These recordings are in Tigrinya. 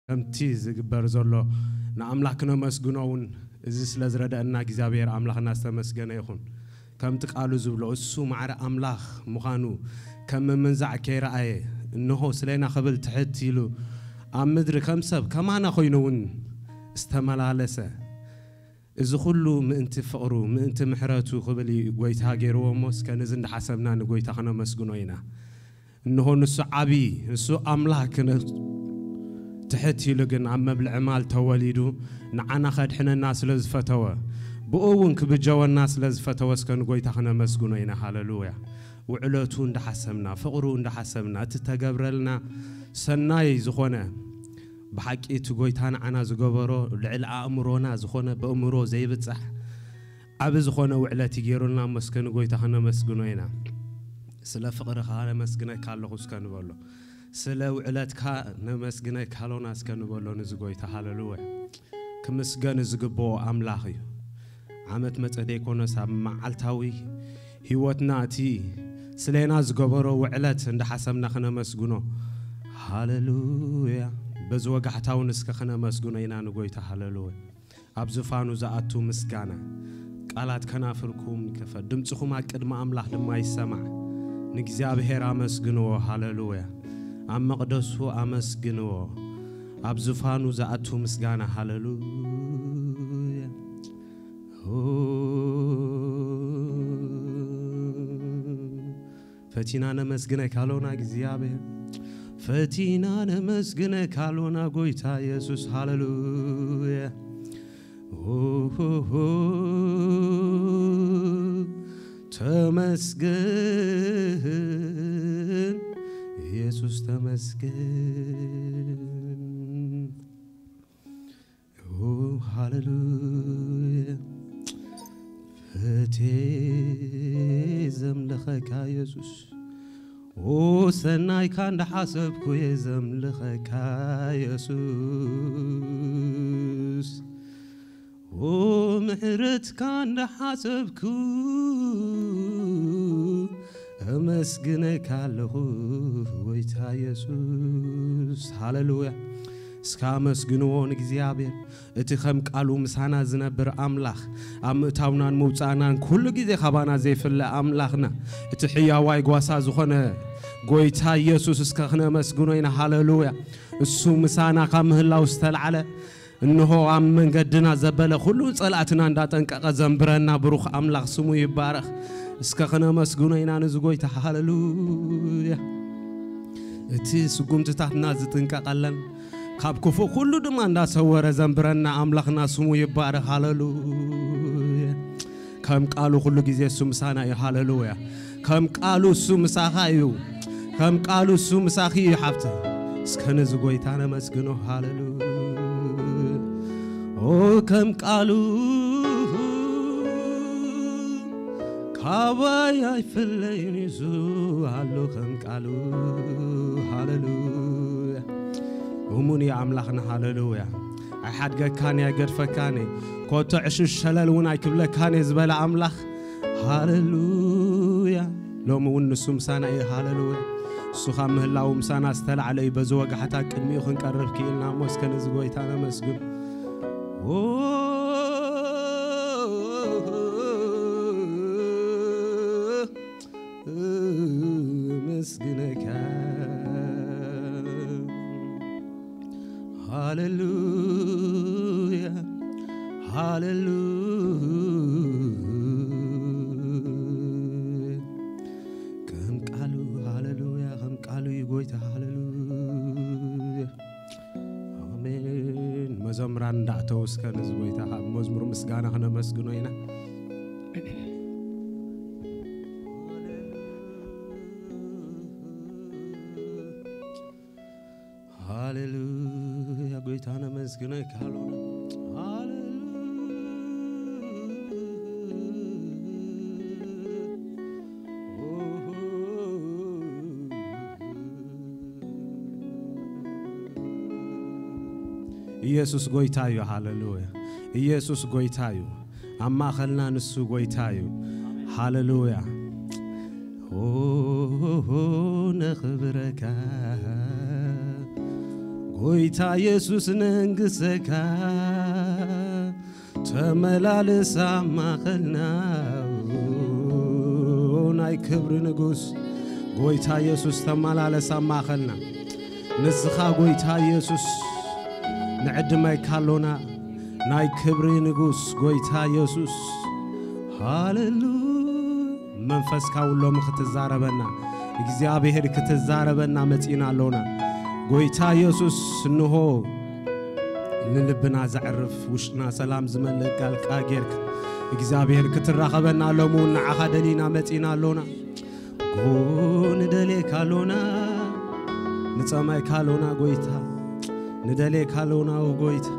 ከምቲ ዝግበር ዘሎ ንኣምላኽ ክነመስግኖ እውን እዚ ስለ ዝረደአና እግዚኣብሔር ኣምላኽና ዝተመስገነ ይኹን። ከምቲ ቃሉ ዝብሎ እሱ ማዕረ ኣምላኽ ምዃኑ ከም ምምንዛዕ ከይረኣየ፣ እንሆ ስሌና ክብል ትሕት ኢሉ ኣብ ምድሪ ከም ሰብ ከማና ኮይኑ እውን ዝተመላለሰ፣ እዚ ኩሉ ምእንቲ ፍቕሩ ምእንቲ ምሕረቱ ክብል እዩ ጎይታ ገይርዎ እሞ እስከ ነዚ እንዳሓሰብና ንጎይታ ክነመስግኖ ኢና። እንሆ ንሱ ዓቢ ንሱ ኣምላኽ ክነ ትሕት ኢሉ ግን ኣብ መብልዒ ማል ተወሊዱ ንዓና ከድሕነና ስለ ዝፈተወ ብኡ እውን ክብጀወና ስለ ዝፈተወ እስከ ንጎይታ ክነመስግኖ ኢና። ሃለሉያ። ውዕለቱ እንዳሓሰብና ፍቕሩ እንዳሓሰብና እቲ ተገብረልና ሰናይ ዝኾነ ብሓቂ እቲ ጎይታ ንዓና ዝገበሮ ልዕሊ ኣእምሮና ዝኾነ ብእምሮ ዘይብጻሕ ዓቢ ዝኾነ ውዕለት ይገይሩልና እሞ እስከ ንጎይታ ከነመስግኖ ኢና። ስለ ፍቕርኻ ነመስግነካ ኣለኹ እስከ ንበሎ። ስለ ውዕለትካ ነመስግነካ ኣሎና እስከ ንበሎ። ንዚ ጎይታ ሃለሉያ ክምስገን ዝግብኦ ኣምላኽ እዩ። ዓመት መጸ ዘይኮነስ ኣብ መዓልታዊ ህይወትና እቲ ስሌና ዝገበሮ ውዕለት እንዳሓሰብና ክነመስግኖ ሃለሉያ። በዚ ወጋሕታውን እስከ ክነመስግኖ ኢና ንጎይታ ሃለሉያ። ኣብ ዝፋኑ ዝኣቱ ምስጋና ቃላት ከናፍርኩም ይከፈት፣ ድምፅኹም ኣብ ቅድሚ ኣምላኽ ድማ ይሰማዕ። ንእግዚኣብሔር ኣመስግንዎ፣ ሃለሉያ። ኣብ መቕደሱ ኣመስግንዎ፣ ኣብ ዝፋኑ ዝኣቱ ምስጋና፣ ሃለሉያ። ፈቲና ነመስግነካ ኣሎና እግዚኣብሔር፣ ፈቲና ነመስግነካ ኣሎና ጎይታ የሱስ፣ ሃለሉያ። ኦሆሆ፣ ተመስገን የሱስ፣ ተመስገን። ኦ፣ ሃለሉያ። ፈቴ ዘምልኸካ የሱስ፣ ኦ፣ ሰናይካ እንዳሓሰብኩ እየ ዘምልኸካ የሱስ። ኦ፣ ምሕረትካ እንዳሓሰብኩ እመስግነካ ኣለኹ ጎይታ የሱስ። ሃለሉያ። እስከ ኣመስግንዎ ንእግዚኣብሔር። እቲ ከም ቃሉ ምሳና ዝነብር ኣምላኽ፣ ኣብ ምእታውናን ምውጻእናን ኩሉ ግዜ ካባና ዘይፍለ ኣምላኽና፣ እቲ ሕያዋይ ጓሳ ዝኾነ ጎይታ ኢየሱስ እስከ ክነመስግኖ ኢና። ሃለሉያ። እሱ ምሳና ካብ ምህላው ዝተላዕለ፣ እንሆ ኣብ መንገድና ዘበለ ኩሉ ጸላእትና እንዳጠንቀቐ ዘንብረና ብሩኽ ኣምላኽ ስሙ ይባረኽ። እስከ ክነመስግኖ ኢና ነዚ ጎይታ። ሃለሉያ። እቲ ስጉምትታትና ዝጥንቀቐለን ካብ ክፉእ ኩሉ ድማ እንዳሰወረ ዘንብረና ኣምላኽና ስሙ ይባረኽ። ሃለሉያ። ከም ቃሉ ኩሉ ግዜ እሱ ምሳና እዩ። ሃለሉያ። ከም ቃሉ እሱ ምሳኻ እዩ። ከም ቃሉ እሱ ምሳኺ እዩ ሓብቲ። እስከ ነዚ ጎይታ ነመስግኖ። ሃለሉያ። ኦ፣ ከም ቃሉ ካባይ ኣይፍለይን እዩ ኣሎ ከም ቃሉ። ሃለሉያ። እሙን እዩ ኣምላኽና። ሃለሉያ። ኣይሓድገካን እየ፣ ኣይገድፈካን እየ፣ ኮቶ ዕሽሽ ሸለል እውን ኣይክብለካን እየ ዝበለ ኣምላኽ። ሃለሉያ። ሎሚ እውን ንሱ ምሳና እዩ። ሃለሉያ። እሱ ካብ ምህላው ምሳና ዝተላዕለ እዩ። በዚ ወጋሕታ ቅድሚኡ ክንቀርብ ክኢልና እሞ እስከ ነዚ ጎይታ ነመስግን። ኦ፣ እመስግነካ። ሃሌሉያ፣ ሃሌሉያ። ከም ቃሉ፣ ሃሌሉያ፣ ከም ቃሉ እዩ ጎይታ። ሃሌሉያ። ኣሜን። መዘምራን እንዳእተው እስከ ነዚ ጎይታ ካብ መዝሙር ምስጋና ክነመስግኖ ኢና። ሃሌሉያ፣ ጎይታ ነመስግነካ ኣሎና። ሃሌሉያ። ኢየሱስ ጎይታ እዩ። ሃሌሉያ። ኢየሱስ ጎይታ እዩ። ኣብ ማእኸልና ንሱ ጎይታ እዩ። ሃሌሉያ። ኦ፣ ነኽብረካ ጎይታ ኢየሱስ ነንግሰካ ተመላለስ ኣብ ማእኸልና፣ ናይ ክብሪ ንጉስ ጎይታ ኢየሱስ ተመላለስ ኣብ ማእኸልና። ንስኻ ጎይታ ኢየሱስ ንዕድመካ ኣሎና፣ ናይ ክብሪ ንጉስ ጎይታ ኢየሱስ። ሃሌሉያ። መንፈስካ እውን ሎሚ ክትዛረበና፣ እግዚኣብሔር ክትዛረበና መጺና ኣሎና። ጎይታ ኢየሱስ እንሆ ንልብና ዘዕርፍ ውሽጥና ሰላም ዝመልእ ቃልካ ጌርካ እግዚኣብሔር ክትራኸበና ሎሚ እውን ንዓኻ ደሊና መጺና ኣሎና። ጎ ንደሌካ ኣሎና፣ ንጸማይካ ኣሎና ጎይታ፣ ንደሌካ ኣሎና ጎይታ።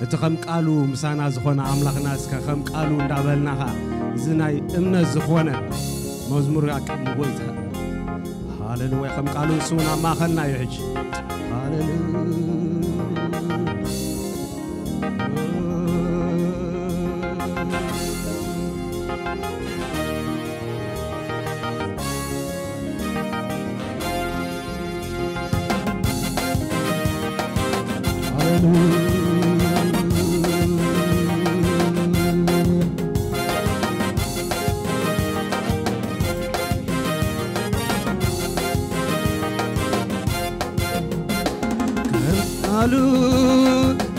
እቲ ከም ቃሉ ምሳና ዝኾነ ኣምላኽና እስከ ከም ቃሉ እንዳበልናኻ እዚ ናይ እምነት ዝኾነ መዝሙር ኣብ ቅድሚ ጎይታ። ሃሌሉያ። ከም ቃሉ ንሱ እውን ኣብ ማእኸልና እዩ ሕጂ። ሃሌሉያ። ከም ቃሉ፣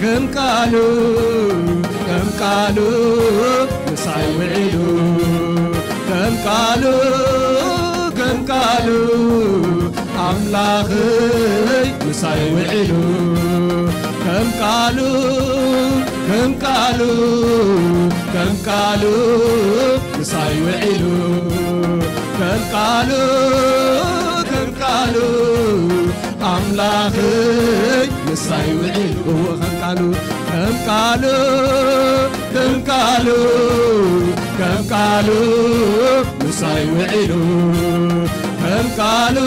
ከም ቃሉ፣ ከም ቃሉ ምሳይ ውዒሉ፣ ከም ቃሉ፣ ከም ቃሉ ኣምላኽይ ምሳይ ውዒሉ፣ ከም ቃሉ፣ ከም ቃሉ፣ ከም ቃሉ ምሳይ ውዒሉ፣ ከም ቃሉ፣ ከም ቃሉ ኣምላኽይ ምሳይ ውዒሉ፣ እወ ከም ቃሉ፣ ከም ቃሉ፣ ከም ቃሉ፣ ከም ቃሉ ምሳይ ውዒሉ፣ ከም ቃሉ፣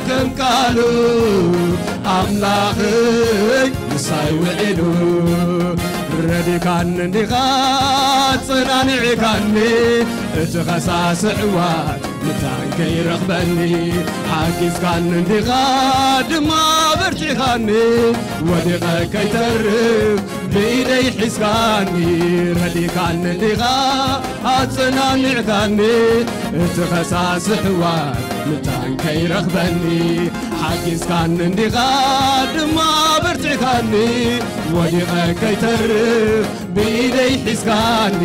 ከም ቃሉ ኣምላኽይ ምሳይ ውዒሉ። ረዲካኒ እንዲኻ፣ ኣጸናኒዕካኒ፣ እቲ ኸሳሲ ዕዋት ምታን ከይረኽበኒ፣ ሓጊዝካኒ እንዲኻ ድማ ኣበርቲዕካኒ፣ ወዲቐ ከይተርፍ ብኢደይ ሒዝካኒ፣ ረዲካኒ እንዲኻ ኣጸናኒዕካኒ፣ እቲ ኸሳሲ ዕዋት ምታን ከይረኽበኒ፣ ሓጊዝካኒ እንዲኻ ድማ ኣበርቲዕካኒ፣ ወዲቐ ከይተርፍ ብኢደይ ሒዝካኒ፣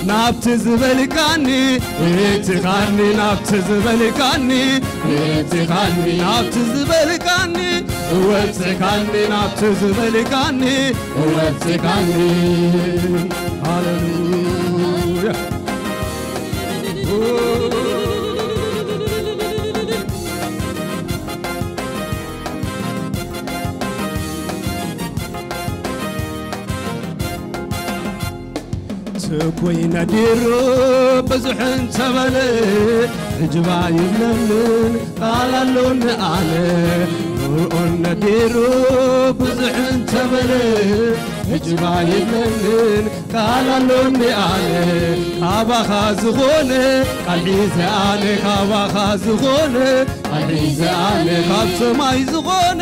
ናብቲ ዝበልካኒ እትኻኒ፣ ናብቲ ዝበልካኒ እትኻኒ፣ ናብቲ ዝበልካኒ እወጽእካኒ፣ ናብቲ ዝበልካኒ እወጽእካኒ። ሃሌሉያ። ትኩይ ነዲሩ ብዙሕ እንተበለ፣ ዕጅባ ይብለንን ቃል ኣሎኒ ኣነ። ፍርዖን ነዲሩ ብዙሕ እንተበለ፣ ዕጅባ ይብለንን ቃል ኣሎኒ ኣነ። ካባኻ ዝኾነ ቃል ሒዘ ኣነ፣ ካባኻ ዝኾነ ቃል ሒዘ ኣነ፣ ካብ ሰማይ ዝኾነ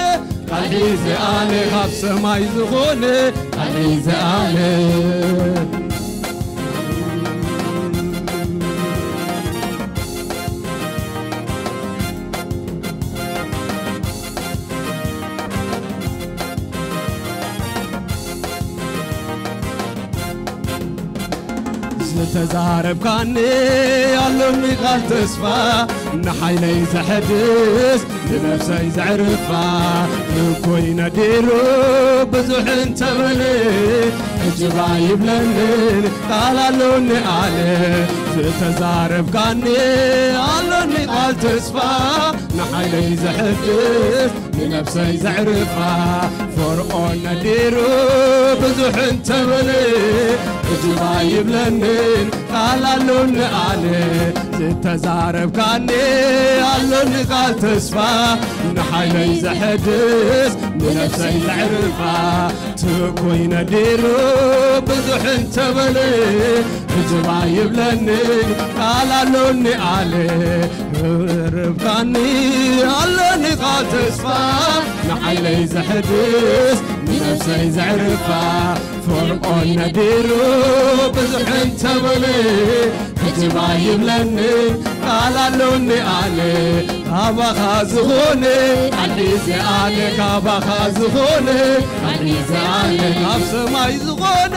ቃል ሒዘ ኣነ፣ ካብ ሰማይ ዝኾነ ቃል ሒዘ ኣነ። ዝተዛረብካኒ ኣሎኒ ቃል ተስፋ፣ ንሓይለይ ዘሐድስ ንነፍሰይ ዘዕርፋ። ንኮይ ነዲሩ ብዙሕ እንተበለ፣ ዕጅባ ይብለንን ቃል ኣሎኒ ኣነ። ዝተዛረብካኒ ኣሎኒ ቃል ተስፋ፣ ንሓይለይ ዘሐድስ ንነፍሰይ ዘዕርፋ። ፈርዖን ነዲሩ ብዙሕ እንተበለ፣ ዕጅባ ይብለንን ቃል ኣሎኒ ኣነ ዝተዛረብካኒ፣ ኣሎኒ ቃል ተስፋ፣ ንሓይለይ ዘሐድስ፣ ንነፍሰይ ዘዕርፋ። ትኩይ ነዲሩ ብዙሕ እንተበለ፣ ሕጅባ ይብለኒ ቃል ኣሎኒ ኣለ። ርብካኒ ኣሎኒ ቃል ተስፋ፣ ንሓይለይ ዘሕድስ፣ ንነፍሰይ ዘዕርፋ። ፈርዖን ነዲሩ ብዙሕ እንተበለ፣ ሕጅባ ይብለኒ ቃል ኣሎኒ ኣለ። ካባኻ ዝኾነ ቃል ሒዘ ኣነ፣ ካባኻ ዝኾነ ቃል ሒዘ ኣነ፣ ካብ ሰማይ ዝኾነ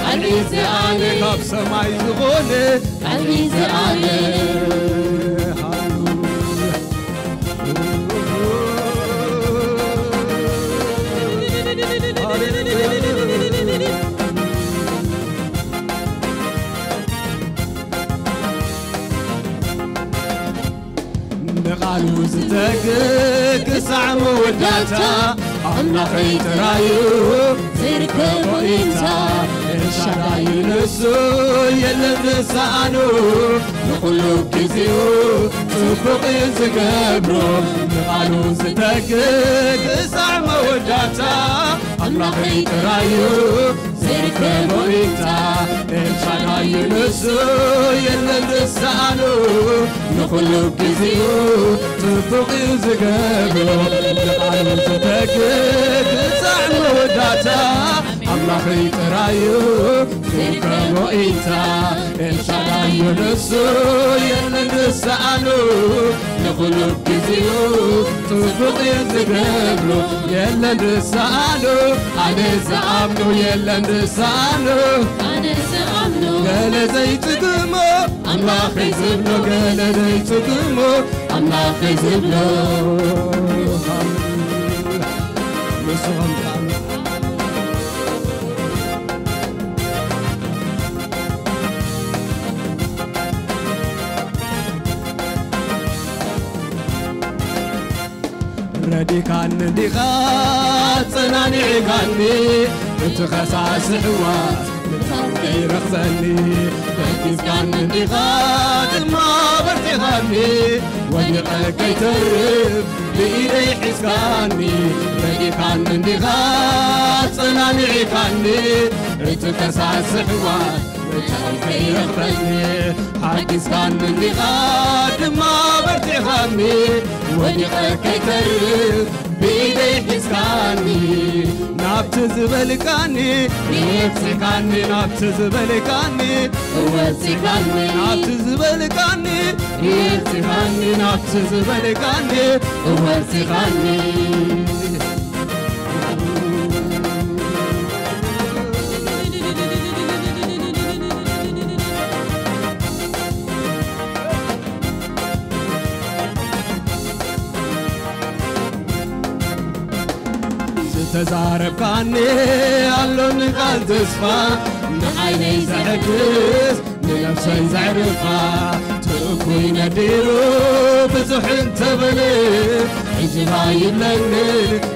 ቃል ሒዘ ኣነ፣ ካብ ሰማይ ዝኾነ ቃል ሒዘ ኣነ። ሃሌሉያ። ንቓሉ ዝተግእ ክሳዕ መወዳእታ፣ ኣምላኸይ ጥራዩ ዘይርከቦ ኢንታ። ኤልሻዳይ ንሱ የለን ዝሰኣኖ፣ ንኹሉ ግዜኡ ጽቡቕ እዩ ዝገብሮ። ንቓሉ ዝተግእ ክሳዕ መወዳእታ፣ ኣምላኸይ ጥራዩ ዘይርከቦ ኢንታ። ኤልሻዳይ ንሱ የለን ዝሰኣኖ፣ ንኹሉ ግዜኡ ጽቡቕ እዩ ዝገብሮ። ንቓሉ ዝተግእ ክሳዕ መወዳእታ፣ ኣምላኸይ ጥራዩ ዝርከቦ ኢንታ። ኤልሻዳይ ንሱ የለን ዝሰኣኖ፣ ንኹሉ ግዜኡ ጽቡቕ እዩ ዝገብሮ። የለን ዝሰኣኖ፣ ኣነ ዝኣምኖ የለን ዝሰኣኖ። ኣነ ዝኣምኖ። ገለ ዘይጽግሞ ኣምላኸይ ዝብሎ፣ ገለ ዘይጽግሞ ኣምላኸይ ዝብሎ። ንስኹም ከኣ ረዲካኒ እንዲኻ፣ ጸናኒዕካኒ፣ እቲ ኸሳሲ ሕዋ ምእታው ከይረኽበኒ። ደጊፍካኒ እንዲኻ፣ ድማ ኣበርቲኻኒ፣ ወዲቐ ከይተርፍ ብኢደይ ሒዝካኒ። ረዲካኒ እንዲኻ፣ ጸናኒዕካኒ፣ እቲ ኸሳሲ ሕዋ ምእታው ከይረኽበኒ። ሓጊዝካኒ እንዲኻ፣ ድማ ኣበርቲኻኒ፣ ወዲቐ ከይተርፍ ብኢደይ ሒዝካኒ። ናብቲ ዝበልካኒ እወጽእካኒ፣ ናብቲ ዝበልካኒ እወጽእካኒ፣ ናብቲ ዝበልካኒ እወጽእካኒ፣ ናብቲ ዝበልካኒ እወጽእካኒ። ዝተዛረብካኒ ኣሎኒ ቃል ተስፋ፣ ንሓይለይ ዘሐድስ፣ ንነፍሰይ ዘዕርፋ። ትእኩይ ነዲሩ ብዙሕ እንተበለ፣ ሕጅባ ይብለኒ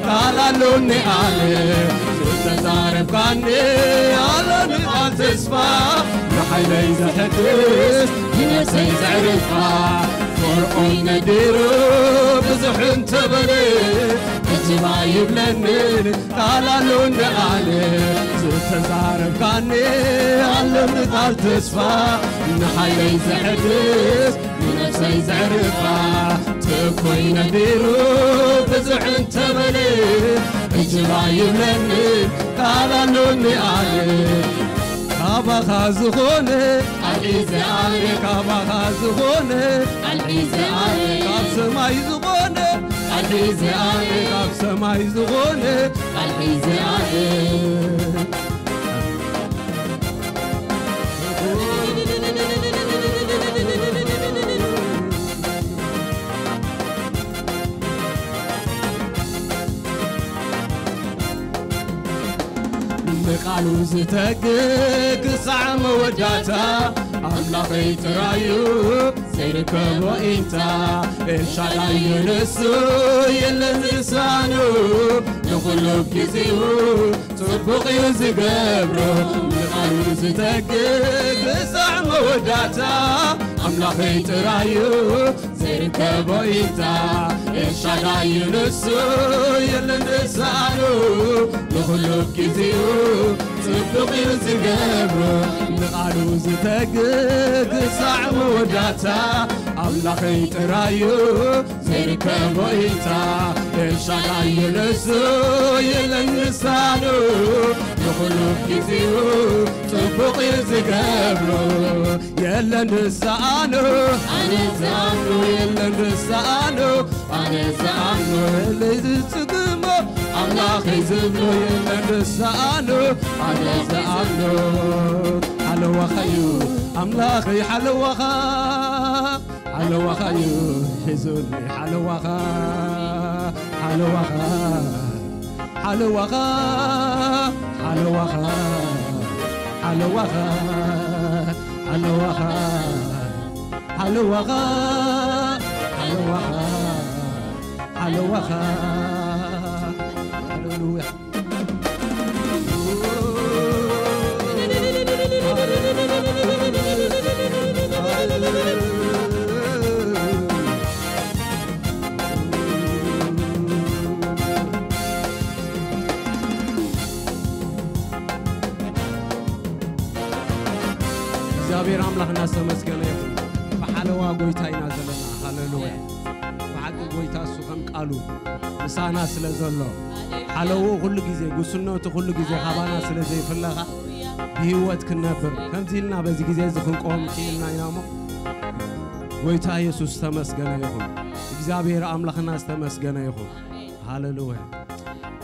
ቃል ኣሎኒ ኣለ። ዝተዛረብካኒ ኣሎኒ ቃል ተስፋ፣ ንሓይለይ ዘሐድስ፣ ንነፍሰይ ዘዕርፋ። ፈርዖን ነዲሩ ብዙሕ እንተበለ፣ ሕጅባ ይብለኒ ቃል ኣሎኒ ኣለ። ዝተዛረብካኒ ኣሎኒ ቃል ተስፋ፣ ንሓይለይ ዘሐድስ፣ ንነፍሰይ ዘዕርፋ። ትኩይ ነዲሩ ብዙሕ እንተበለ፣ እጅባ ይብለኒ ቃል ኣሎኒ ኣለ። ካባኻ ዝኾነ ቃል ሒዘ ኣለ። ካባኻ ዝኾነ ቃል ሒዘ ኣለ። ካብ ሰማይ ዝኾነ ቃል ሒዘ ኣለ። ካብ ሰማይ ዝኾነ ቃል ሒዘ ኣለ። ንቃሉ ዝተግ ክሳዕ መወዳእታ፣ ኣምላኸይ ጥራዩ ዘይርከቦ ኢንታ። ኤልሻዳይ ንሱ የለን ዝሳኑ፣ ንኹሉ ግዜኡ ጽቡቕ እዩ ዝገብሮ። ንቃሉ ዝተግ ክሳዕ ወዳታ ኣምላኸይ ጥራዩ ዘይርከቦ ኢታ ኤልሻዳይ እዩ ንሱ የለን ድሳኑ ንኹሉ ግዜኡ ጽቡቕ እዩ ዝገብሮ ንቓሉ ዝተግህ ክሳዕ መወዳታ ኣምላኸይ ጥራዩ ዘይርከቦ ኢታ ኤልሻዳይ እዩ ንሱ የለን ድሳኑ ንኹሉ ግዜኡ ጽቡቕ እዩ ዝገብሮ የለን ድሳኑ ኣነ ዝኣምኖ የለን ድሳኑ ኣነ ዝኣምኖ የለይ ዝጽግሞ ኣምላኸይ ዝብሎ የለን ድሳኑ ኣነ ዝኣምኖ ሓለዋኻ እዩ ኣምላኸይ ሓለዋኻ ሓለዋኻ እዩ ሒዙኒ ሓለዋኻ ሓለዋኻ ሓለዋኻ ሓለዋኻ ሓለዋኻ ሓለዋኻ ሓለዋኻ ሓለዋኻ ሓለዋኻ ሃሌሉያ እግዚኣብሔር ኣምላኽና ዝተመስገነ ይኹን። ብሓለዋ ጎይታ ኢና ዘለና። ሃሌሉያ። ብሓቂ ጎይታ እሱ ከም ቃሉ ምሳና ስለ ዘሎ ሓለውኡ ኩሉ ግዜ ጉስነቱ ኩሉ ግዜ ካባና ስለ ዘይፍለኻ ብህይወት ክንነብር ከምዚ ኢልና በዚ ግዜ እዚ ክንቆም ክኢልና ኢና እሞ ጎይታ የሱስ ተመስገነ ይኹን። እግዚኣብሔር ኣምላኽና ዝተመስገነ ይኹን። ሃሌሉያ።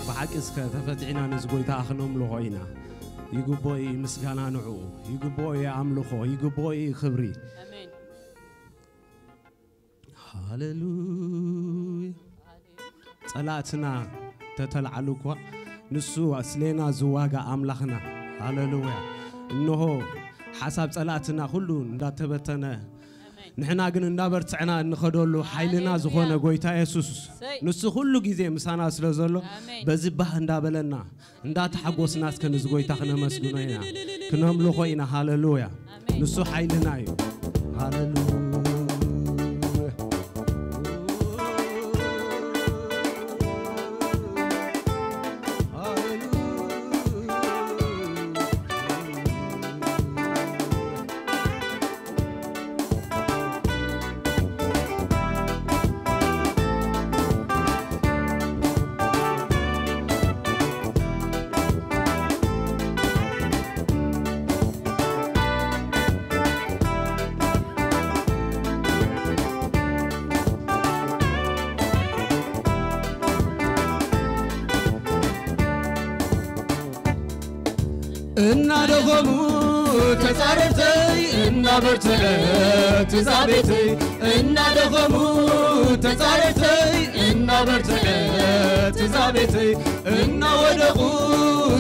ብሓቂ እስከ ተፈቲሕና ነዚ ጎይታ ክነምልኾ ኢና። ይግብኦ እዩ ምስጋና ንዕኡ፣ ይግብኦ እዩ ኣምልኾ፣ ይግብኦ እዩ ክብሪ። ኣሜን። ሃሌሉያ። ጸላእትና ተተልዓሉ እኳ ንሱ ኣስሌና ዝዋጋ ኣምላኽና። ሃሌሉያ። እንሆ ሓሳብ ጸላእትና ኩሉ እንዳተበተነ ንሕና ግን እንዳበርትዕና እንኸደሉ ሓይልና ዝኾነ ጎይታ የሱስ ንሱ ኩሉ ግዜ ምሳና ስለ ዘሎ በዚ ባህ እንዳበለና እንዳተሓጎስና እስከ ንዚ ጎይታ ክነመስግኖ ኢና ክነምልኾ ኢና ሃሌሉያ ንሱ ሓይልና እዩ ሃሌሉያ እናደኸሙ ተጻረርተይ እናበርትዐት እዛ ቤተይ እናደኸሙ ተጻረርተይ እናበርትዐት እዛ ቤተይ እናወደቑ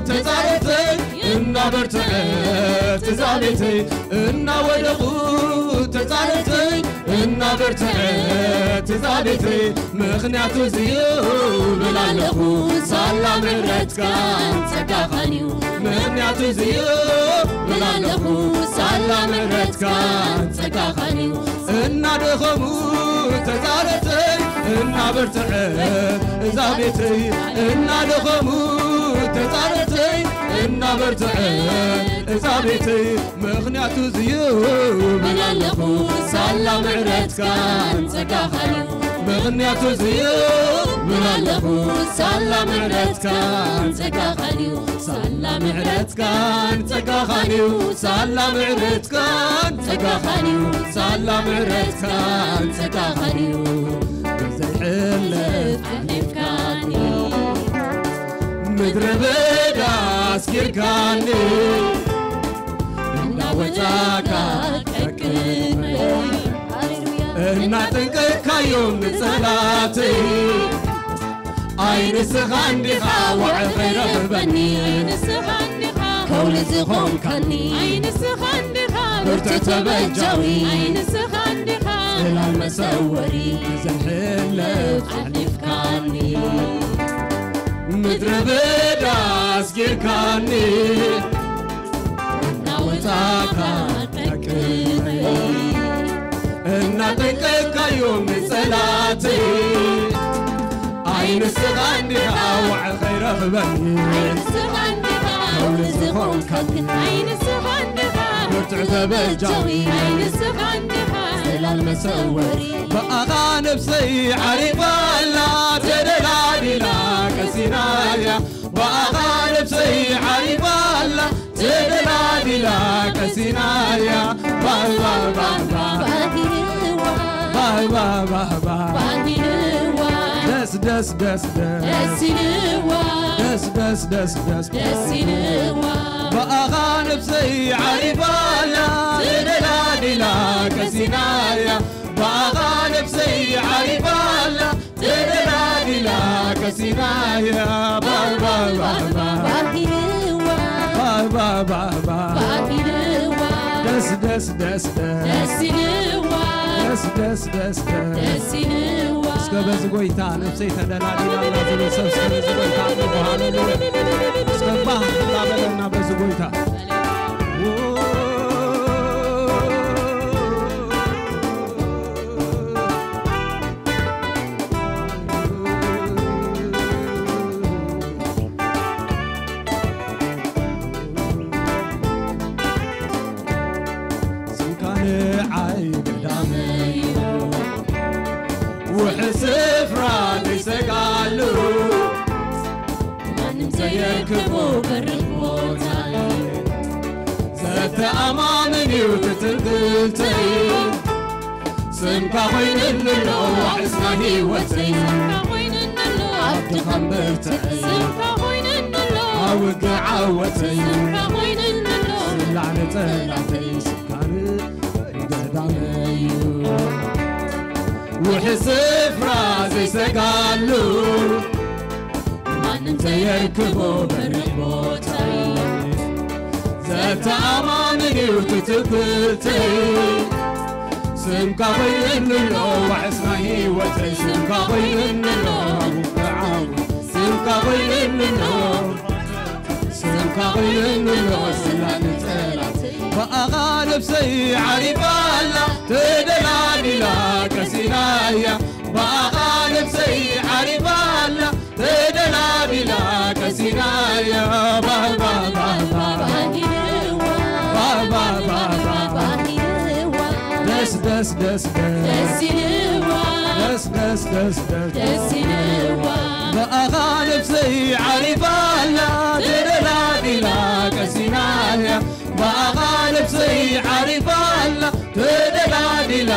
ተጻረርተይ እናበርትዐት እዛ ቤተይ እናወደቑ ተጻረርተይ እናበርትዐት እዛ ቤተይ ምኽንያቱ እዚዩ ብል ኣለኹ ሳላ ምሕረትካ ጸጋኻን እዩ ምኽንያቱ እዚዩ ብል ኣለኹ ሳላ ምሕረትካ ጸጋኻን እዩ እናደኸሙ ተጻረርተይ እናበርትዐት እዛ ቤተይ እናደኸሙ ተጻረርተይ እናበርትዐት እዛ ቤተይ ምኽንያቱ እዚዩ ብል ኣለኹ ሳላ ምሕረትካን ጸጋኻን እዩ ምኽንያቱ እዚዩ ብል ኣለኹ ሳላ ምሕረትካን ጸጋኻን እዩ ሳላ ምሕረትካን ጸጋኻን እዩ ሳላ ምሕረትካን ጸጋኻን እዩ ሳላ ምሕረትካን ጸጋኻን እዩ ብዘይሕለፍ ኣሕሊፍካኒ ምድረ በዳ ኣስጊርካኒ እንዳወጻካ ጠቅመይ እናጠንቀካዮም ንጸላተይ ኣይ ንስኻ እንዲኻ ዋዕኸይ ረኽበኒ ንስኻ እንዲኻ ከውሊ ዝኾንካኒ ኣይ ንስኻ እንዲኻ ብርቱዕ ተበጃዊ ኣይ ንስኻ እንዲኻ ጽላል መሰወሪ ብዘይሕለፍ ኣሕሊፍካኒ ምድረ በዳ ኣስጊርካኒ እናወጻኻ ጠቅመ እናጠንቀቅካዮም ንጸላተይ፣ ኣይ ንስኻ እንዲኻ ዋዕ ከይረኽበኒ። ኣይ ንስኻ እንዲኻ ከውሊ ዝኾንካኒ። ኣይ ንስኻ እንዲኻ ብርቱዕ ተበጃዊ። ኣይ ንስኻ እንዲኻ ጽላል መሰወሪ። ብኣኻ ነብሰይ ዓሪፋ ኣላ፣ ተደላዲላ ቀሲናያ። ብኣኻ ነብሰይ ዓሪፋ ኣላ፣ ተደላዲላ ቀሲናያ። ባህ ባህ ባህ ባህ። ባህልዋ። ባህ ባህ ባህ ባህ። ባህልዋ። ደስ ደስ ደስ ደስ። ደስ ኢልዋ። ደስ ደስ ደስ ደስ። ደስ ኢልዋ። ብኣኻ ነብሰይ ዓሪፋ ኣላ፣ ተደላዲላ ቀሲናያ። ብኣኻ ነብሰይ ዓሪፋ ኣላ፣ ተደላዲላ ቀሲናያ። ባህ ባህ ባህ ባህ። ባህልዋ። ባህ ባህ ባህ ባህ። ባህልዋ። ደስ ደስ ደስ ደስ። ደስ ኢልዋ። ደስ ደስ ደስ ደስ። ደስ ኢልዋ። እስከ በዚ ጎይታ ነፍሰይ ተደላዲላ ኣላ ዝብል ሰብ እስከ በዚ ጎይታ እንበሃለሉ። እስከ ባህ እንዳበለና በዚ ጎይታ። ስምካ ንዓይ ገዳመይ እዩ፣ ውሕስ ስፍራ ዘይሰጋሉ፣ ማንም ዘየርክቦ በሪኽ ቦታ እዩ። ዘተኣማምን እዩ ትትንትንተይ፣ ስምካ ኮይንኒ ኣሎ ዋሕስና ህይወተይ። ስምካ ኮይንኒ ኣሎ ኣብ ድኻም ብርትዐይ። ስምካ ኮይንኒ ኣሎ ኣብ ውግእ ዓወተይ። ስምካ ኮይንኒ ኣሎ ስላዕ ንጸላተይ። ስምካ ንገዳመይ እዩ፣ ውሕስ ስፍራ ዘይሰጋሉ፣ ማንም ዘየርክቦ በሪኽ ቦታይ። ዘተኣማምን እዩ ትትብተይ። ስምካ ኮይንኒ ኣሎ ዋሕስ ናይ ህይወተይ። ስምካ ኮይንኒ ኣሎ ዓው። ስምካ ኮይንኒ ኣሎ። ስምካ ኮይንኒ ኣሎ ስላን ጸላተይ። ብኣኻ ነብሰይ ዓሪፋ ኣላ ተደላዲላ ቀሲናያ። ብኣኻ ነብሰይ ዓሪፋ ኣላ ተደላዲላ ቀሲናያ። ባህ ባህ ባህ ባህ። ባህልዋ። ባህ ባህ ባህ ባህ። ባህልዋ። ደስ ደስ ደስ ደስ። ደስ ኢልዋ። ደስ ደስ ደስ ደስ። ደስ ኢልዋ። ብኣኻ ነብሰይ ዓሪፋ ኣላ ተደላዲላ ቀሲናያ። ብኣኻ ነብሰይ ዓሪፋ ኣላ ተደላዲላ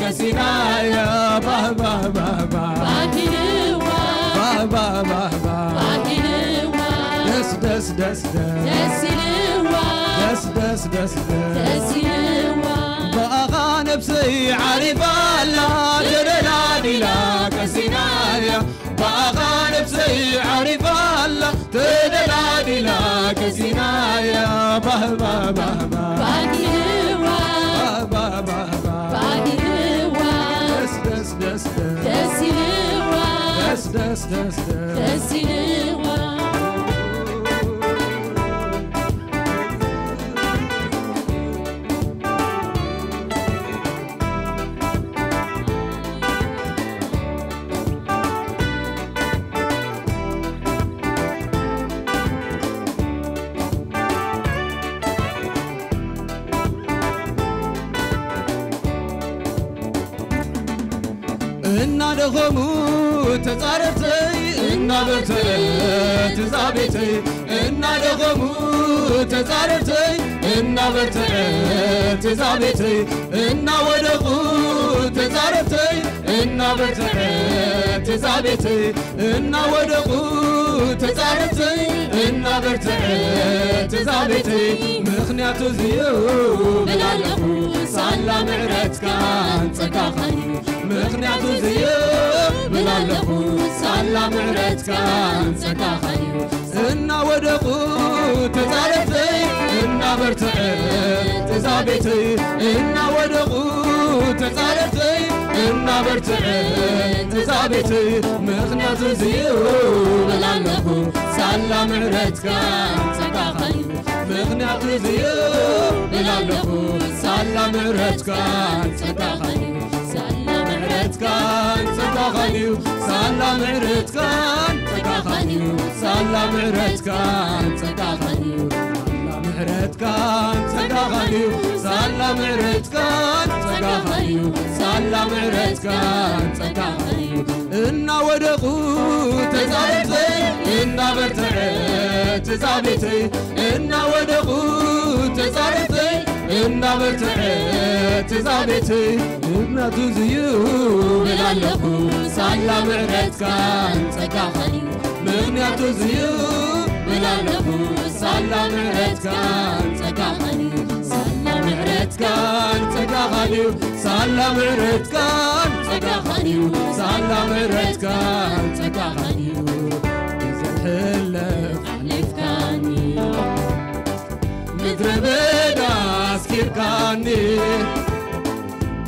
ቀሲናያ። ባህ ባህ ባህ ባህ። ባህልዋ። ባህ ባህ ባህ ባህ። ባህልዋ። ደስ ደስ ደስ ደስ። ደስ ኢልዋ። ደስ ደስ ደስ ደስ። ደስ ኢልዋ። ብኣኻ ነብሰይ ዓሪፋ ኣላ ተደላዲላ ቀሲናያ። ብኣኻ ነብሰይ ዓሪፋ ኣላ ተደላዲላ ቀሲናያ። ባህ ባህ ባህ ባህ። ባህልዋ። ባህ ባህ ባህ ባህ። ባህልዋ። ደስ ደስ ደስ ደስ። ደስ ኢልዋ። ደስ ደስ ደስ ደስ። ደስ ኢልዋ። እናደኸሙ ተጻረርተይ እናበርትዐት እዛ ቤተይ። እናደኸሙ ተጻረርተይ እናበርትዐት እዛ ቤተይ። እናወደቑ ተጻረርተይ እናበርትዐት እዛ ቤተይ። እናወደቑ ተጻረርተይ እናበርትዐት እዛ ቤተይ። ምኽንያቱ ዝዩ ብላለኹ ሳላ ምሕረትካን ጸጋኻን እዩ። ምኽንያቱ ዝዩ ብላለኹ ሳላ ምሕረትካን ጸጋኻን እዩ። እናወደቑ ተጻረርተይ እናበርትዐት እዛ ቤተይ። እናወደቑ ተጻረርተይ እናበርትዐት እዛ ቤተይ። ምኽንያቱ ዝዩ ብላለኹ ሳላ ምሕረትካን ጸጋኻን እዩ። ምኽንያቱ ዝዩ ብላለኹ ሳላ ምሕረትካን ጸጋኻን እዩ። ሳላ ምሕረትካን ጸጋኻን እዩ። ሳላ ምሕረትካን ጸጋኻን እዩ። ሳላ ምሕረትካን ጸጋኻን እዩ። ሳላ ምሕረትካን ጸጋኻን እዩ። ሳላ ምሕረትካን ጸጋኻን እዩ። ሳላ ምሕረትካን ጸጋኻን እዩ። እናወደቑ ተዛሪበይ፣ እናበርትዐት እዛ ቤተይ። እናወደቑ ተዛሪበይ፣ እናበርትዐት እዛ ቤተይ። ምኽንያቱ ዝዩ ብል ኣለኹ፣ ሳላ ምሕረትካን ጸጋኻን እዩ። ምኽንያቱ ዝዩ ብል ኣለኹ፣ ሳላ ምሕረትካን ጸጋኻን እዩ። ሳላ ምሕረትካን ጸጋኻን እዩ። ሳላ ምሕረትካን ጸጋኻን እዩ። ሳላ ምሕረትካን ጸጋኻን እዩ። ብዘይሕለፍ ኣሕሊፍካኒ፣ ምድረ በዳ ኣስኪርካኒ፣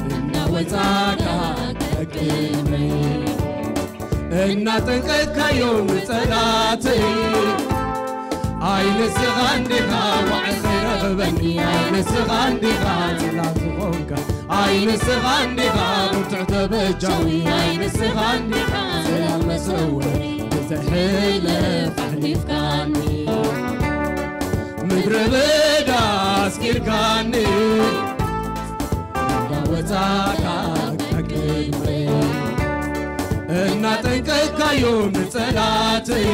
እናወጻእካ ቀቅድመይ፣ እናጠንቀቅካዮም ንጸላተይ። ኣይ ንስኻ እንዲኻ ዋዕል ዘይረኽበኒ፣ ኣይ ንስኻ እንዲኻ ጽላል ዝኾንካ፣ ኣይ ንስኻ እንዲኻ ብርቱዕ ተበጃዊ፣ ኣይ ንስኻ እንዲኻ ጽላል መሰወሪ። ብዘይሕለፍ ኣሕሊፍካኒ፣ ምድረ በዳ ኣስኪርካኒ፣ እናወጻእካ ቀቅድመይ፣ እናጠንቀቅካዮም ንጸላተይ።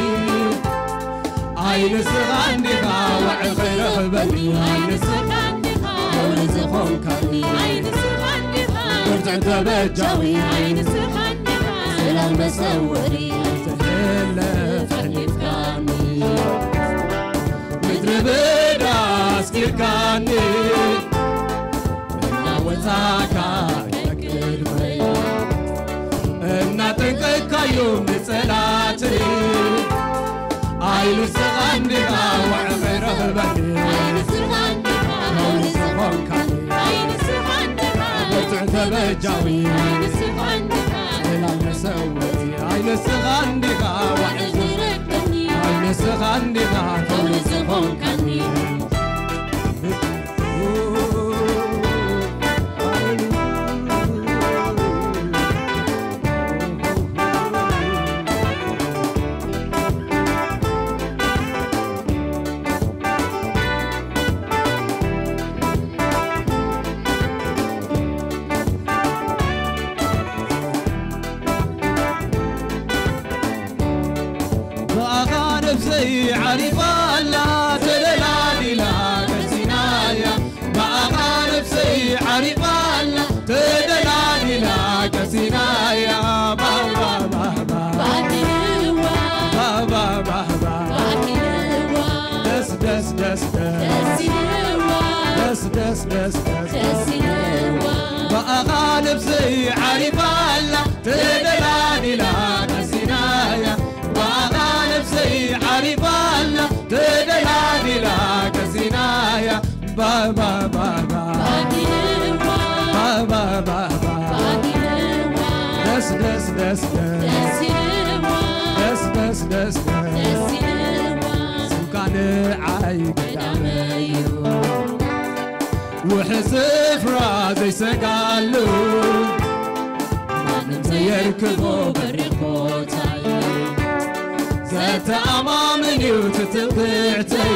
ኣይ ንስኻ እንዲኻ ዋዕል ከይረኽበኒ፣ ኣይ ንስኻ እንዲኻ ነውሪ ዝኾንካኒ፣ ኣይ ንስኻ እንዲኻ ብርቱዕ ተበጃዊ፣ ኣይ ንስኻ እንዲኻ ጽላል መሰወሪ። ብዘይሕለፍ ኣሕሊፍካኒ፣ ምድረ በዳ ኣስኪርካኒ፣ እናወጻእካ ቀቅድመይ፣ እናጠንቀቅካዮም ንጸላተይ። ኣይ ንስኻ እንዲኻ ዋዕል ከይረኽበኒ፣ ኣይ ንስኻ እንዲኻ ነውሪ ዝኾንካኒ፣ ኣይ ንስኻ እንዲኻ ብርቱዕ ተበጃዊ፣ ኣይ ንስኻ እንዲኻ ጽላል መሰወሪ። ኣይ ንስኻ እንዲኻ ዋዕል፣ ኣይ ንስኻ እንዲኻ ነውሪ ዝኾንካኒ። ብኣኻ ነብሰይ ዓሪፋ ኣላ፣ ተደላዲላ ቀሲናያ። ብኣኻ ነብሰይ ዓሪፋ ኣላ፣ ተደላዲላ ቀሲናያ። ባባ፣ ባባ፣ ባባ፣ ባባ፣ ደስ፣ ደስ፣ ደስ፣ ደስ። ደስ፣ ደስ፣ ደስ፣ ደስ። ብኣኻ ነብሰይ ዓሪፋ ኣላ፣ ተደላዲላ ቀሲናያ። ብኣኻ ነብሰይ ዓሪፋ ኣላ፣ ተደላዲላ ቀሲናያ። ባባ፣ ባባ፣ ባባ፣ ባባ፣ ደስ፣ ደስ፣ ደስ፣ ደስ። ደስ፣ ደስ፣ ደስ፣ ደስ። ስምካ ንዓይ ገዳመይ እዩ። ውሕስ ስፍራ ዘይሰጋሉ፣ ማንም ዘየርክቦ በሪኽ ቦታይ፣ ዘተኣማምን እዩ ትትብዕተይ።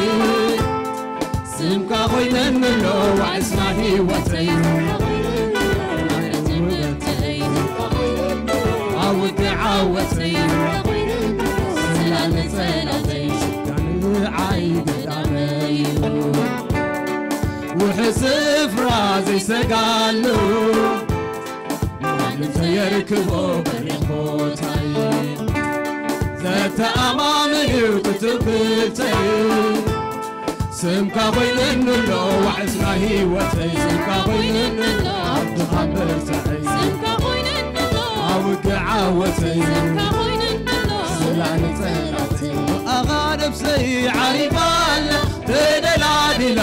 ስምካ ኮይነኒ ኣሎ ዋዕስና ህይወተይ፣ ኣብ ውግእ ዓወተይ፣ ስላል ንጸላተይ፣ ንዓይ ገዳመይ እዩ። ውሕስ ስፍራ ዘይሰጋሉ፣ ማንም ዘየርክቦ በሪኽ ቦታይ፣ ዘተኣማምን እዩ ትትብዕተይ። ስምካ ኮይነኒ ኣሎ ዋዕስና ህይወተይ፣ ስምካ ኮይነኒ ኣሎ ኣብ ድኻም ብርትዐይ፣ ስምካ ኮይነኒ ኣሎ ኣብ ውግእ ዓወተይ፣ ስምካ ኮይነኒ ኣሎ ስላል ንጸላተይ። ብኣኻ ነብሰይ ዓሪፋ ኣላ፣ ተደላዲላ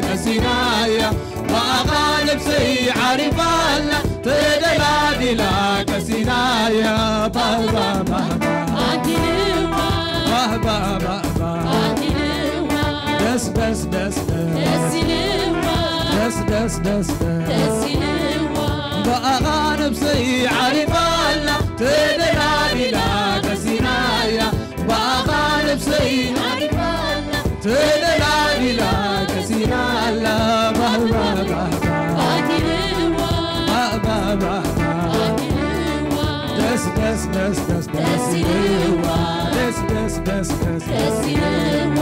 ቀሲናያ። ብኣኻ ነብሰይ ዓሪፋ ኣላ፣ ተደላዲላ ቀሲናያ። ባባ፣ ባባ፣ ኣኪልዋ፣ ባባ፣ ባባ፣ ኣኪልዋ፣ ደስ፣ ደስ፣ ደስ፣ ደስ፣ ደስ ኢልዋ፣ ደስ፣ ደስ ደስ ደስ ደስ ኢልዋ። ብኣኻ ነብሰይ ዓሪፋ ኣላ፣ ተደላዲላ ከሲናያ። ብኣኻ ነብሰይ ዓሪፋ ኣላ፣ ተደላዲላ ከሲና ኣላ። ባህባባባ። ባህ ኢልዋ። ባባባባ። ባህ ኢልዋ። ደስ ደስ ደስ ደስ ደስ ደስ ኢልዋ። ኢልዋ። ደስ ደስ ደስ ደስ ደስ ኢልዋ።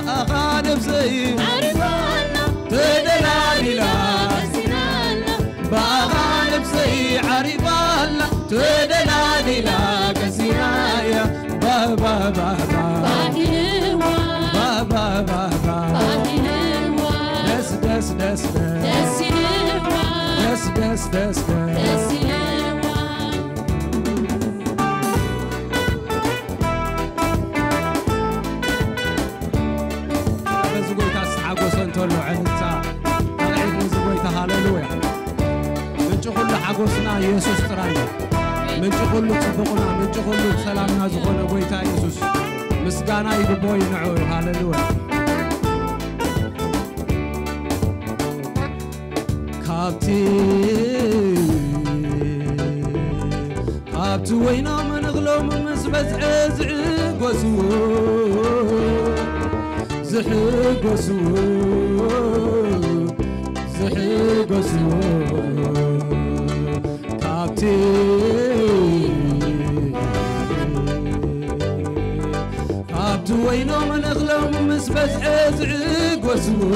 ብኣኻ ነብሰይ ዓሪፋ ኣላ፣ ተደላዲላ ከሲና ኣላ። ብኣኻ ነብሰይ ዓሪፋ ኣላ፣ ተደላዲላ ከሲናያ። ባባባባ። ባህ ኢልዋ። ባባባባ። ባህ ኢልዋ። ደስ ደስ ደስ ደስ። ደስ ኢልዋ። ደስ ደስ ደስ ደስ። ደስ ኢልዋ። በዚ ጎይታ ዝተሓጎሰ እንተሎ ዕልልታ፣ ኣልዒል ነዚ ጎይታ። ሃሌሉያ። ምንጪ ኩሉ ሓጎስና ኢየሱስ ጥራይ እዩ። ምንጪ ኩሉ ጽቡቕና፣ ምንጪ ኩሉ ሰላምና ዝኾነ ጎይታ ኢየሱስ ምስጋና ይግብኦ እዩ ንዕኡ። ሃሌሉያ። ካብቲ፣ ካብቲ ወይኖም ንግሎም ምስ በዝሐ ዝዕጎስዎ፣ ዝሕጎስዎ፣ ዝሕጎስዎ፣ ካብቲ፣ ካብቲ ወይኖም ንግሎም ምስ በዝሐ ዝዕጎስዎ፣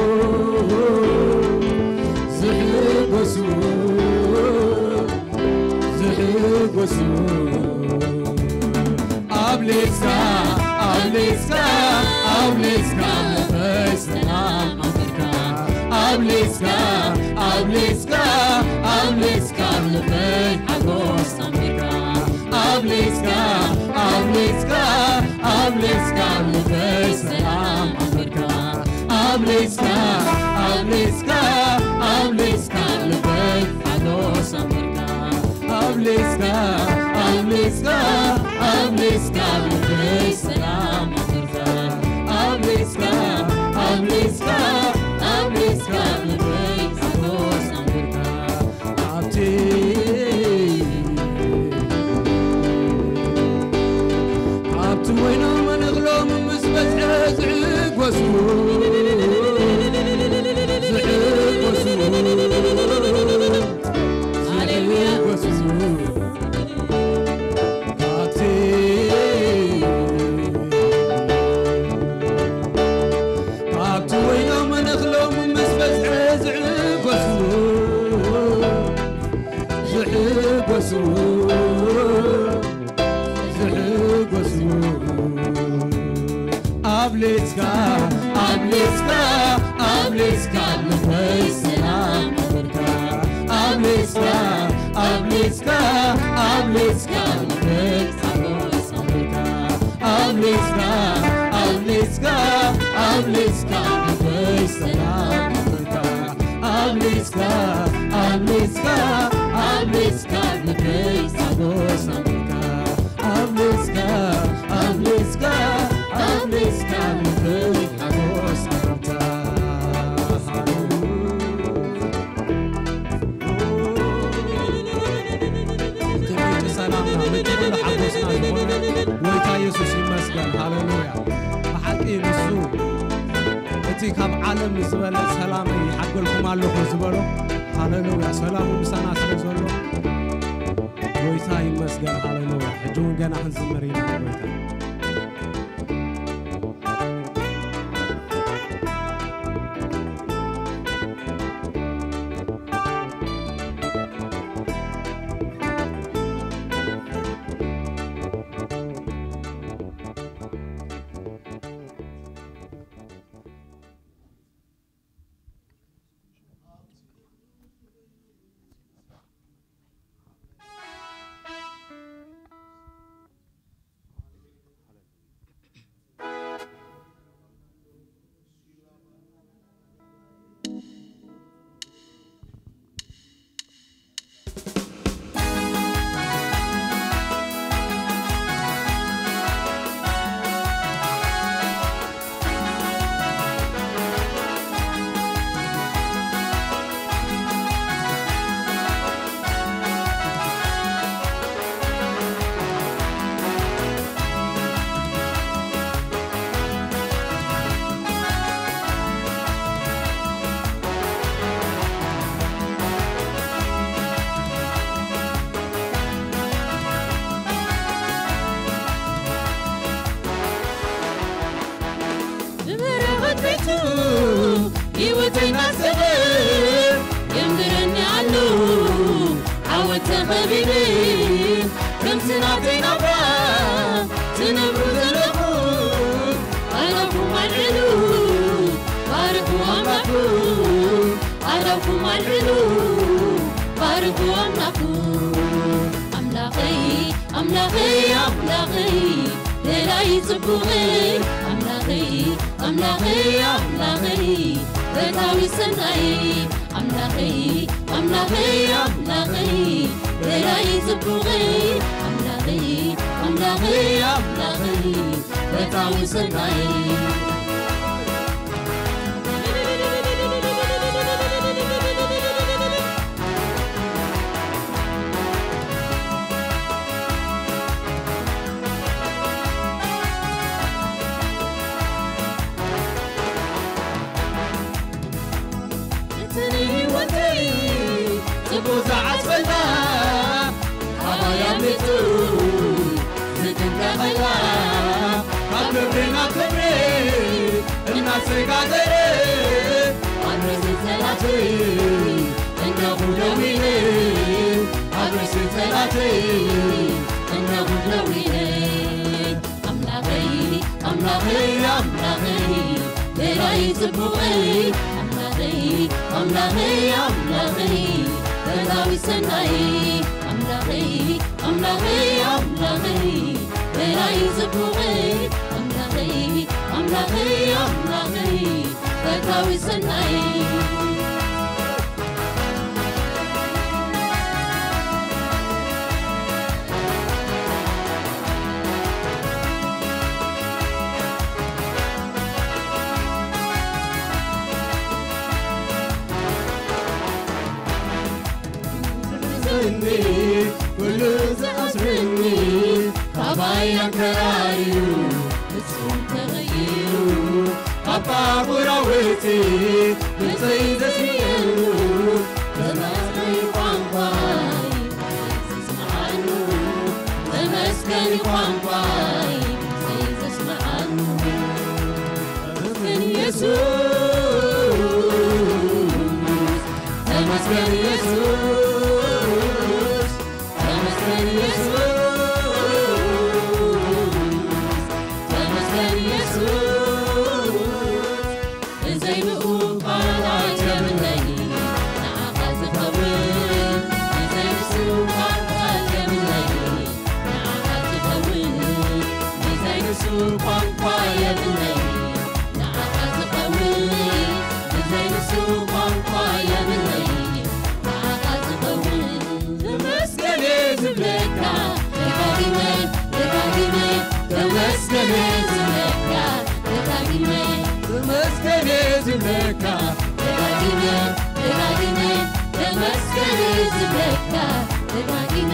ዝሕጎስዎ፣ ዝሕጎስዎ። ኣብሊጽካ፣ ኣብሊጽካ፣ ኣብሊጽካ ልበይ ሰላም ኣምበርካ። ኣብሊጽካ፣ ኣብሊጽካ፣ ኣብሊጽካ ልበይ ሓጎስ ኣምበርካ። ኣብሊጽካ፣ ኣብሊጽካ፣ ኣብሊጽካ ልበይ ሰላም ኣምበርካ። ኣብሊጽካ፣ ኣብሊጽካ፣ ኣብሊጽካ ልበይ ሓጎስ ኣምበርካ። ኣብሊጽካ፣ ኣብሊጽካ፣ ኣብሊጽካ ልበይ ሰላም ኣምበርካ። ኣብሊጽካ፣ ኣብሊጽካ፣ ኣብሊጽካ ልበይ ሓጎስ ኣምበርካ። ኣብቲ፣ ኣብቲ ወይኖም ንግሎም ምስ በዝሐ ዝዕጎስዎ፣ ዝዕጎስዎ፣ ሃሌሉያ። ዝዕጎስዎ። ካብቲ፣ ካብቲ ወይኖም ንግሎም ምስ በዝሐ ዝዕጎስዎ፣ ዝሕጎስዎ፣ ዝሕጎስዎ። ኣብሊጽካ፣ ኣብሊጽካ፣ ኣብሊጽካ ልበይ ሰላም ኣምበርካ። ኣብሊጽካ፣ ኣብሊጽካ፣ ኣብሊጽካ ልበይ ሓጎስ ኣምበርካ። ኣብሊጽካ፣ ኣብሊጽካ፣ ኣብሊጽካ ልበይ ሰላም ኣምበርካ። ኣብሊጽካ፣ ኣብሊጽካ፣ ኣብሊጽካ ልበይ ሓጎስ ኣምበርካ። ኣብሊጽካ፣ ኣብሊጽካ፣ ኣብሊጽካ ልበይ ሓጎስ ኣምበርካ። ሃሌሉያ። እቲ ምንጪ ሰላምና፣ ምንጪ ኩሉ ሓጎስና ዝኾነ ጎይታ ኢየሱስ ይመስገን። ሃሌሉያ። ብሓቂ ንሱ እቲ ካብ ዓለም ዝበለጸ ሰላም ይሓገልኩም ኣለኹ ዝበሎ፣ ሃሌሉያ፣ ሰላሙ ምሳና ስለ ዘሎ ጎይታ ይመስገን። ሃሌሉያ። ሕጂ እውን ገና ክንዝምር ኢና ንጎይታ። ተኸቢበ ከምቲ ናተይ ናብራ ትነብሩ ዘለኹም፣ ባረኹም ኣልዕሉ፣ ባርኹ ኣምላኽኩም፣ ባረኹም ኣልዕሉ፣ ባርኹ ኣምላኽኩም። ኣምላኸይ፣ ኣምላኸይ፣ ኣምላኸይ፣ ደላይ ጽቡቐይ፣ ኣምላኸይ፣ ኣምላኸይ፣ ኣምላኸይ፣ ፈታዊ ሰናይ፣ ኣምላኸይ፣ ኣምላኸይ፣ ኣምላኸይ፣ ደላይ ጽቡቐይ፣ ኣምላኸይ፣ ኣምላኸይ፣ ኣምላኸይ፣ ፈታዊ ሰናይ። እቲ ንህይወተይ ጽቡቕ ዝዓጽፈላ፣ ካባይ ኣምሊጡ ዝጥንቀቐላ፣ ካብ ክብሪ ናብ ክብሪ እናሰጋገረ፣ ኣብ ርእሲ ጸላተይ እነኹ ደው ኢለ፣ ኣብ ርእሲ ጸላተይ እነኹ ደው ኢለ። ኣምላኸይ፣ ኣምላኸይ፣ ኣምላኸይ፣ ደላይ ጽቡቐይ፣ ኣምላኸይ፣ ኣምላኸይ፣ ኣምላኸይ፣ ፈታዊ ሰናይ፣ ኣምላኸይ፣ ኣምላኸይ፣ ኣምላኸይ፣ ደላይ ጽቡቐይ፣ ኣምላኸይ፣ ኣምላኸይ፣ ኣምላኸይ፣ ፈታዊ ሰናይ። ዝሕዝኒ፣ ኩሉ ዝኣስረኒ፣ ካባይ ኣንከራርዩ፣ ፍጹም ተቐይሩ፣ ካብ ባቡራውቲ ድምፀይ ዘስምዐሉ፣ ተመስገን ቋንቋይ፣ ዝስምዓሉ፣ ተመስገን ቋንቋይ፣ ድምፀይ ዘስምዓሉ። ተመስገን ኢየሱስ፣ ተመስገን ኢየሱስ፣ ተመስገን ኢየሱስ፣ ተመስገን ኢየሱስ። ብዘይ ብኡ ቃላት የብለይ ንዓኻ ዝኸውን፣ ብዘይ ብሱ ቃላት የብለይ ንዓኻ ዝኸውን፣ ብዘይ ብሱ ቋንቋ የብለይ ንዓኻ ዝኸውን፣ ብዘይ ንሱ ቋንቋ የብለይ ንዓኻ ዝኸውን። ተመስገን እየ ዝብለካ ደጋጊመ፣ ደጋጊመ፣ ተመስገን እየ ዝብለካ ደጋጊመ፣ ተመስገን እየ ዝብለካ ደጋጊመ፣ ደጋጊመ፣ ተመስገን እየ ዝብለካ ደጋጊመ።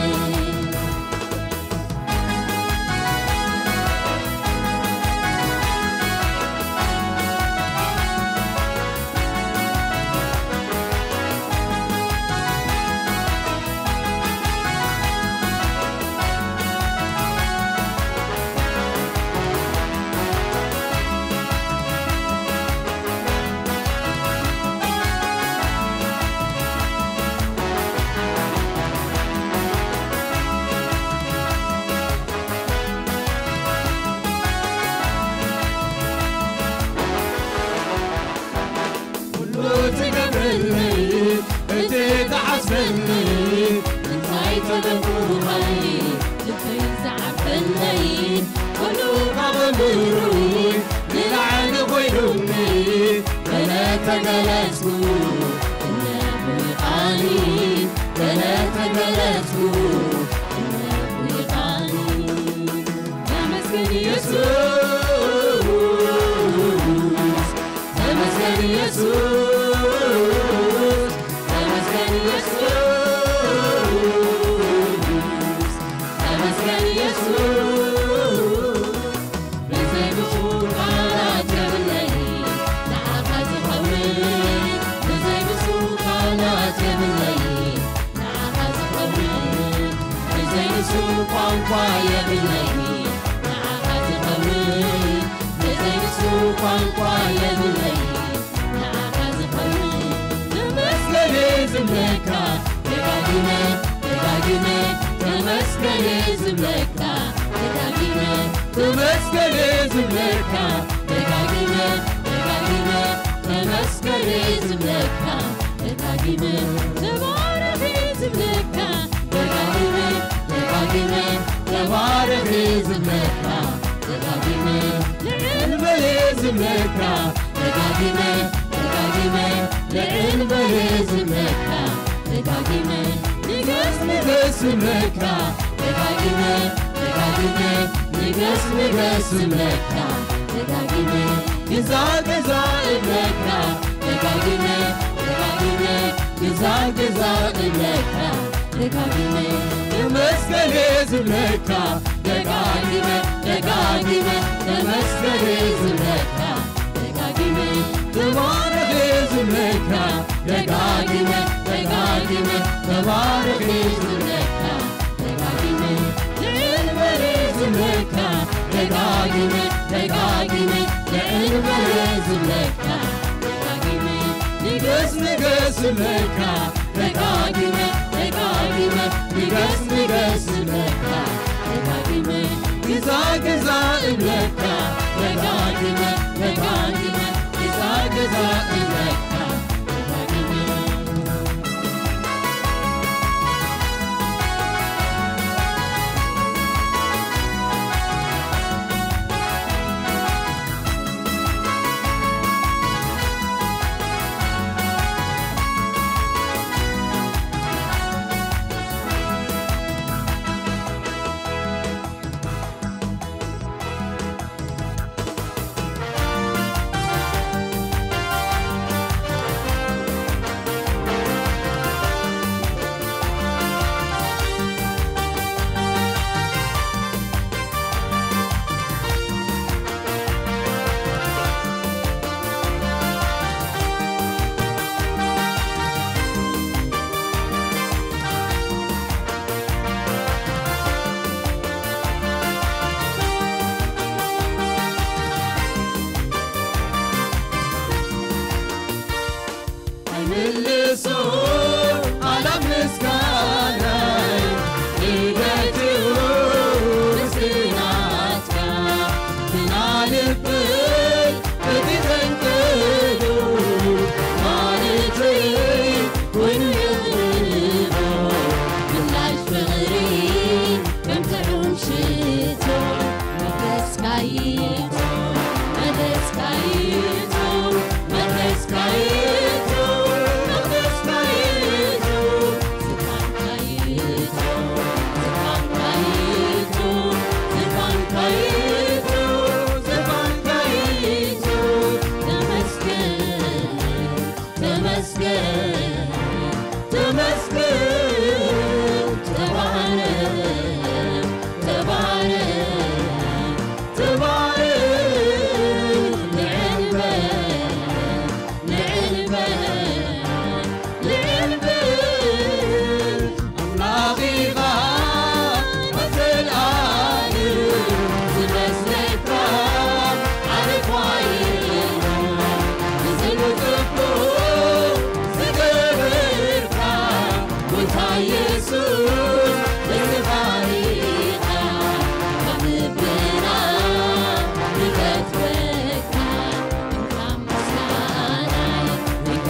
ኩሉ ትገብረለይ፣ እቲ ትሓስበለይ፣ እንታይ ተበልኩ ካሊ ልበይ ዝዓበለይ፣ ኩሉ ካብ ኣእምሮይ ንላዕሊ ኮይኑኒ፣ ገለ ተገለጽኩ እነብሪ ቃሊ፣ ገለ ተገለጽኩ እነብሪ ቃሊ። ተመስገን ኢየሱስ፣ ተመስገን ኢየሱስ፣ ተመስገን ኢየሱስ፣ ተመስገን ኢየሱስ። ብዘይ ብሱ ቃላት የብለይ ንዓኻ ዝኸውን፣ ብዘይ ብሱ ቃላት የብለይ ንዓኻ ዝኸውን፣ ብዘይ ንሱ ቋንቋ የብለይ ንዓኻ ዝኸውን፣ ብዘይ ንሱ ቋንቋ የብለይ ንዓኻ ዝኸውን። ተመስገን ዝብለካ ደጋጊመ፣ ደጋጊመ ተመስገን ዝብለካ፣ ደጋጊመ ተመስገን ዝብለካ፣ ደጋጊመ፣ ደጋጊመ ተመስገን ዝብለካ፣ ደጋጊመ ተባረኽ ዝብለካ፣ ደጋጊመ፣ ደጋጊመ ተባረኽ ዝብለካ፣ ደጋጊመ ልዕል በል ዝብለካ፣ ደጋጊመ፣ ደጋጊመ ልዕል በል ዝብለካ፣ ደጋጊመ ንገስ፣ ንገስ ዝብለካ፣ ደጋጊመ፣ ደጋጊመ ንገስ፣ ንገስ ዝብለካ፣ ደጋጊመ ግዛ፣ ግዛ እብለካ፣ ደጋጊመ፣ ደጋጊመ ግዛ፣ ግዛ እብለካ፣ ደጋጊመ ተመስገን ዝብለካ፣ ደጋጊመ፣ ደጋጊመ ተመስገን ዝብለካ፣ ደጋጊመ ተባረኽ ዝብለካ፣ ደጋጊመ፣ ደጋጊመ ተባረኽ ዝብለካ፣ ደጋጊመ ልዕል በል ዝብለካ፣ ደጋጊመ፣ ደጋጊመ ልዕል በል ዝብለካ፣ ደጋጊመ ንገስ፣ ንገስ ዝብለካ፣ ደጋጊመ፣ ደጋጊመ ንገስ፣ ንገስ ዝብለካ፣ ደጋጊመ ግዛ፣ ግዛ እብለካ፣ ደጋጊመ፣ ደጋጊመ ግዛ፣ ግዛ እብለካ፣ ደጋጊመ ኣይምልሶ ኣላብ ምስጋናይ፣ ልደትኡ ምስናትካ፣ ግና ልበይ እቲ ፈንቅሉ፣ ማለተይ ኮይኑ የቕርቦ፣ ምላሽ ፍቕሪ ከም ጥዑም ሽቶ፣ መለስካይቶ፣ መለስካይቶ፣ መለስካይቶ፣ መለስካይቶ፣ ዝፋንካይቶ፣ ዝፋንካይቶ፣ ዝፋንካይቶ፣ ዝፋንካይቶ፣ ተመስገን፣ ተመስገን፣ ተመስገን፣ ተባረክ፣ ተባረክ፣ ተባረክ፣ ልዕል በል፣ ልዕል በል፣ ልዕል በል፣ ኣምላኽ ኢኻ፣ ንዘለኣለም ዝመስለካ ዓርፋ የለን። ንዝንጽቦ ዝገበርካ ጎይታ ኢየሱስ፣ ንዝኻሪኻ ካብ ልብና ንፈትወካ። እንካ ምስጋናይ፣ እንካ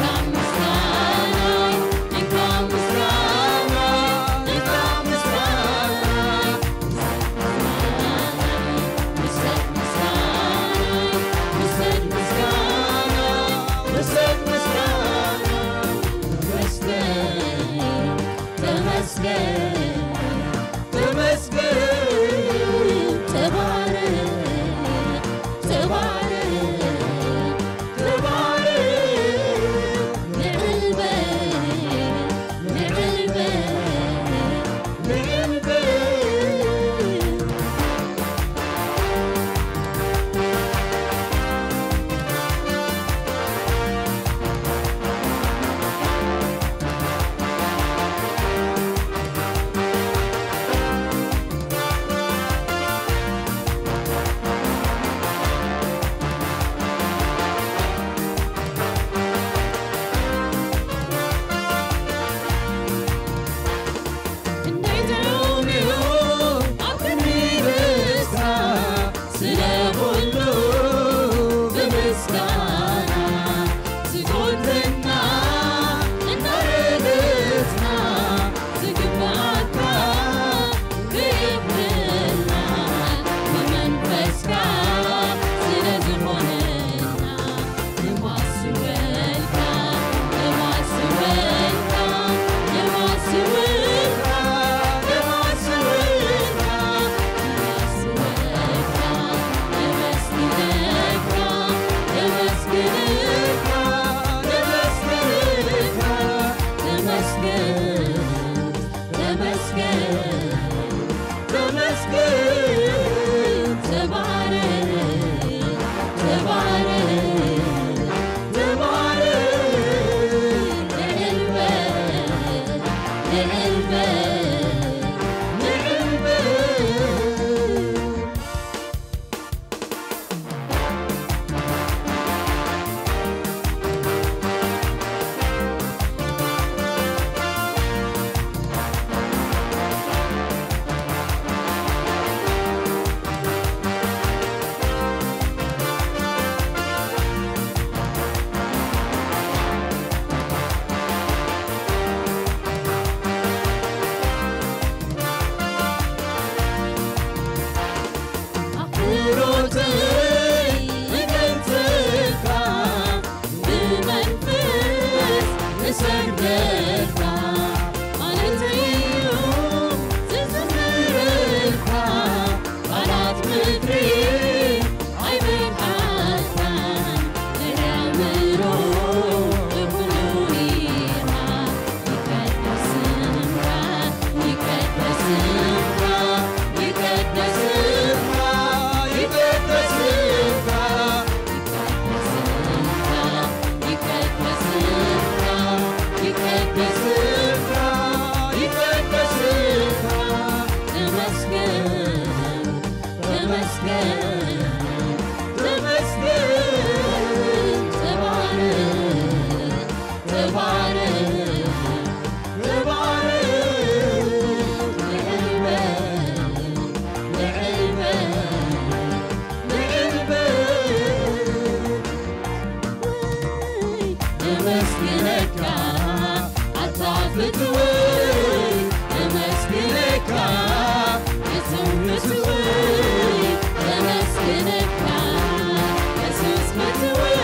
ሰግደልካ ማለተይ እዩ ዝዝምረልካ ቃላት ምድሪ ኣይበልዓካን ልዕሊ ኣእምሮ እኹሉ ኢኻ ይቀደስ ስምካ ይቀደስ ስምካ ይቀደስ ስምካ ይቀደስ ስምካ የመስግነካ ኣታ ፍትወይ የመስግነካ የሰው ፍትወይ የመስግነካ የሱስ ፍትወይ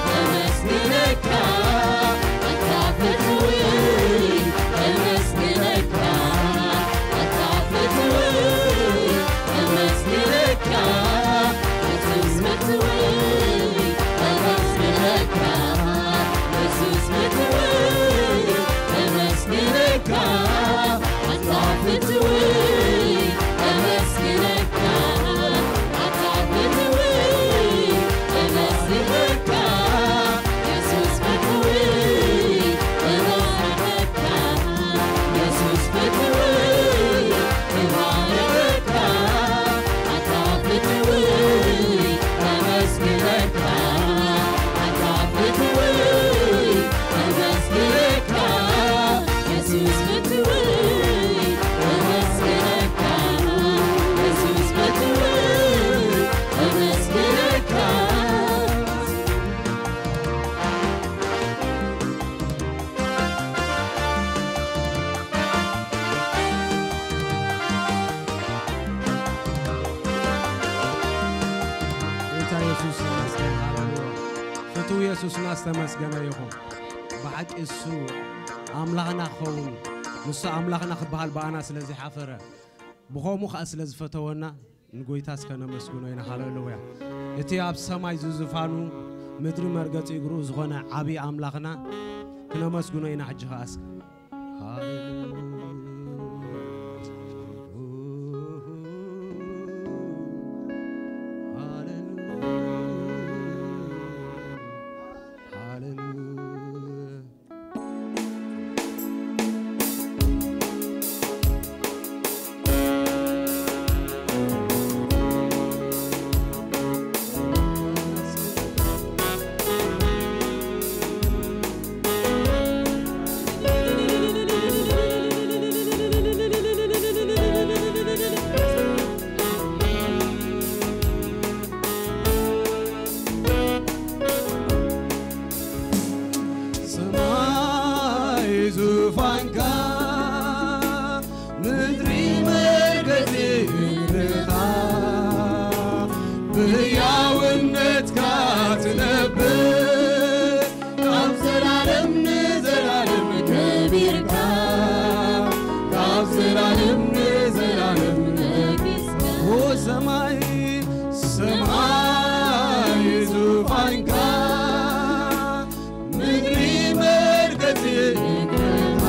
የመስግነካ ኣታ ፍትወይ የመስግነካ ኣታ ፍትወይ የመስግነካ የሱስ ፍትወይ የመስግነካ የሱስ ፍትወይ የመስግነካ ኣታ ፍትወይ የመስግነካ ኣታ ፍትወይ የመስግነካ የሱስ ፍትወይ የመስግነካ የሱስ ፍትወይ ይባርኸካ ኣታ ፍትወይ የመስግነካ ኣታ ፍትወይ የመስግነካ የሱስ ፍትወይ የመስግነካ የሱስ ፍትወይ የመስግነካ ጌታ የሱስ ይመስገን። ሃሌሉያ። ፍቱው የሱስና ዝተመስገነ ይኹን። ብሓቂ እሱ ኣምላኽና ክኸውን፣ ንሱ ኣምላኽና ክበሃል ብኣና ስለ ዝሓፈረ፣ ብኸምኡ ኸኣ ስለ ዝፈተወና፣ ንጎይታ እስከ ነመስግኖ ኢና። ሃሌሉያ። እቲ ኣብ ሰማይ ዝዙፋኑ፣ ምድሪ መርገጺ እግሩ ዝኾነ ዓቢ ኣምላኽና ክነመስግኖ ኢና። ሕጂ ኸኣ እስከ ሃሌሉያ። ሃሌሉያ። ሰማይ ዙፋንካ፣ ምድሪ መርገጺ እግርኻ፣ ብህያውነትካ ትነብር፣ ካብ ዘላለም ንዘላለም ከቢርካ፣ ካብ ዘላለም ንዘላለም ነጊስካ። ኦ ሰማይ፣ ሰማይ ዙፋንካ፣ ምድሪ መርገጺ እግርኻ፣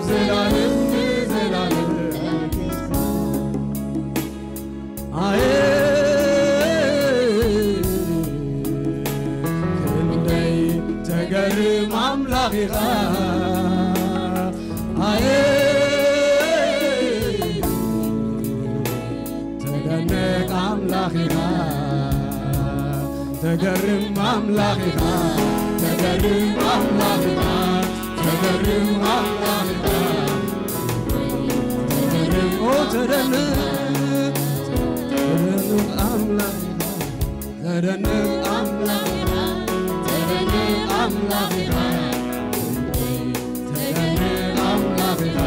ዘላለም ንዘላለም ተነጊስካ። ኣየ ክንደይ ተገርም ኣምላኽ ኢኻ። ኣየ ተደነቕ ኣምላኽ ኢኻ። ተገርም ኣምላኽ ኢኻ። ተገርም ኣምላኽ ኢኻ። ተገርም ኣምላኽ ኢኻ። ተገርም፣ ኦ፣ ተደንቕ፣ ተደንቕ ኣምላኽ ኢኻ። ተደንቕ ኣምላኽ ኢኻ። ተደንቕ ኣምላኽ ኢኻ። ተደንቕ ኣምላኽ ኢኻ።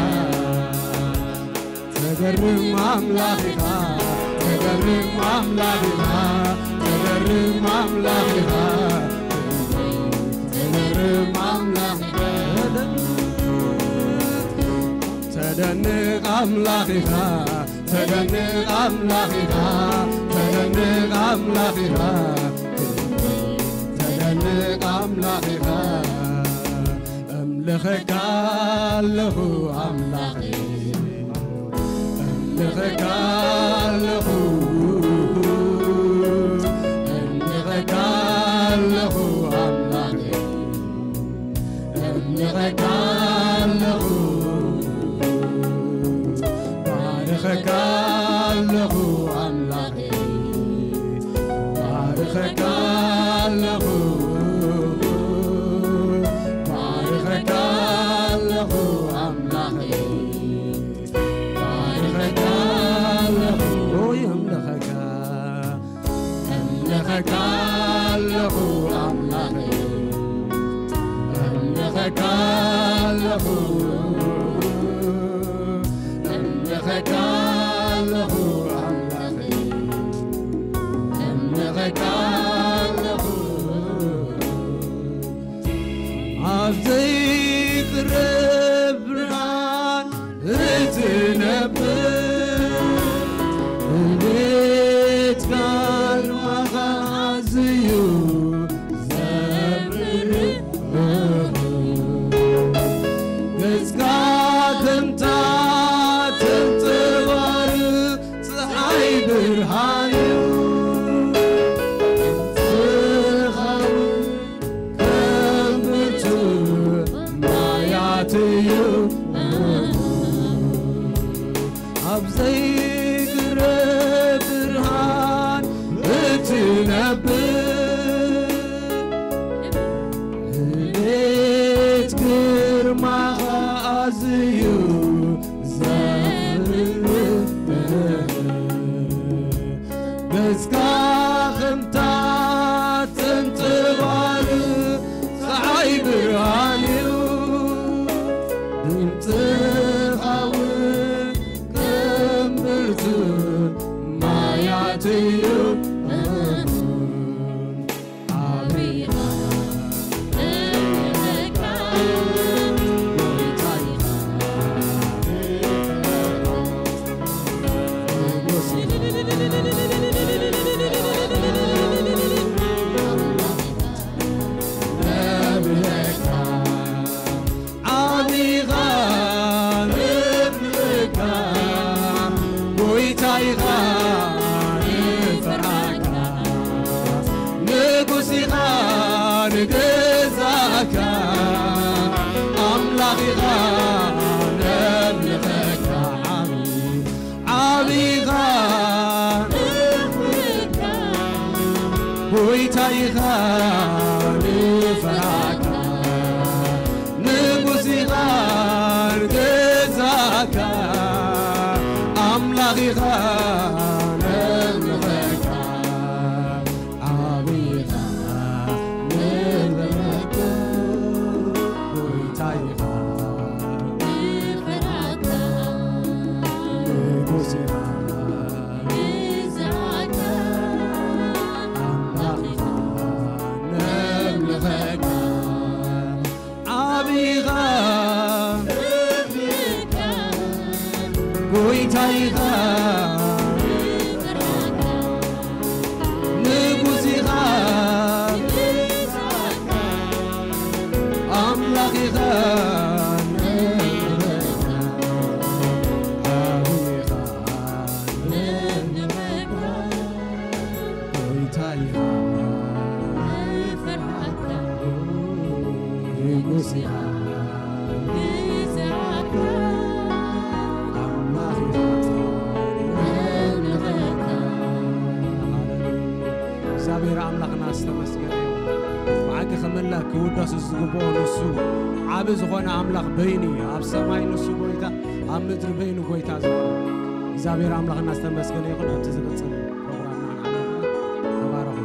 ተገርም ኣምላኽ ኢኻ። ተገርም ኣምላኽ ኢኻ። ተገርም ኣምላኽ ኢኻ። ተገርም ኣምላኽ ኢኻ። ተደንቕ ኣምላኽ ኢኻ። ተደንቕ ኣምላኽ ኢኻ። ተደንቕ ኣምላኽ ኢኻ። ተደንቕ ኣምላኽ ኢኻ። እምልኸካ ኣለኹ ኣምላኸይ። እምልኸካ ኣለኹ። እምልኸካ ኣለኹ ኣምላኸይ። እምልኸካ ኣለኹ። ባርኸካ ኣለኹ ኣምላኸይ። ባርኸካ ኣለኹ። ባርኸካ ኣለኹ ኣምላኸይ። ባርኸካ ኣለኹ። ኦይ፣ እምልኸካ፣ እምልኸካ ኣለኹ ኣምላኸይ። እምልኸካ ኣለኹ። እምልኸካ ኣለኹ ኣምላኸይ። እምልኸካ ኣለኹ። ኣብ ዘይቅረብ ብርሃን እትነብር እቤት ጋር መዓዝ እዩ ዘብርህ? ገጽካ ከምታ ተንጸባርቕ ጸሓይ ብርሃን እዩ። ትኻውን ከም ብርቱዕ ማያት እዩ። ኣብ ዘይግረ ብርሃን እትነብር፣ ቤት ግርማኻ ኣዝዩ ዘፍርህ። ገጽካ ከምታ ተንጸባርቕ ጸሓይ ብርሃን እዩ። ድምጽኻ እውን ከም ብርቱዕ ማያት እዩ። ዓቢኻ እምልኸካ፣ ጎይታ ኢኻ። ንጉስ ኢኻ። ነብለካ፣ ዓቢኻ ነብለካ፣ ጎይታ ኢኻ ንፈርሃካ። ንጉስ ኢኻ ንገዛእካ፣ ኣምላኽ ኢኻ ነምልኸካ። ዓቢ፣ ዓቢ ኢኻ፣ ጎይታ ኢኻ ንፈርሃካ። ንጉስ ኢኻ ንገዛእካ፣ ኣምላኽ ኢኻ ነምልኸካ። ዓቢ ኢኻ ንብረካ፣ ጎይታ ኢኻ ንፈርሃካ። ንጉስ ኢኻ ንገዛእካ፣ ኣምላኽ ኢኻ ነምልኸካ። ዓቢ ኢኻ፣ ጎይታ ኢኻ፣ ንጉስ ኢኻ፣ ኣምላኽ ኢኻ። ንጉስ ኢኻ፣ ንስራሕካ ኣምላኽ ኢኻ፣ ነምልኸካ። እግዚኣብሔር ኣምላኽና ዝተመስገነ ይኹን። ብሓቂ ክምለኽ ክውደስ ዝግብኦ ንሱ ዓቢ ዝኾነ ኣምላኽ በይኑ እዩ። ኣብ ሰማይ ንሱ ጎይታ፣ ኣብ ምድሪ በይኑ ጎይታ ዝኾነ እግዚኣብሔር ኣምላኽና ዝተመስገነ ይኹን። ኣብቲ ዝቕጽል ፕሮግራምና ንዓና ተባረኹ።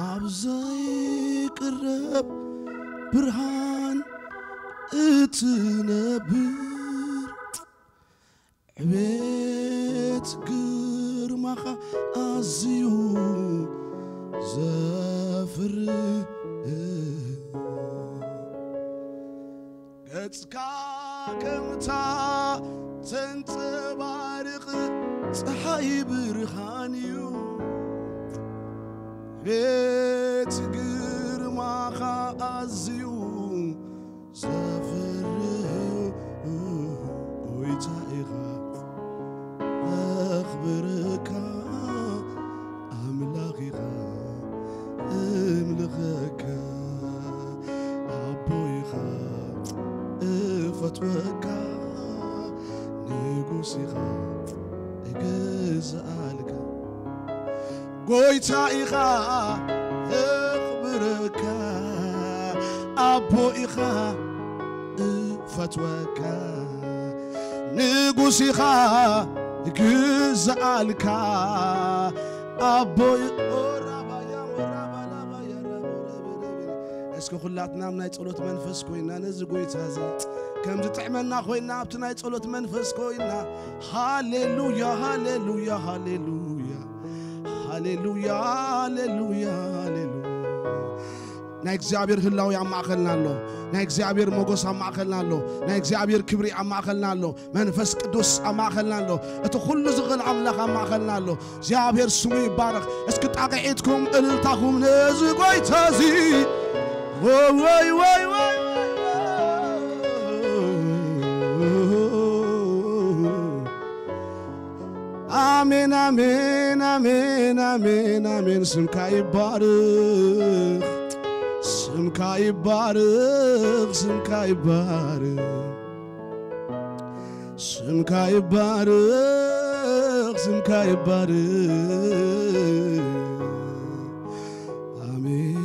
ኣብ ዘይቅረብ ብርሃን እትነብር፣ ዕቤት ግርማኻ ኣዝዩ ዘፍርህ፣ ገጽካ ከምታ ተንጸባርቕ ጸሓይ ብርሃን እዩ። ቤት ግርማኻ ኣዝዩ ዘፍርህ እዩ። ጎይታ ኢኻ ኣኽብረካ፣ ኣምላኽ ኢኻ እምልኸካ፣ ኣቦ ኢኻ እፈትወካ፣ ንጉስ ኢኻ እግዝኣልካ። ጎይታ ኢኻ እኽብረካ፣ ኣቦ ኢኻ እፈትወካ፣ ንጉስ ኢኻ እግዝኣልካ፣ ኣቦ ኦራባያ ኦራባላባያ ራቦረበረበረ። እስኪ ኩላትና ኣብ ናይ ጸሎት መንፈስ ኮይና ነዚ ጎይታ እዚ ከም ዝጥዕመና ኮይና ኣብቲ ናይ ጸሎት መንፈስ ኮይና ሃሌሉያ ሃሌሉያ ሃሌሉያ ሃሌሉያ ሃሌሉያ ሃሌሉያ። ናይ እግዚኣብሔር ህላዊ ኣብ ማእከልና ኣሎ። ናይ እግዚኣብሔር ሞጎስ ኣብ ማእከልና ኣሎ። ናይ እግዚኣብሔር ክብሪ ኣብ ማእከልና ኣሎ። መንፈስ ቅዱስ ኣብ ማእከልና ኣሎ። እቲ ኩሉ ዝኽእል ኣምላኽ ኣብ ማእከልና ኣሎ። እግዚኣብሔር ስሙ ይባረኽ። እስኪ ጣቕዒትኩም እልልታኹም ነዚ ጎይታ እዚ። ወይ ወይ ወይ ወይ ኣሜን ኣሜን ኣሜን ኣሜን ኣሜን። ስምካ ይባርኽ፣ ስምካ ይባርኽ፣ ስምካ ይባርኽ፣ ስምካ ይባርኽ፣ ስምካ ይባርኽ። ኣሜን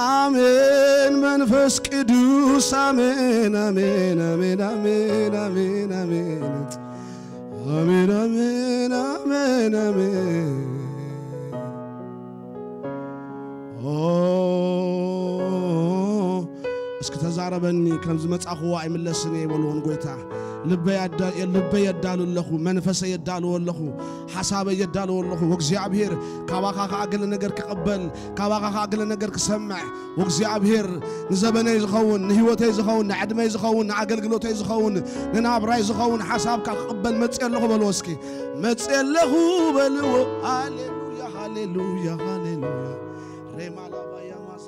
ኣሜን። መንፈስ ቅዱስ ኣሜን ኣሜን ኣሜን ኣሜን ኣሜን ኣሜን ኣሜን ኣሜን ኣሜን ኣሜን። ኦ እስኪ ተዛረበኒ፣ ከም ዝመጻኹዎ ኣይምለስን እየ በልዎ ንጎይታ። ልበይ ኣዳ- ልበይ የዳሉ ኣለኹ፣ መንፈሰይ የዳልዎ ኣለኹ፣ ሓሳበይ የዳልዎ ኣለኹ። ወእግዚኣብሔር ካባኻ ኸዓ ገለ ነገር ክቕበል፣ ካባኻ ኸዓ ገለ ነገር ክሰምዕ፣ ወእግዚኣብሔር ንዘበነይ ዝኸውን፣ ንህይወተይ ዝኸውን፣ ንዕድመይ ዝኸውን፣ ንኣገልግሎተይ ዝኸውን፣ ንናብራይ ዝኸውን ሓሳብካ ክቕበል መጽእ ኣለኹ በልዎ እስኪ። መጽእ ኣለኹ በልዎ። ሃሌሉያ ሃሌሉያ ሃሌሉያ። ሬማ ላባያ ማሳ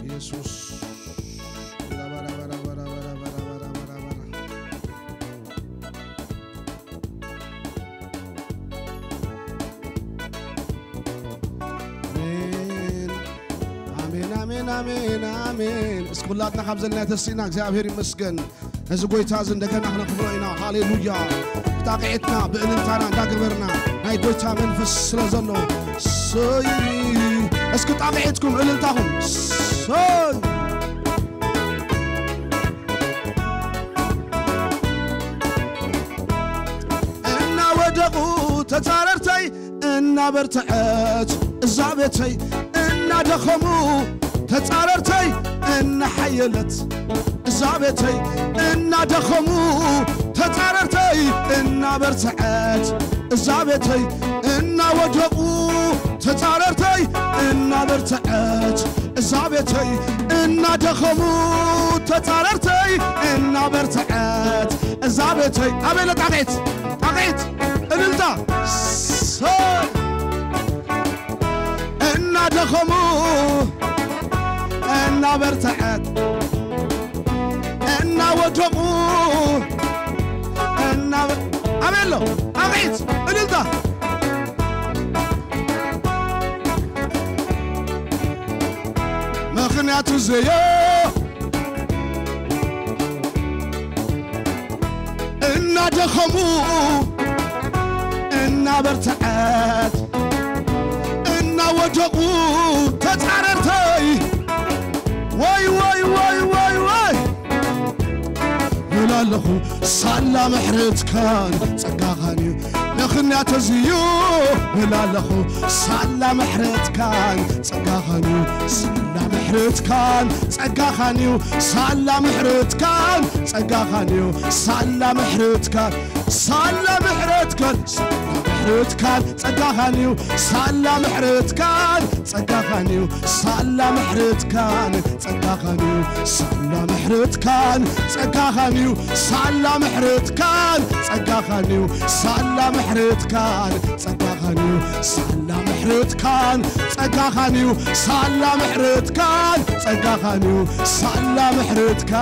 ኢየሱስ። ኣሜን፣ ኣሜን፣ ኣሜን። እስኪ ኩላትና ካብ ዘለና ተሲእና እግዚኣብሔር ይመስገን። ነዚ ጎይታ እዚ እንደገና ክነኽብሮ ኢና። ሃሌሉያ። ብጣቕዒትና ብእልልታና እንዳገበርና ናይ ጎይታ መንፈስ ስለ ዘሎ። ሰይ። እስኪ ጣቕዒትኩም እልልታኹም። ሰይ። እናወደቑ ተጻረርተይ እናበርትዐት እዛ ቤተይ እናደኸሙ ተጻረርተይ እናሓየለት እዛ ቤተይ እናደኸሙ ተጻረርተይ እናበርትዐት እዛ ቤተይ እናወደቑ ተጻረርተይ እናበርትዐት እዛ ቤተይ እናደኸሙ ተጻረርተይ እናበርትዐት እዛ ቤተይ ኣበይ ለጣቂት ጣቂት እልልታ ሰ እናደኸሙ እናበርትዐት እናወደቑ እናበ ኣበይ ኣሎ ጣቂት እልልታ ምኽንያቱ ዘዮ እናደኸሙ እናበርትዐት እናወደቑ ተጻረርተይ ወይ ወይ ወይ ወይ ወይ ይብላለኹ ሳላ ምሕረትካን ጸጋኻን እዩ ምኽንያት እዚዩ ይብላለኹ ሳላ ምሕረትካን ጸጋኻን እዩ ሳላ ምሕረትካን ጸጋኻን እዩ ሳላ ምሕረትካን ጸጋኻን እዩ ሳላ ምሕረትካን ሳላ ምሕረትካን ሳላ ምሕረትካን ጸጋኻን እዩ ሳላ ምሕረትካን ጸጋኻን እዩ ሳላ ምሕረትካን ጸጋኻን እዩ ሳላ ምሕረትካን ጸጋኻን እዩ ሳላ ምሕረትካን ጸጋኻን እዩ ሳላ ምሕረትካን ጸጋኻን እዩ ሳላ ምሕረትካን ጸጋኻን እዩ ሳላ ምሕረትካን ጸጋኻን እዩ ሳላ ምሕረትካን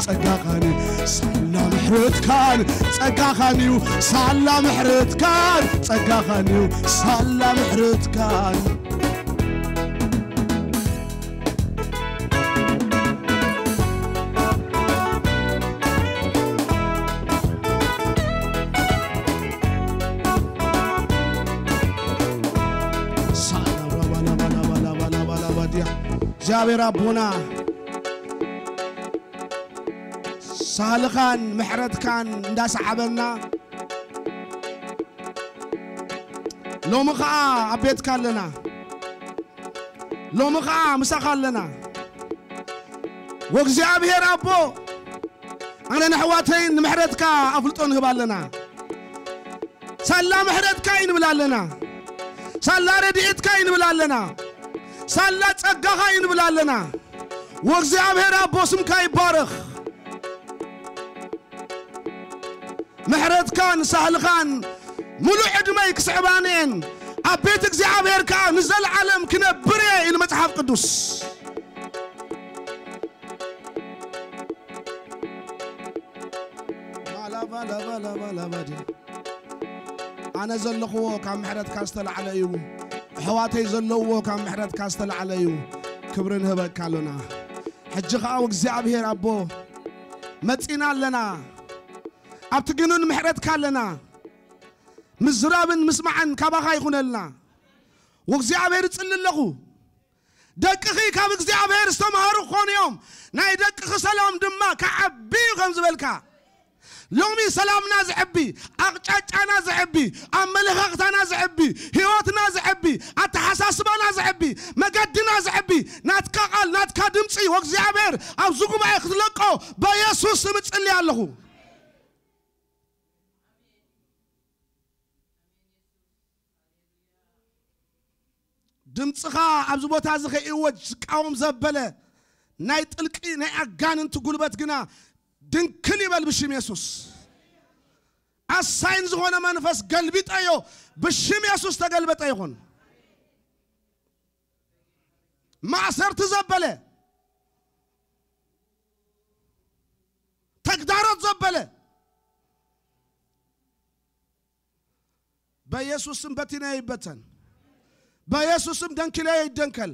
ጸጋኻን እዩ ሳላ ምሕረትካን ጸጋኻን እዩ ሳላ ምሕረትካን ጸጋኻን እዩ ሳላ ምሕረትካን እግዚኣብሔር ኣቦና ሳህልኻን ምሕረትካን እንዳሰዓበና ሎሚ ኸዓ ኣብ ቤትካ ኣለና ሎሚ ኸዓ ምሳኻ ኣለና ወእግዚኣብሔር ኣቦ ኣነ ንሕዋተይን ንምሕረትካ ኣፍልጦ ንህብ ኣለና ሳላ ምሕረትካ ይንብል ኣለና ሳላ ረድኤትካ ይንብል ኣለና ሳላ ጸጋኻ ይንብል ኣለና ወእግዚኣብሔር ኣቦ ስምካ ይባረኽ ምሕረትካን ሳህልኻን ሙሉእ ዕድመይ ክስዕባንየን ኣብ ቤት እግዚኣብሔር ከኣ ንዘለዓለም ክነብር እየ ኢሉ መጽሓፍ ቅዱስ ኣነ ዘለኽዎ ካብ ምሕረትካ ዝተላዕለ እዩ ኣሕዋተይ ዘለውዎ ካብ ምሕረትካ ዝተላዕለ እዩ ክብሪ ንህበካ ኣሎና ሕጂ ኸዓ እግዚኣብሔር ኣቦ መጺና ኣለና ኣብቲ ግኑን ምሕረትካ ኣለና ምዝራብን ምስማዕን ካባኻ ይኹነልና ወእግዚኣብሔር እጽሊ ኣለኹ ደቅኺ ካብ እግዚኣብሔር ዝተምሃሩ ክኾኑ እዮም ናይ ደቅኺ ሰላም ድማ ክዓቢ እዩ ከም ዝበልካ ሎሚ ሰላምና ዝዕቢ ኣቕጫጫና ዝዕቢ ኣመለኻኽታና ዝዕቢ ህይወትና ዝዕቢ ኣተሓሳስባና ዝዕቢ መገድና ዝዕቢ ናትካ ቃል ናትካ ድምፂ ወእግዚኣብሔር ኣብዚ ጉባኤ ክትለቆ በየሱስ ስም እጽሊ ኣለኹ ድምፅኻ ኣብዚ ቦታ እዚ ከይእወጅ ዝቃወም ዘበለ ናይ ጥልቂ ናይ ኣጋንንቲ ጉልበት ግና ድንክል ይበል ብሽም የሱስ ኣሳይን ዝኾነ መንፈስ ገልቢጠዮ ብሽም የሱስ ተገልበጠ ይኹን ማእሰርቲ ዘበለ ተግዳሮት ዘበለ በኢየሱስ ስም በቲነ ይበተን። በኢየሱስ ስም ደንኪለ ይደንከል።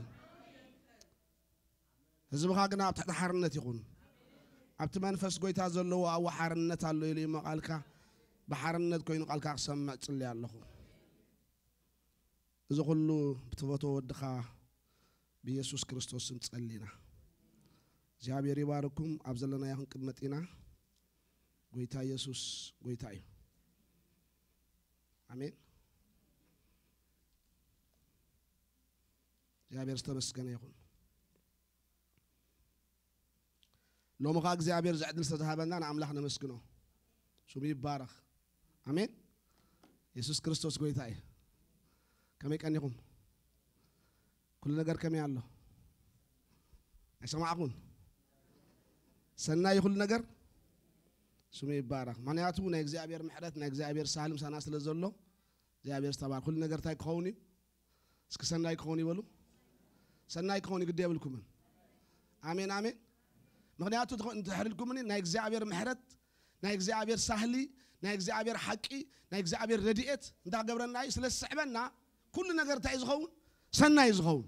ህዝብኻ ግና ኣብ ትሕቲ ሓርነት ይኹን። ኣብቲ መንፈስ ጎይታ ዘለዎ ኣብኡ ሓርነት ኣሎ ኢሉ እሞ ቃልካ፣ ብሓርነት ኮይኑ ቃልካ ክሰምዕ ጽሊ ኣለኹ። እዚ ኩሉ ብትፈቶ ወድኻ ብኢየሱስ ክርስቶስ ስም ጸሊና። እግዚኣብሔር ይባርኩም። ኣብ ዘለናዮ ክንቅመጥ ኢና። ጎይታ ኢየሱስ ጎይታ እዩ። ኣሜን። እግዚኣብሔር ዝተመስገነ ይኹን። ሎሚ ኸዓ እግዚኣብሔር ዝዕድል ዝተዝሃበና ንኣምላኽ ነመስግኖ። ስሙ ይባረኽ። ኣሜን። የሱስ ክርስቶስ ጎይታ እዩ። ከመይ ቀኒኹም? ኩሉ ነገር ከመይ ኣሎ? ኣይሰማዕኩን? ሰናይ ኩሉ ነገር? ስሙ ይባረኽ። ምኽንያቱ ናይ እግዚኣብሔር ምሕረት፣ ናይ እግዚኣብሔር ሳህል ምሳና ስለ ዘሎ፣ እግዚኣብሔር ዝተባረኸ። ኩሉ ነገር እንታይ ክኸውን እዩ? እስኪ ሰናይ ክኸውን ይበሉ። ሰናይ ክኸውን ግዲ የብልኩምን። ኣሜን፣ ኣሜን። ምኽንያቱ እንድሕር ኢልኩምኒ ናይ እግዚኣብሔር ምሕረት፣ ናይ እግዚኣብሔር ሳህሊ፣ ናይ እግዚኣብሔር ሓቂ፣ ናይ እግዚኣብሔር ረድኤት እንዳገብረና እዩ። ስለ ዝስዕበና ኩሉ ነገር እንታይ እዩ ዝኸውን? ሰናይ እዩ ዝኸውን።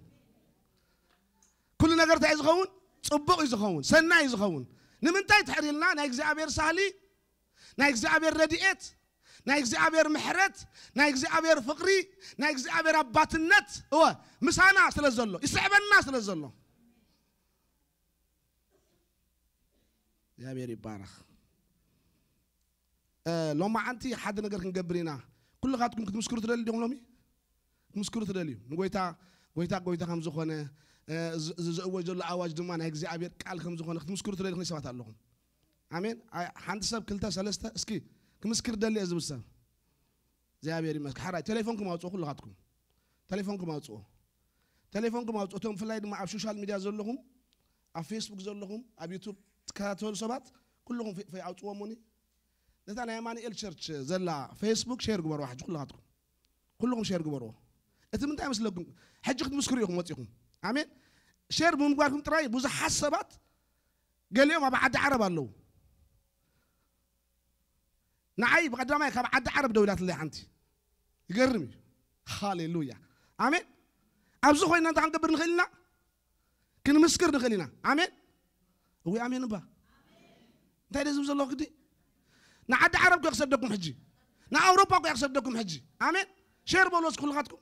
ኩሉ ነገር እንታይ እዩ ዝኸውን? ጽቡቕ እዩ ዝኸውን፣ ሰናይ እዩ ዝኸውን። ንምንታይ ትሕር ኢልና? ናይ እግዚኣብሔር ሳህሊ፣ ናይ እግዚኣብሔር ረድኤት፣ ናይ እግዚኣብሔር ምሕረት፣ ናይ እግዚኣብሔር ፍቕሪ፣ ናይ እግዚኣብሔር ኣባትነት፣ እወ፣ ምሳና ስለ ዘሎ፣ ይስዕበና ስለ ዘሎ። እግዚኣብሔር ይባረኽ። እ፣ ሎማዓንቲ ሓደ ነገር ክንገብር ኢና። ኩልኻትኩም ክትምስክሩ ትደልዩ ዲኹም ሎሚ? ክትምስክሩ ትደልዩ? ንጎይታ፣ ጎይታ፣ ጎይታ ከም ዝኾነ፣ እ፣ እዚ፣ እዚ ዝእወጅ ዘሎ ኣዋጅ ድማ ናይ እግዚኣብሔር ቃል ከም ዝኾነ ክትምስክሩ ትደልዩ ኹም ሰባት ኣለኹም። ኣሜን። ኣይ፣ ሓንቲ ሰብ ክልተ ሰለስተ እስኪ ክምስክር ደሊ እየ ዝብል ሰብ። እግዚኣብሔር ይመስገን። ሓራይ ቴሌፎንኩም ኣውፅኦ፣ ኩልኻትኩም ቴሌፎንኩም ኣውፅኦ። ቴሌፎንኩም ኣውፅኦ። እቶም ብፍላይ ድማ ኣብ ሶሻል ሚድያ ዘለኹም፣ ኣብ ፌስቡክ ዘለኹም፣ ኣብ ዩቱብ ትከታተሉ ሰባት ኩልኹም ፈ-፣ ፈ-፣ ኣውፅዎ እሞኒ። ነታ ናይ ኣማኑኤል ቸርች ዘላ ፌስቡክ ሼር ግበርዋ ሕጂ ኩልኻትኩም። ኩልኹም ሼር ግበርዎ። እቲ ምንታይ መስለኩም? ሕጂ ክትምስክሩ ኢኹም ወፂኹም። ኣሜን። ሼር ብምግባርኩም ጥራይ ብዙሓት ሰባት፣ ገሊኦም ኣብ ዓዲ ዓረብ ኣለዉ። ንዓይ ብቐዳማይ ካብ ዓዲ ዓረብ ደዊላትለይ ሓንቲ። ይገርም እዩ። ሃሌሉያ። ኣሜን። ኣብዚ ኮይና እንታይ ክንገብር ንኽእል ኢና? ክንምስክር ንኽእል ኢና። ኣሜን። እዊ ኣሜን እባ። እንታይ ደዝም ዘለኹ ግዲ? ንዓዲ ዓረብ እኮ ክሰደኩም ሕጂ። ንኣውሮፓ እኮ ክሰደኩም ሕጂ። ኣሜን። ሼር በሎ እስኪ ኩልኻትኩም።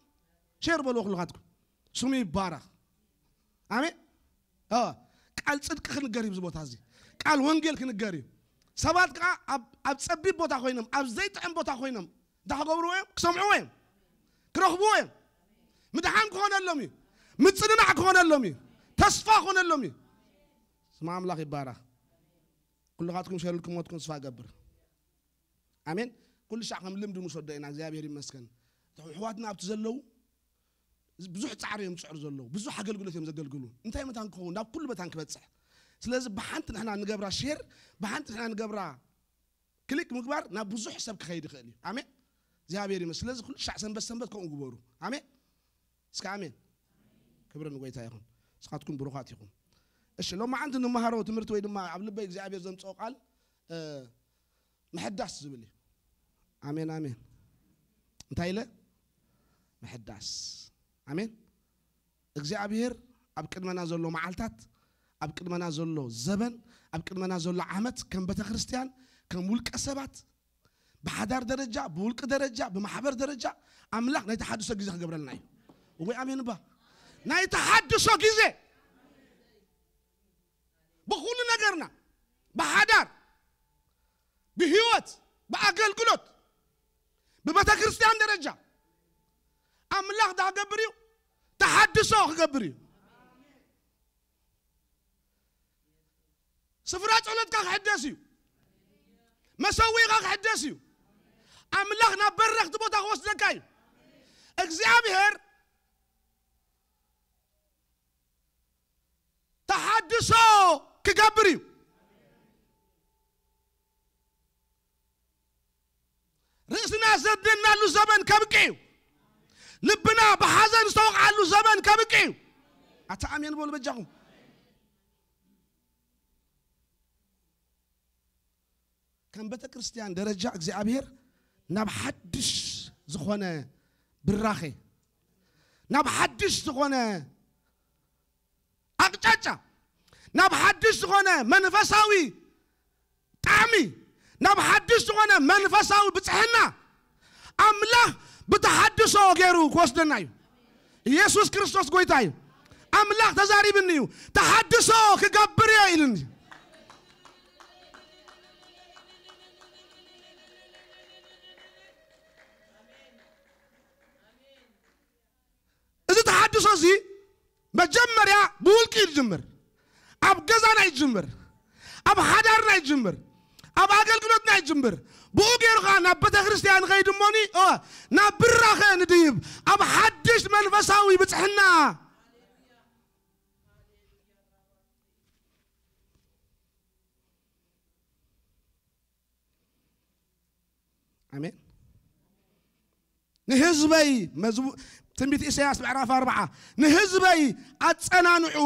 ሼር በሎ ኩልኻትኩም። ስሙ ይባረኽ። ኣሜን። እ፣ ቃል ጽድቂ ክንገር እዩ ኣብዚ ቦታ እዚ። ቃል ወንጌል ክንገር እዩ። ሰባት ከዓ ኣብ፣ ኣብ ጸቢብ ቦታ ኮይኖም፣ ኣብ ዘይጥዕም ቦታ ኮይኖም፣ እንታይ ክገብርዎ እዮም? ክሰምዕዎ እዮም። ክረኽብዎ እዮም። ምድሓን ክኾነሎም እዩ። ምጽንናዕ ክኾነሎም እዩ። ተስፋ ክኾነሎም እዩ። ስም ኣምላኽ ይባረኽ። ኩልኻትኩም ሸርልኩም ሞትኩም ተስፋ እገብር። ኣሜን። ኩሉ ሻዕ ከም ልምዲ ንውሰዶ ኢና። እግዚኣብሔር ይመስገን። እቶም ኣሕዋትና ኣብቲ ዘለዉ ብዙሕ ጻዕሪ እዮም ዝጽዕሩ ዘለዉ። ብዙሕ ኣገልግሎት እዮም ዘገልግሉ። እንታይ መታን ክኸውን? ናብ ኩሉ መታን ክበጽሕ። ስለዚ ብሓንቲ ንሕና ንገብራ ሼር፣ ብሓንቲ ንሕና ንገብራ ክሊክ ምግባር ናብ ብዙሕ ሰብ ክኸይድ ይኽእል እዩ። ኣሜን። እግዚኣብሔር ይመስገን። ስለዚ ኩሉ ሻዕ ሰንበት ሰንበት ከምኡ ግበሩ። ኣሜን። እስከ ኣሜን። ክብሪ ንጎይታ ይኹን። ንስኻትኩም ብሩኻት ኢኹም። እሺ፣ ሎማዓንቲ ንመሃሮ ትምህርቲ ወይ ድማ ኣብ ልበይ እግዚኣብሔር ዘምጽኦ ቃል፣ እ፣ ምሕዳስ ዝብል እዩ። ኣሜን፣ ኣሜን። እንታይ ኢለ? ምሕዳስ። ኣሜን። እግዚኣብሔር ኣብ ቅድመና ዘሎ መዓልታት፣ ኣብ ቅድመና ዘሎ ዘበን፣ ኣብ ቅድመና ዘሎ ዓመት ከም ቤተ ክርስቲያን፣ ከም ውልቀ ሰባት፣ ብሓዳር ደረጃ፣ ብውልቂ ደረጃ፣ ብማሕበር ደረጃ ኣምላኽ ናይ ተሓድሶ ግዜ ክገብረልና እዩ። ወይ ኣሜን እባ። ናይ ተሓድሶ ግዜ ብኹሉ ነገርና፣ ብሓዳር፣ ብህይወት፣ ብኣገልግሎት፣ ብቤተ ክርስቲያን ደረጃ ኣምላኽ ዳ ክገብር እዩ? ተሓድሶ ክገብር እዩ። ስፍራ ጸሎትካ ክሕደስ እዩ። መሰዊእኻ ክሕደስ እዩ። ኣምላኽ ናብ በረኽቲ ቦታ ክወስደካ እዩ። እግዚኣብሔር ተሓድሶ ክገብር እዩ። ርእስና ዘደናሉ ዘበን ከብቂ እዩ። ልብና ብሓዘን ዝተወቕዓሉ ዘበን ከብቂ እዩ። ኣታ ኣሜን በሉ በጃኹም። ከም ቤተ ክርስቲያን ደረጃ እግዚኣብሔር ናብ ሓድሽ ዝኾነ ብራኸ፣ ናብ ሓድሽ ዝኾነ ኣቕጫጫ፣ ናብ ሓድሽ ዝኾነ መንፈሳዊ ጣዕሚ፣ ናብ ሓድሽ ዝኾነ መንፈሳዊ ብጽሕና ኣምላኽ ብተሓድሶ ገይሩ ክወስደና እዩ። ኢየሱስ ክርስቶስ ጎይታ እዩ። ኣምላኽ ተዛሪብኒ እዩ። ተሓድሶ ክገብር እየ ኢሉኒ። እዚ ተሓድሶ እዚ መጀመርያ ብውልቂ እዩ ዝጅምር። ኣብ ገዛና እዩ ዝጅምር። ኣብ ሓዳርና እዩ ዝጅምር። ኣብ ኣገልግሎትና እዩ ዝጅምር። ብኡ ገይሩ ኸዓ ናብ ቤተ ክርስቲያን ንኸይድ እሞኒ፣ እ፣ ናብ ብራኸ ንድይብ። ኣብ ሓድሽ መንፈሳዊ ብጽሕና። ኣሜን። ንህዝበይ፣ መዝሙ-፣ ትንቢት ኢሳያስ ምዕራፍ ኣርብዓ፣ ንህዝበይ ኣጸናንዑ፣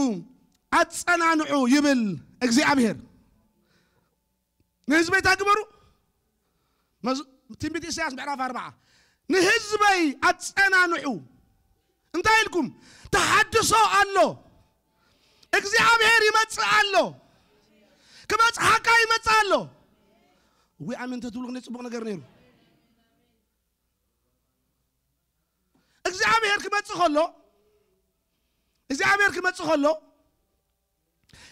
ኣጸናንዑ ይብል እግዚኣብሔር። ንህዝበይ እንታይ ግበሩ? መዝ-፣ ትንቢት ኢሳያስ ምዕራፍ ኣርብዓ፣ ንህዝበይ ኣጸናንዑ። እንታይ ኢልኩም? ተሓድሶ ኣሎ። እግዚኣብሔር ይመጽእ ኣሎ። ክበጽሓካ ይመጽእ ኣሎ። ወይ ኣሜን ተትብሉ ክንደይ ጽቡቕ ነገር ነይሩ። እግዚኣብሔር ክመጽእ ከሎ፣ እግዚኣብሔር ክመጽእ ከሎ፣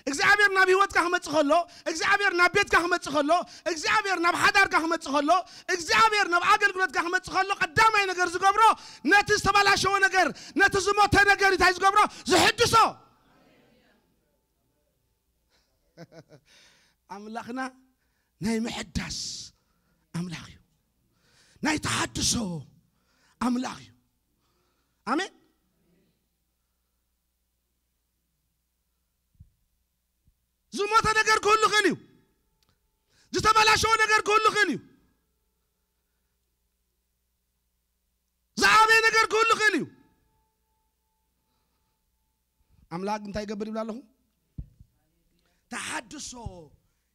እግዚኣብሔር ናብ ህይወትካ ክመጽእ ከሎ፣ እግዚኣብሔር ናብ ቤትካ ክመጽእ ከሎ፣ እግዚኣብሔር ናብ ሓዳርካ ክመጽእ ከሎ፣ እግዚኣብሔር ናብ ኣገልግሎትካ ክመጽእ ከሎ፣ ቀዳማይ ነገር ዝገብሮ ነቲ ዝተበላሸወ ነገር፣ ነቲ ዝሞተ ነገር እንታይ ዝገብሮ? ዝሕድሶ። ኣምላኽና ናይ ምሕዳስ ኣምላኽ እዩ። ናይ ተሓድሶ ኣምላኽ እዩ። ኣሜን። ዝሞተ ነገር ክህሉ ይኽእል እዩ። ዝተበላሸወ ነገር ክህሉ ይኽእል እዩ። ዝኣበየ ነገር ክህሉ ይኽእል እዩ። ኣምላኽ እንታይ ይገብር ይብል ኣለኹ? ተሓድሶ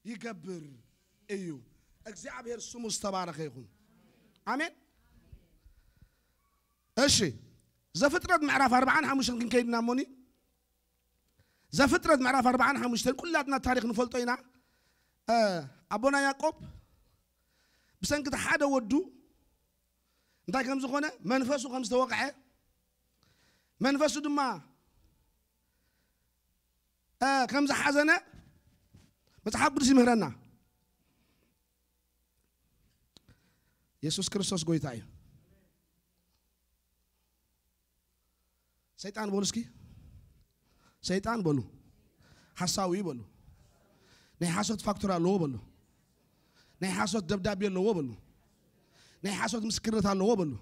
ይገብር እዩ። እግዚኣብሔር ስሙ ዝተባረኸ ይኹን። ኣሜን። እሺ፣ ዘፍጥረት ምዕራፍ ኣርብዓን ሓሙሽተን ክንከይድ ኢና እሞኒ። ዘፍጥረት ምዕራፍ ኣርብዓን ሓሙሽተን ኩላትና ታሪኽ ንፈልጦ ኢና። እ፣ ኣቦና ያዕቆብ ብሰንኪ እቲ ሓደ ወዱ እንታይ ከም ዝኾነ፣ መንፈሱ ከም ዝተወቕዐ፣ መንፈሱ ድማ፣ እ፣ ከም ዝሓዘነ መጽሓፍ ቅዱስ ይምህረና። የሱስ ክርስቶስ ጎይታ እዩ። ሰይጣን በሉ እስኪ። ሰይጣን በሉ። ሓሳዊ በሉ። ናይ ሓሶት ፋክተር ኣለዎ በሉ። ናይ ሓሶት ደብዳቤ ኣለዎ በሉ። ናይ ሓሶት ምስክርነት ኣለዎ በሉ።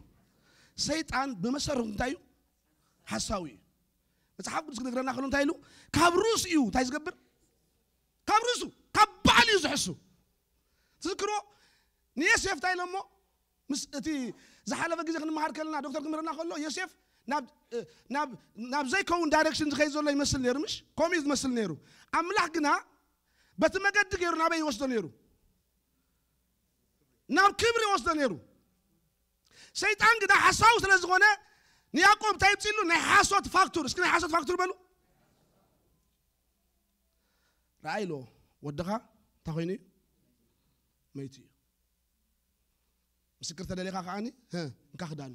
ሰይጣን ብመሰረቱ እንታይ እዩ? ሓሳዊ እዩ። መጽሓፍ ቅዱስ ክነግረና ከሎ እንታይ ኢሉ? ካብ ርእሱ እዩ እንታይ ዝገብር? ካብ ርእሱ፣ ካብ ባዕሉ እዩ ዝሕሱ። ትዝክሮ? ንዮሴፍ እንታይ ኢሎሞ? ምስ እቲ ዝሓለፈ ግዜ ክንመሃር ከለና ዶክተር ክምህረና ከሎ ዮሴፍ ናብ፣ ናብ፣ ናብ ዘይከውን ዳይሬክሽን ዝኸይድ ዘሎ ይመስል ነይሩ፣ ምሽ? ከምኡ እዩ ዝመስል ነይሩ። ኣምላኽ ግና በቲ መገዲ ገይሩ ናበይ ይወስዶ ነይሩ? ናብ ክብሪ ይወስዶ ነይሩ። ሰይጣን ግና ሓሳዊ ስለ ዝኾነ ንያዕቆብ እንታይ ይብፅሉ? ናይ ሓሶት ፋክቱር። እስኪ ናይ ሓሶት ፋክቱር በሉ። ረኣይ ኢሎ፣ ወድኻ እንታይ ኮይኑ እዩ? መይቱ እዩ። ምስክር ተደሊኻ ከዓኒ፣ ህ፣ እንካ ክዳኑ።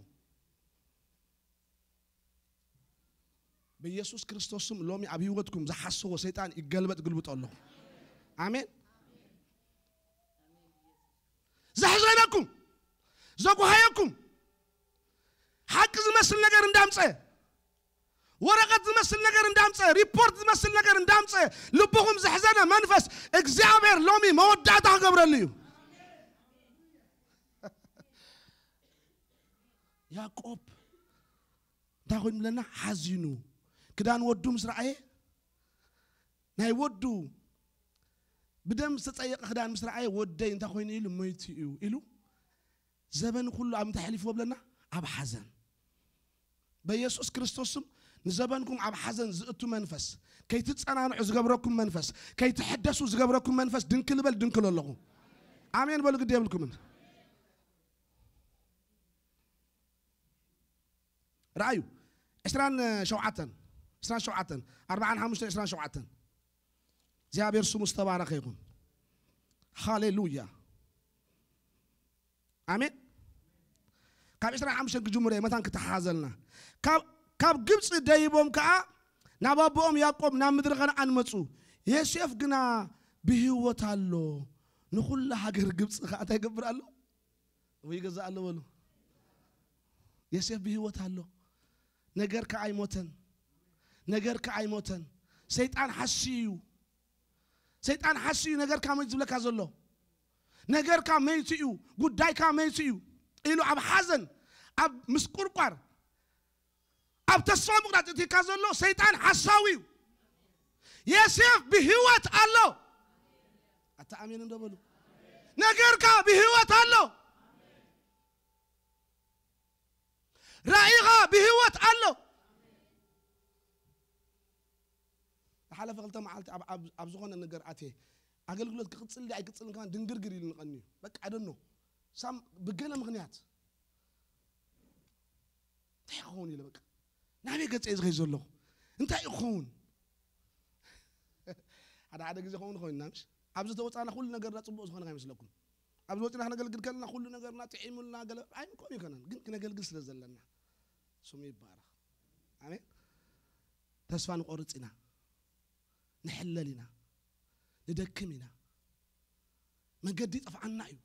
ብኢየሱስ ክርስቶስ ስም ሎሚ ኣብ ህይወትኩም ዝሓሰዎ ሰይጣን ይገልበጥ ግልብጦ ኣለኹ። ኣሜን። ዘሕዘነኩም፣ ዘጓሃየኩም፣ ሓቂ ዝመስል ነገር እንዳምጸ፣ ወረቐት ዝመስል ነገር እንዳምጸ፣ ሪፖርት ዝመስል ነገር እንዳምጸ፣ ልብኹም ዘሕዘነ መንፈስ እግዚኣብሔር ሎሚ መወዳእታ ክገብረሉ እዩ። ያዕቆብ እንታይ ኮይኑ ብለና? ሓዚኑ። ክዳን ወዱ ምስ ረኣየ፣ ናይ ወዱ ብደም ዝተጸየቐ ክዳን ምስ ረኣየ፣ ወደይ እንታይ ኮይኑ ኢሉ? መይቱ እዩ ኢሉ። ዘበን ኩሉ ኣብ እንታይ ኣሕሊፍዎ ብለና? ኣብ ሓዘን። በኢየሱስ ክርስቶስ ስም ንዘበንኩም ኣብ ሓዘን ዝእቱ መንፈስ፣ ከይትጸናንዑ ዝገብረኩም መንፈስ፣ ከይትሕደሱ ዝገብረኩም መንፈስ ድንክል በል፣ ድንክል ኣለኹ። ኣሜን በሉ፣ ግዲ የብልኩምን። ረኣዩ፣ ዕስራን ሸውዓተን፣ ዕስራን ሸውዓተን፣ ኣርብዓን ሓሙሽተን፣ ዕስራን ሸውዓተን። እግዚኣብሔር ስሙ ዝተባረኸ ይኹን። ሃሌሉያ። ኣሜን። ካብ ዕስራን ሓሙሽተን ክጅምሮ እየ፣ መታን ክተሓዘልና። ካብ፣ ካብ ግብፂ ደይቦም ከዓ ናብ ኣቦኦም ያዕቆብ ናብ ምድሪ ከነዓን መፁ። ዮሴፍ ግና ብህይወት ኣሎ። ንኹላ ሃገር ግብፂ ከዓ እንታይ ይገብር ኣሎ? ወይ ይገዝእ ኣሎ በሉ። ዮሴፍ ብህይወት ኣሎ። ነገርካ ኣይሞተን። ነገርካ ኣይሞተን። ሰይጣን ሓስዩ እዩ። ሰይጣን ሓስዩ ነገርካ መይቱ ዝብለካ ዘሎ። ነገርካ መይቱ እዩ፣ ጉዳይካ መይቱ እዩ ኢሉ ኣብ ሓዘን፣ ኣብ ምስቁርቋር፣ ኣብ ተስፋ ምቑራጽ እትካ ዘሎ ሰይጣን ሓሳዊ እዩ። ዮሴፍ ብህይወት ኣሎ። ኣታ ኣሜን እንዶ በሉ። ነገርካ ብህይወት ኣሎ። ራእይኻ ብህይወት ኣሎ። ዝሓለፈ ክልተ መዓልቲ ኣብ፣ ኣብ፣ ኣብ ዝኾነ ነገር ኣትየ፣ ኣገልግሎት ክቕጽል ድዩ ኣይቅጽልን ከማን ድንግርግር ኢሉ ንቐንዩ። በቃ፣ I don't know። ሳም ብገለ ምኽንያት እንታይ ክኸውን ኢለ፣ በቃ፣ ናበይ ገጸ እየ ዝኸይድ ዘለኹ? እንታይ እዩ ክኸውን? ሓደ ሓደ ግዜ ኸውን ኮይንና፣ ምሽ? ኣብዚ ተወጻና ኩሉ ነገርና ጽቡቕ ዝኾነ ከይመስለኩም። ኣብዚ ወጺና ክነገልግል ከለና ኩሉ ነገርና ጥዒሙልና ገለ ኣይንኮም ይኮነን፣ ግን ክነገልግል ስለ ዘለና ስሙ ይባረኽ። ኣሜን። ተስፋ ንቆርጽ ኢና፣ ንሕለል ኢና፣ ንደክም ኢና፣ መገዲ ይጠፍዓና እዩ፣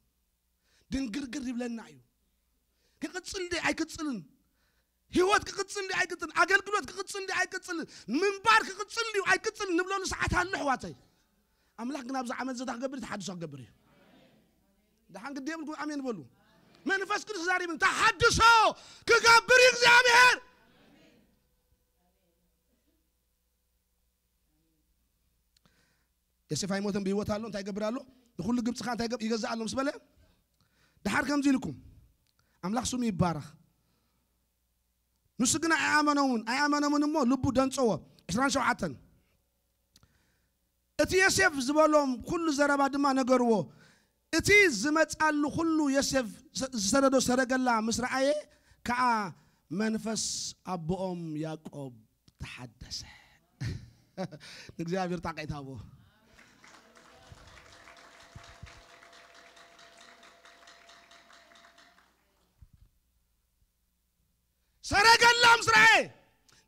ድንግርግር ይብለና እዩ። ክቕጽል ድዩ ኣይቅጽልን? ህይወት ክቕጽል ድዩ ኣይቅጽልን? ኣገልግሎት ክቕጽል ድዩ ኣይቅጽልን? ምንባር ክቕጽል ድዩ ኣይቅጽልን ንብለሉ ሰዓት ኣሎ ኣሕዋተይ። ኣምላኽ ግን ኣብዚ ዓመት ዘታ ክገብር እዩ፣ ተሓድሶ ክገብር እዩ። ደሓን ግዲ የብልኩም ኣሜን በሉ። መንፈስ ቅዱስ ዛሬ ምን ተሓድሶ ክገብር እዩ እግዚኣብሔር። ዮሴፍ ኣይሞተን፣ ብህይወት ኣሎ። እንታይ ይገብር ኣሎ? ንኹሉ ግብፂ ኸዓ እንታይ ይገብ-፣ ይገዝእ ኣሎ ምስ በለ፣ ደሓር ከምዚ ኢልኩም፣ ኣምላኽ ስሙ ይባረኽ። ንሱ ግና ኣይኣመኖምን፣ ኣይኣመኖምን እሞ ልቡ ደንጸዎ። ዕስራን ሸውዓተን፣ እቲ ዮሴፍ ዝበሎም ኩሉ ዘረባ ድማ ነገርዎ። እቲ ዝመጻሉ ኩሉ ዮሴፍ ዝሰደዶ ሰረገላ ምስ ረኣየ ከኣ መንፈስ ኣቦኦም ያዕቆብ ተሓደሰ። ንእግዚኣብሔር ጣቕዒት ሃቦ። ሰረገላ ምስ ረኣየ፣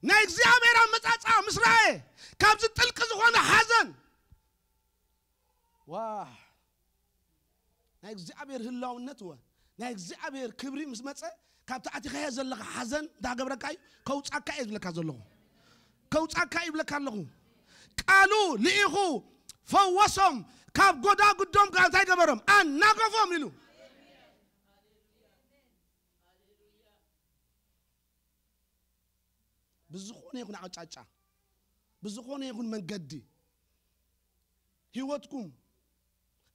ናይ እግዚኣብሔር ኣመጻጽኣ ምስ ረኣየ፣ ካብዚ ጥልቂ ዝኾነ ሓዘን፣ ዋ፣ ናይ እግዚኣብሔር ህላውነት ወ ናይ እግዚኣብሔር ክብሪ ምስ መጸ፣ ካብቲ ኣቲኻዮ ዘለኻ ሓዘን እንዳገበረካ እዩ፣ ከውጻካ እየ ዝብለካ ዘለኹ። ከውጻካ እዩ ይብለካ ኣለኹ። ቃሉ ልኢኹ ፈወሶም፣ ካብ ጎዳጉዶም ጋር እንታይ ገበሮም? ኣናገፎም ኢሉ። ብዝኾነ ይኹን ኣቕጫጫ፣ ብዝኾነ ይኹን መንገዲ፣ ህይወትኩም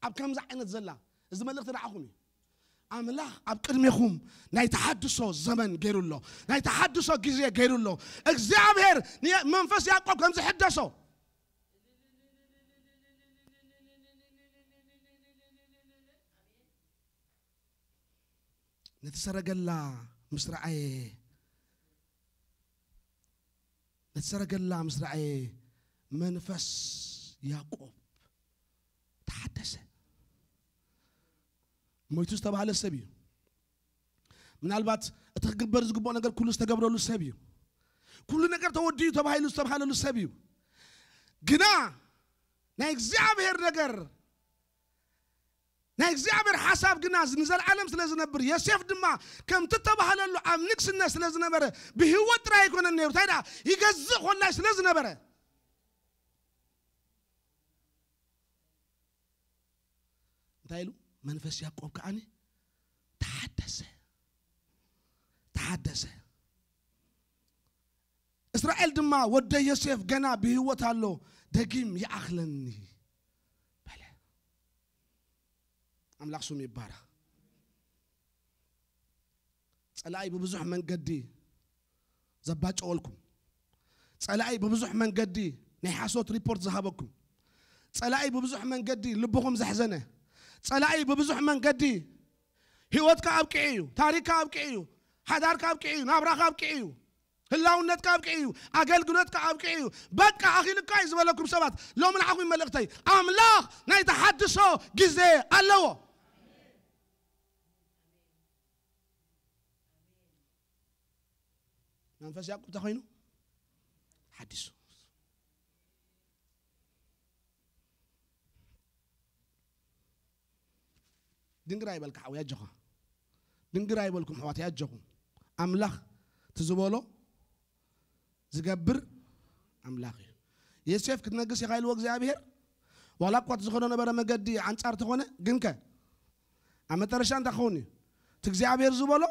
ኣብ ከምዚ ዓይነት ዘላ፣ እዚ መልእኽቲ ንዓኹም እዩ። ኣምላኽ ኣብ ቅድሜኹም ናይ ተሓድሶ ዘመን ገይሩ ኣሎ። ናይ ተሓድሶ ግዜ ገይሩ ኣሎ። እግዚኣብሔር ንየ-፣ መንፈስ ያዕቆብ ከም ዝሕደሶ፣ ነቲ ሰረገላ ምስ ረኣየ፣ ነቲ ሰረገላ ምስ ረኣየ መንፈስ ያዕቆብ ተሓደሰ። ሞይቱ ዝተባህለ ሰብ እዩ። ምናልባት እቲ ክግበር ዝግብኦ ነገር ኩሉ ዝተገብረሉ ሰብ እዩ። ኩሉ ነገር ተወዲኡ ተባሂሉ ዝተባህለሉ ሰብ እዩ። ግና ናይ እግዚኣብሔር ነገር፣ ናይ እግዚኣብሔር ሓሳብ ግና ንዘለዓለም ስለ ዝነብር፣ ዮሴፍ ድማ ከምቲ ተባህለሉ ኣብ ንግስነት ስለ ዝነበረ፣ ብህይወት ጥራይ ኣይኮነን ነይሩ፣ እንታይ ደኣ ይገዝእ ኮላይ ስለ ዝነበረ፣ እንታይ ኢሉ? መንፈስ ያዕቆብ ከዓኒ ተሓደሰ፣ ተሓደሰ። እስራኤል ድማ፣ "ወደ ዮሴፍ ገና ብህይወት ኣሎ፣ ደጊም ይኣኽለኒ" በለ። ኣምላኽ ስሙ ይባረኽ። ጸላኢ ብብዙሕ መንገዲ ዘባጨወልኩም፣ ጸላኢ ብብዙሕ መንገዲ ናይ ሓሶት ሪፖርት ዝሃበኩም፣ ጸላኢ ብብዙሕ መንገዲ ልብኹም ዘሕዘነ፣ ጸላኢ ብብዙሕ መንገዲ ህይወትካ ኣብቂዑ እዩ፣ ታሪክካ ኣብቂዑ እዩ፣ ሓዳርካ ኣብቂዑ እዩ፣ ናብራኻ ኣብቂዑ እዩ። ህላውነትካ ኣብቂዑ እዩ። ኣገልግሎትካ ኣብቂዑ እዩ። በቃ ኣኺሉካ እዩ ዝበለኩም ሰባት፣ ሎሚ ንዓኹም መልእኽተይ፣ ኣምላኽ ናይ ተሓድሶ ግዜ ኣለዎ። መንፈስ ያዕቆብ እንታይ ኮይኑ? ሓዲሱ። ድንግር ኣይበልካ ሓወይ፣ ኣጆኻ። ድንግር ኣይበልኩም ኣሕዋተይ፣ ኣጆኹም። ኣምላኽ እቲ ዝበሎ ዝገብር ኣምላኽ እዩ። ዮሴፍ ክትነግስ ኢኻ ኢልዎ እግዚኣብሔር። ዋላ እኳ እቲ ዝኾነ ነበረ መገዲ ኣንጻር ተኾነ፣ ግንከ ኣብ መጠረሻ እንታይ ክኸውን እዩ? እቲ እግዚኣብሔር ዝበሎ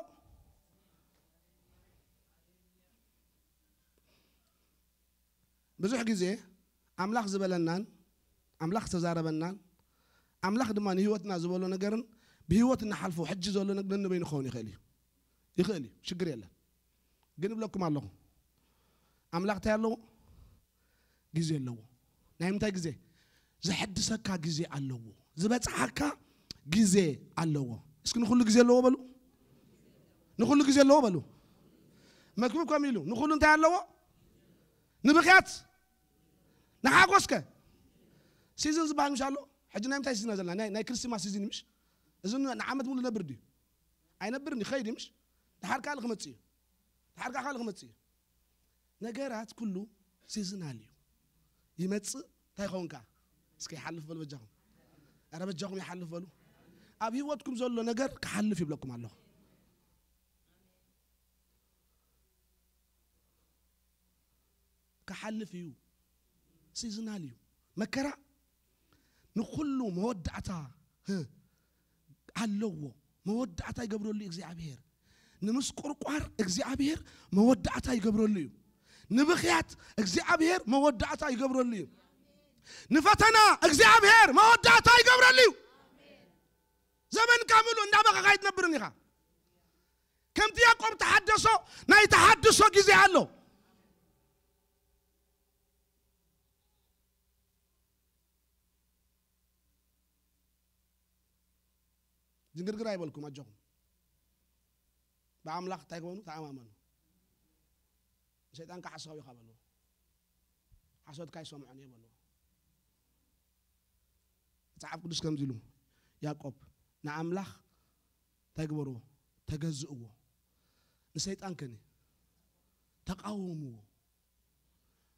ብዙሕ ግዜ ኣምላኽ ዝበለናን ኣምላኽ ዝተዛረበናን ኣምላኽ ድማ ንህይወትና ዝበሎ ነገርን ብህይወት እንሓልፎ ሕጂ ዘሎ ነገር ነንበይኑ ክኸውን ይኽእል እዩ። ይኽእል እዩ፣ ሽግር የለን። ግን እብለኩም ኣለኹ፣ ኣምላኽ እንታይ ኣለዎ? ግዜ ኣለዎ። ናይ ምንታይ ግዜ? ዘሐድሰካ ግዜ ኣለዎ። ዝበጽሓካ ግዜ ኣለዎ። እስኪ ንኹሉ ግዜ ኣለዎ በሉ። ንኹሉ ግዜ ኣለዎ በሉ። መክብብ ከም ኢሉ ንኹሉ እንታይ ኣለዎ? ንብኽያት ንሓጎስከ ሲዝን ዝበሃል ምሽ ኣሎ። ሕጂ ናይ ምንታይ ሲዝን ዘለና? ናይ፣ ናይ ክርስትማስ ሲዝን ምሽ? እዚ ን-፣ ንዓመት ሙሉ ነብር ድዩ? ኣይነብርን፣ ይኸይድ ምሽ? ድሓር ካልእ ክመጽእ እዩ። ድሓር ካልእ ክመጽእ እዩ። ነገራት ኩሉ ሲዝናል እዩ። ይመጽእ፣ እንታይ ይኸውን ከኣ? እስከ ይሓልፍ በሉ በጃኹም። ኧረ በጃኹም ይሓልፍ በሉ። ኣብ ህይወትኩም ዘሎ ነገር ክሓልፍ ይብለኩም ኣለኹ። ክሓልፍ እዩ። ሲዝናል እዩ። መከራ ንኹሉ መወዳእታ፣ ህ፣ ኣለዎ። መወዳእታ ይገብረሉ እዩ እግዚኣብሔር። ንምስቁርቋር እግዚኣብሔር መወዳእታ ይገብረሉ እዩ። ንብኽያት እግዚኣብሔር መወዳእታ ይገብረሉ እዩ። ንፈተና እግዚኣብሔር መወዳእታ ይገብረሉ እዩ። ዘመንካ ምሉእ እንዳበኻ ካይትነብርን ኢኻ። ከምቲ ያዕቆብ ተሓደሶ፣ ናይ ተሓድሶ ግዜ ኣሎ። ድንግርግር ኣይበልኩም፣ ኣጆኹም። ብኣምላኽ እንታይ ክበኑ? ተኣማመኑ። ንሰይጣን ከዓ ሓሳዊ ኢኻ በልዎ። ሓሶትካ ኣይሰምዖን እየ በልዎ። መጽሓፍ ቅዱስ ከምዚ ኢሉ፣ ያዕቆብ ንኣምላኽ እንታይ ግበርዎ? ተገዝእዎ። ንሰይጣን ከኒ ተቃወምዎ።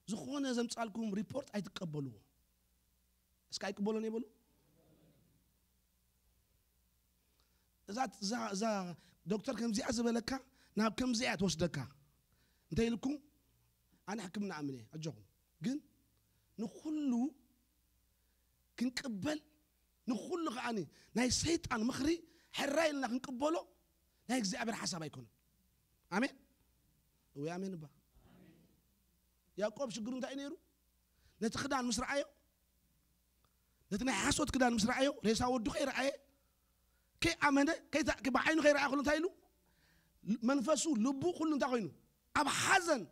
ዝኾነ ዘምጻልኩም ሪፖርት ኣይትቀበልዎ። እስከ ኣይቅበሎን እየ በሉ። እዛ፣ እዛ፣ እዛ ዶክተር ከምዚኣ ዝበለካ ናብ ከምዚኣ እያ ትወስደካ። እንተ ኢልኩም ኣነ ሕክምና ኣምን እየ፣ ኣጆኹም። ግን ንኹሉ ክንቅበል፣ ንኹሉ ከዓኒ ናይ ሰይጣን ምኽሪ ሕራይ ኢልና ክንቅበሎ ናይ እግዚኣብሔር ሓሳብ ኣይኮነን። ኣሜን። እወ ኣሜን እባ። ያዕቆብ ሽግሩ እንታይ እዩ ነይሩ? ነቲ ክዳን ምስ ረኣዮ፣ ነቲ ናይ ሓሶት ክዳን ምስ ረኣዮ፣ ሬሳ ወዱ ከይረኣየ፣ ከይኣመነ፣ ከይታ-፣ ከይ-፣ ብዓይኑ ከይረኣየ ከሎ እንታይ ኢሉ? መንፈሱ፣ ልቡ፣ ኩሉ እንታይ ኮይኑ? ኣብ ሓዘን።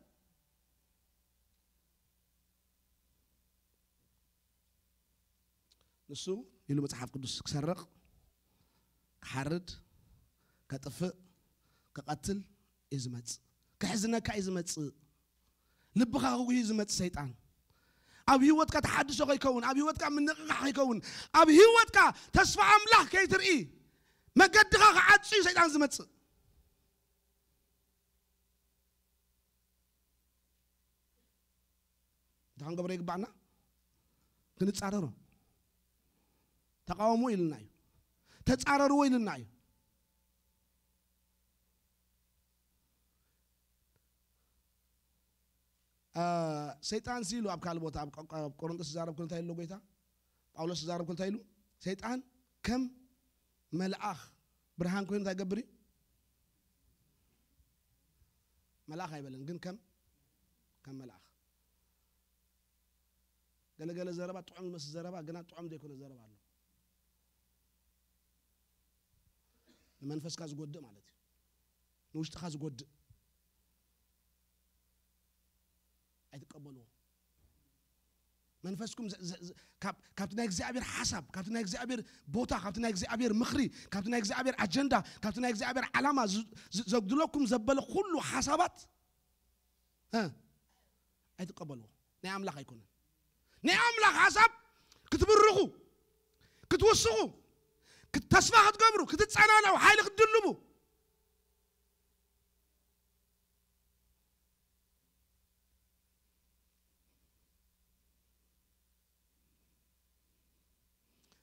ንሱ ኢሉ መጽሓፍ ቅዱስ ክሰርቕ፣ ክሓርድ፣ ከጥፍእ፣ ክቐትል እዩ ዝመጽእ። ክሕዝነካ እዩ ዝመጽእ። ልብኻ ክጉሂ እዩ ዝመጽእ ሰይጣን። ኣብ ህይወትካ ተሓድሶ ከይከውን፣ ኣብ ህይወትካ ምንቕቓሕ ከይከውን፣ ኣብ ህይወትካ ተስፋ ኣምላኽ ከይትርኢ፣ መገድኻ ክዓጽዩ ሰይጣን ዝመጽእ። እንታይ ክንገብሮ ይግባኣና? ክንጻረሮ። ተቃወሞ ኢልና እዩ። ተጻረርዎ ኢልና እዩ። አ፣ ሰይጣን ሲ ኢሉ ኣብ ካልእ ቦታ፣ ኣብ ቆ-፣ ኣብ ቆሮንቶስ ዝዛረብ ከሎ እንታይ ኢሉ ጎይታ? ጳውሎስ ዝዛረብ ከሎ እንታይ ኢሉ? ሰይጣን ከም መልኣኽ ብርሃን ኮይኑ እንታይ ይገብር እዩ? መልኣኽ ኣይበለን፣ ግን ከም፣ ከም መልኣኽ። ገለገለ ዘረባ ጥዑም ዝመስል ዘረባ፣ ግና ጥዑም ዘይኮነ ዘረባ ኣሎ። ንመንፈስካ ዝጎድእ ማለት እዩ። ንውሽጥኻ ዝጎድእ። ኣይትቀበልዎ። መንፈስኩም ዘ-፣ ዘ-፣ ዘ-፣ ካብ፣ ካብቲ ናይ እግዚኣብሔር ሓሳብ፣ ካብቲ ናይ እግዚኣብሔር ቦታ፣ ካብቲ ናይ እግዚኣብሔር ምኽሪ፣ ካብቲ ናይ እግዚኣብሔር ኣጀንዳ፣ ካብቲ ናይ እግዚኣብሔር ዓላማ ዝ-፣ ዝ-፣ ዘጉድለኩም ዘበለ ኩሉ ሓሳባት እ፣ ኣይትቀበልዎ። ናይ ኣምላኽ ኣይኮነን። ናይ ኣምላኽ ሓሳብ ክትብርኹ፣ ክትውስኹ፣ ክት-፣ ተስፋ ክትገብሩ፣ ክትጸናነዑ፣ ሓይሊ ክትድልቡ።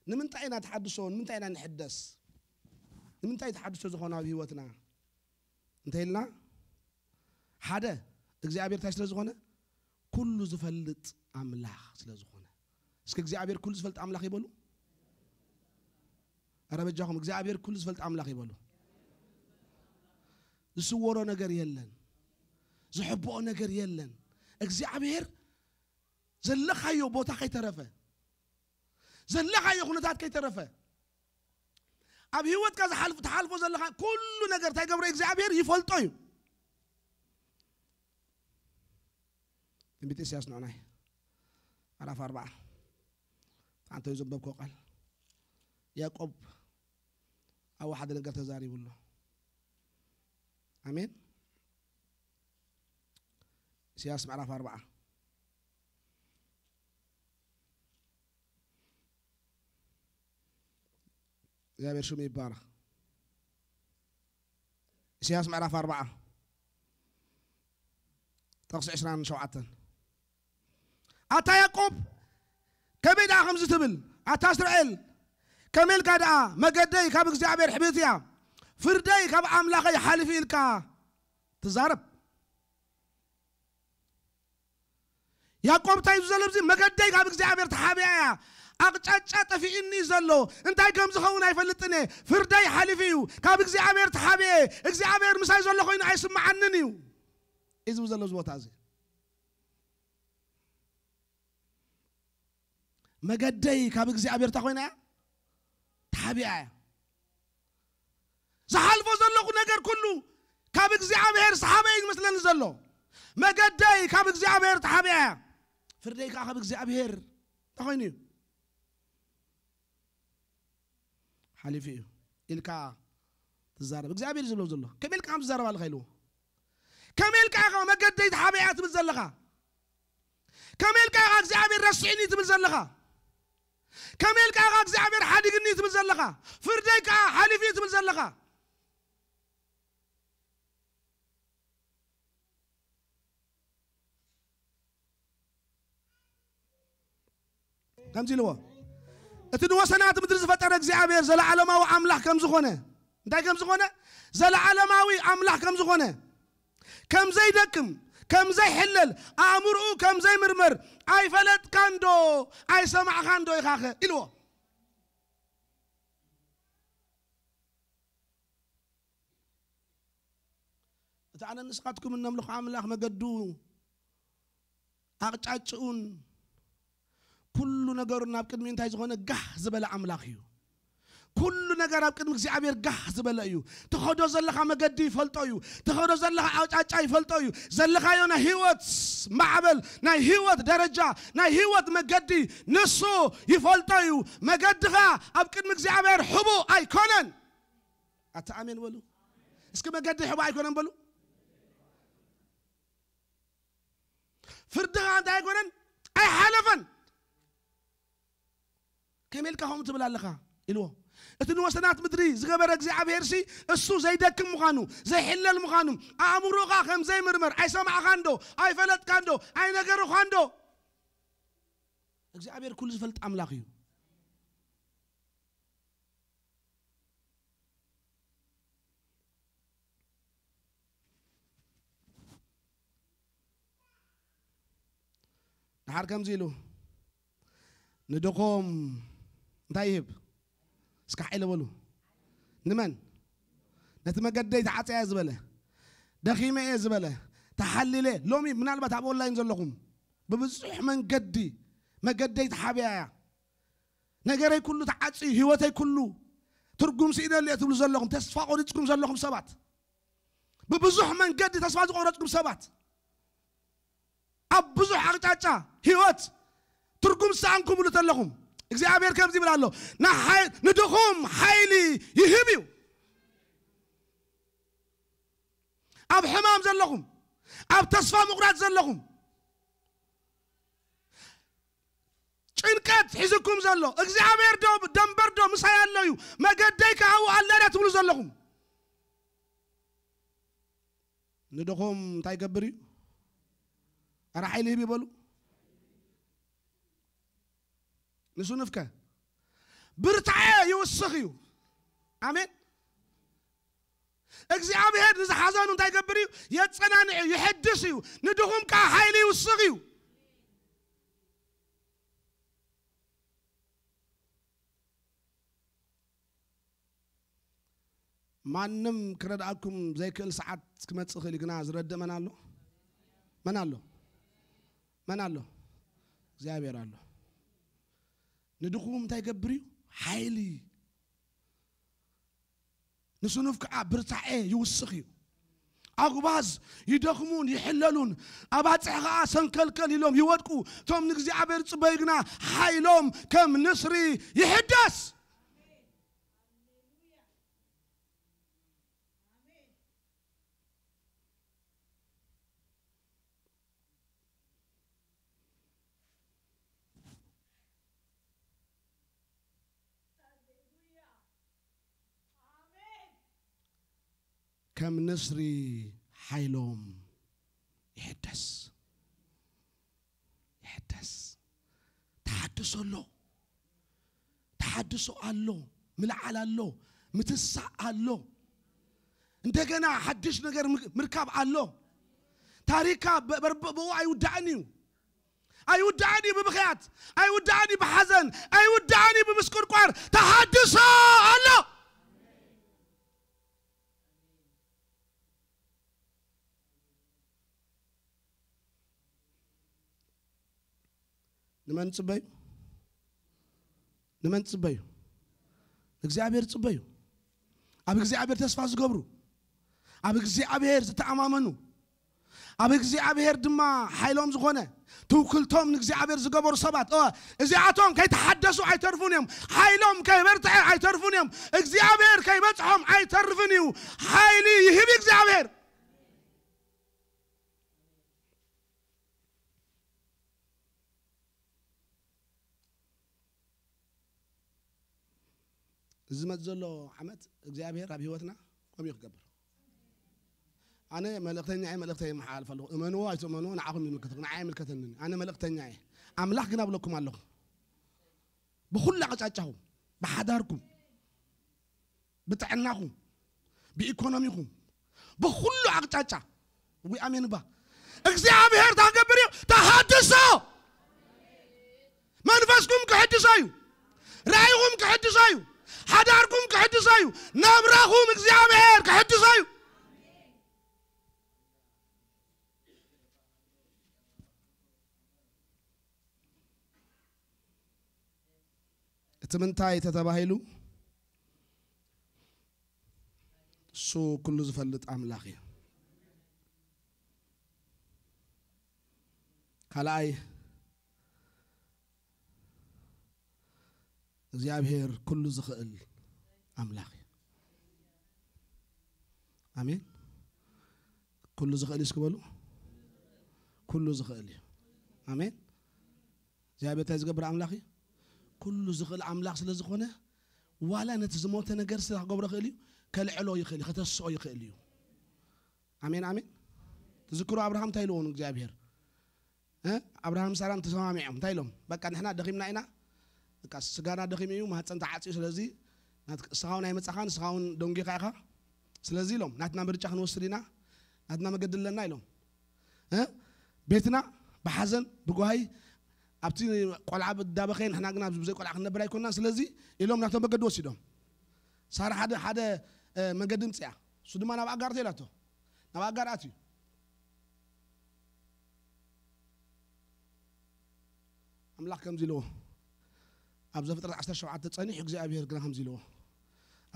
ንምንታይ ኢና ተሓድሶ? ንምንታይ ኢና ንሕደስ? ንምንታይ ተሓድሶ ዝኾነ ኣብ ህይወትና? እንተ ኢልና፣ ሓደ፣ እግዚኣብሔር እንታይ ስለ ዝኾነ? ኩሉ ዝፈልጥ ኣምላኽ ስለ ዝኾነ። እስኪ እግዚኣብሔር ኩሉ ዝፈልጥ ኣምላኽ ይበሉ። ኣረ በጃኹም፣ እግዚኣብሔር ኩሉ ዝፈልጥ ኣምላኽ ይበሉ። ዝስወሮ ነገር የለን። ዝሕብኦ ነገር የለን። እግዚኣብሔር ዘለኻዮ ቦታ ከይተረፈ፣ ዘለኻዮ ኩነታት ከይተረፈ፣ ኣብ ህይወትካ ዝሓልፍ-፣ ትሓልፎ ዘለኻ ኩሉ ነገር እንታይ ገብሮ እግዚኣብሔር ይፈልጦ እዩ። ትንቢት ኢሳያስ ንዑናይ ምዕራፍ ኣርባዓ፣ ኣንተ ዘንበብኮ ቃል፣ ያዕቆብ ኣብ ሓደ ነገር ተዛሪቡ ኣሎ። ኣሜን። ኢሳያስ ምዕራፍ ኣርባዓ። እግዚኣብሔር ሽሙ ይባረኽ። ኢሳያስ ምዕራፍ ኣርባዓ፣ ጥቕሲ ዕስራን ሸውዓተን። ኣታ ያዕቆብ፣ ከመይ ደኣ ከምዚ ትብል? ኣታ እስራኤል፣ ከመይ ኢልካ ደኣ? መገደይ ካብ እግዚኣብሔር ሕብእቲ እያ፣ ፍርደይ ካብ ኣምላኸይ ሓሊፉ ኢልካ ትዛረብ። ያዕቆብ እንታይ እዩ ዘሎ? እዚ መገደይ ካብ እግዚኣብሔር ተሓቢኣ እያ፣ ኣቕጫጫ ጠፊእኒ እዩ ዘሎ፣ እንታይ ከም ዝኸውን ኣይፈልጥን እየ፣ ፍርደይ ሓሊፉ እዩ፣ ካብ እግዚኣብሔር ተሓቢአ እየ፣ እግዚኣብሔር ምሳይ ዘሎ ኮይኑ ኣይስምዓንን እዩ፣ እዩ ዝብል ዘሎ እዚ ቦታ እዚ። መገደይ ካብ እግዚኣብሔር እንታይ ኮይና እያ? ተሓቢኣ እያ። ዝሓልፎ ዘለኹ ነገር ኩሉ ካብ እግዚኣብሔር ዝሓበ እዩ ዝመስለኒ ዘሎ። መገደይ ካብ እግዚኣብሔር ተሓቢኣ እያ። ፍርደይ ከዓ ካብ እግዚኣብሔር እንታይ ኮይኑ እዩ? ሓሊፉ እዩ ኢልካ ትዛረብ። እግዚኣብሔር እዩ ዝብሎ ዘሎ። ከመይ ኢልካ ከም ትዛረብ ኣለኻ ኢልዎ። ከመይ ኢልካ ኢኻ መገደይ ተሓቢኣ እያ ትብል ዘለኻ? ከመይ ኢልካ ኢኻ እግዚኣብሔር ረሲዕኒ ትብል ዘለኻ? ከመይ ኢልካ ኢኻ እግዚኣብሔር ሓዲግኒ ትብል ዘለኻ? ፍርደይ ከዓ ሓሊፉ እዩ ትብል ዘለኻ? ከምዚ ኢልዎ፣ እቲ ንወሰናት ምድሪ ዝፈጠረ እግዚኣብሔር ዘለዓለማዊ ኣምላኽ ከም ዝኾነ፣ እንታይ ከም ዝኾነ? ዘለዓለማዊ ኣምላኽ ከም ዝኾነ፣ ከም ዘይደክም፣ ከም ዘይሕለል፣ ኣእምርኡ ከም ዘይምርመር ኣይፈለጥካን ዶ? ኣይሰማዕኻን ዶ ኢኻኸ? ኢልዎ። እቲ ኣነ ንስኻትኩም እነምልኾ ኣምላኽ መገዱ፣ ኣቕጫጭኡን ኩሉ ነገሩን ኣብ ቅድሚ እንታይ ዝኾነ ጋህ ዝበለ ኣምላኽ እዩ። ኩሉ ነገር ኣብ ቅድሚ እግዚኣብሔር ጋህ ዝበለ እዩ። ትኸዶ ዘለኻ መገዲ ይፈልጦ እዩ። ትኸዶ ዘለኻ ኣቕጫጫ ይፈልጦ እዩ። ዘለኻዮ ናይ ህይወት ማዕበል፣ ናይ ህይወት ደረጃ፣ ናይ ህይወት መገዲ ንሱ ይፈልጦ እዩ። መገድኻ ኣብ ቅድሚ እግዚኣብሔር ሕቡእ ኣይኮነን። ኣታ ኣሜን በሉ። እስኪ መገዲ ሕቡእ ኣይኮነን በሉ። ፍርድኻ እንታይ ኣይኮነን? ኣይሓለፈን። ከመይ ኢልካ ከምኡ ትብል ኣለኻ? ኢልዎ። እቲ ንወሰናት ምድሪ ዝገበረ እግዚኣብሔር ሲ እሱ ዘይደክም ምዃኑ፣ ዘይሕለል ምዃኑ፣ ኣእምሮኻ ከም ዘይምርመር ኣይሰማዕኻን ዶ? ኣይፈለጥካን ዶ? ኣይነገርኻን ዶ? እግዚኣብሔር ኩሉ ዝፈልጥ ኣምላኽ እዩ። ድሓር ከምዚ ኢሉ ንድኾም እንታይ ይህብ? እስካዕ ኢለ በሉ። ንመን? ነቲ መገደይ ተዓፀያ ዝበለ፣ ደኺመ እየ ዝበለ፣ ተሓሊለ። ሎሚ ምናልባት ኣብ ኦንላይን ዘለኹም ብብዙሕ መንገዲ መገደይ ተሓቢያ እያ። ነገረይ ኩሉ ተዓፅዩ፣ ህይወተይ ኩሉ ትርጉም ስኢነሉ እየ ትብሉ ዘለኹም፣ ተስፋ ቆሪፅኩም ዘለኹም ሰባት፣ ብብዙሕ መንገዲ ተስፋ ዝቆረፅኩም ሰባት፣ ኣብ ብዙሕ ኣቕጫጫ ህይወት ትርጉም ዝሰኣንኩምሉ ዘለኹም፣ እግዚኣብሔር ከምዚ ይብል ኣሎ፣ ንሓይ-፣ ንድኹም ሓይሊ ይህብ እዩ። ኣብ ሕማም ዘለኹም፣ ኣብ ተስፋ ምቑራጽ ዘለኹም፣ ጭንቀት ሒዝኩም ዘሎ፣ እግዚኣብሔር ዶ ደንበር ዶ ምሳይ ኣሎ እዩ፣ መገደይ ካብኡ ኣለና ትብሉ ዘለኹም፣ ንድኹም እንታይ ይገብር እዩ? ኣረ ሓይሊ ይህብ ይበሉ። ንስኑፍከ ብርታዐ ይውስኽ እዩ። ኣሜን። እግዚኣብሔር ንዝሓዘኑ እንታይ ይገብር እዩ? የጸናንዕ እዩ፣ ይሕድስ እዩ። ንድኹም ከኣ ሓይሊ ይውስኽ እዩ። ማንም ክረድኣኩም ዘይክእል ሰዓት ክመጽእ ይኽእል እዩ፣ ግና ዝረድእ መን ኣሎ? መን ኣሎ? መን ኣሎ? እግዚኣብሔር ኣሎ። ንድኹም እንታይ ይገብር እዩ? ሓይሊ። ንስኑፍ ከዓ ብርታዐ ይውስኽ እዩ። ኣጉባዝ ይደኽሙን ይሕለሉን፣ ኣባጽሕ ከዓ ሰንከልከል ኢሎም ይወድቁ። እቶም ንእግዚኣብሔር ዝጽበዩ ግና ሓይሎም ከም ንስሪ ይሕደስ። ከም ንስሪ ሓይሎም ይሕደስ፣ ይሕደስ። ተሓድሶ ኣሎ፣ ተሓድሶ ኣሎ፣ ምልዓል ኣሎ፣ ምትሳእ ኣሎ። እንደገና ሓድሽ ነገር ምርካብ ኣሎ። ታሪካ ብኡ ኣይውዳእን እዩ። ኣይውዳእን እዩ ብብኽያት፣ ኣይውዳእን እዩ ብሓዘን፣ ኣይውዳእን እዩ ብምስቁርቋር። ተሓድሶ ኣሎ። ንመን ጽበዩ? ንመን ጽበዩ? ንእግዚኣብሔር ጽበዩ። ኣብ እግዚኣብሔር ተስፋ ዝገብሩ፣ ኣብ እግዚኣብሔር ዝተኣማመኑ፣ ኣብ እግዚኣብሔር ድማ ሓይሎም ዝኾነ ትውክልቶም ንእግዚኣብሔር ዝገበሩ ሰባት፣ እወ፣ እዚኣቶም ከይተሓደሱ ኣይተርፉን እዮም። ሓይሎም ከይበርትዐ ኣይተርፉን እዮም። እግዚኣብሔር ከይበጽሖም ኣይተርፍን እዩ። ሓይሊ ይህብ እግዚኣብሔር። እዚ ዝመጽእ ዘሎ ዓመት እግዚኣብሔር ኣብ ህይወትና ከምኡ ክገብር። ኣነ መልእኽተኛ እየ፣ መልእኽተይ የመሓላልፍ ኣለኹ። እመንዎ ኣይትእመንዎ ንዓኹም ይምልከተኩም፣ ንዓይ ኣይምልከተንን። ኣነ መልእኽተኛ እየ። ኣምላኽ ግን ኣብለኩም ኣለኹ። ብኹሉ ኣቕጫጫኹም፣ ብሓዳርኩም፣ ብጥዕናኹም፣ ብኢኮኖሚኹም፣ ብኹሉ ኣቕጫጫ። ዊ ኣሜን ባ። እግዚኣብሔር ታገብር እዩ፣ ተሃድሶ። መንፈስኩም ክሕድሶ እዩ። ራእይኹም ክሕድሶ እዩ። ሓዳርኩም ክሕድሶ እዩ። ናብራኹም እግዚኣብሔር ክሕድሶ እዩ። እቲ ምንታይ ተተባሂሉ፣ እሱ ኩሉ ዝፈልጥ ኣምላኽ እዩ። ካልኣይ፣ እግዚኣብሔር ኩሉ ዝኽእል ኣምላኽ እዩ። ኣሜን። ኩሉ ዝኽእል እዩ እስኪ በሉ። ኩሉ ዝኽእል እዩ። ኣሜን። እግዚኣብሔር እንታይ ዝገብር ኣምላኽ እዩ? ኩሉ ዝኽእል ኣምላኽ ስለ ዝኾነ፣ ዋላ ነቲ ዝሞተ ነገር ስለ ክገብሮ ይኽእል እዩ፣ ከልዕሎ ይኽእል እዩ፣ ከተስኦ ይኽእል እዩ። ኣሜን፣ ኣሜን። ትዝክሩ ኣብርሃም እንታይ ኢልዎ ንእግዚኣብሔር? እ? ኣብርሃም ሳራን ተሰማሚዖም እንታይ ኢሎም? በቃ ንሕና ደኺምና ኢና፣ በቃ ስጋና ደኺሙ እዩ፣ ማህፀን ተዓፅዩ፣ ስለዚ ናት-፣ ንስኻ እውን ኣይመፃኻን፣ ንስኻ እውን ደንጒኻ ኢኻ። ስለዚ ኢሎም ናትና ምርጫ ክንወስድ ኢና፣ ናትና መገዲ ኣለና ኢሎም። እ? ቤትና ብሓዘን ብጓሂ ኣብቲ ቆልዓ እንዳበኸየ ንሕና ግና ኣብዚ ብዘይ ቆልዓ ክንነብር ኣይኮንናን። ስለዚ ኢሎም ናቶም መገዲ ወሲዶም። ሳራ ሓደ፣ ሓደ፣ እ፣ መገዲ ምፅኣ። እሱ ድማ ናብ ኣጋር ተኢላቶ። ናብ ኣጋር ኣትዩ። ኣምላኽ ከምዚ ኢልዎ። ኣብ ዘፍጥረት ዓሰርተ ሸውዓተ ጸኒሑ እግዚኣብሔር ግና ከምዚ ኢልዎ።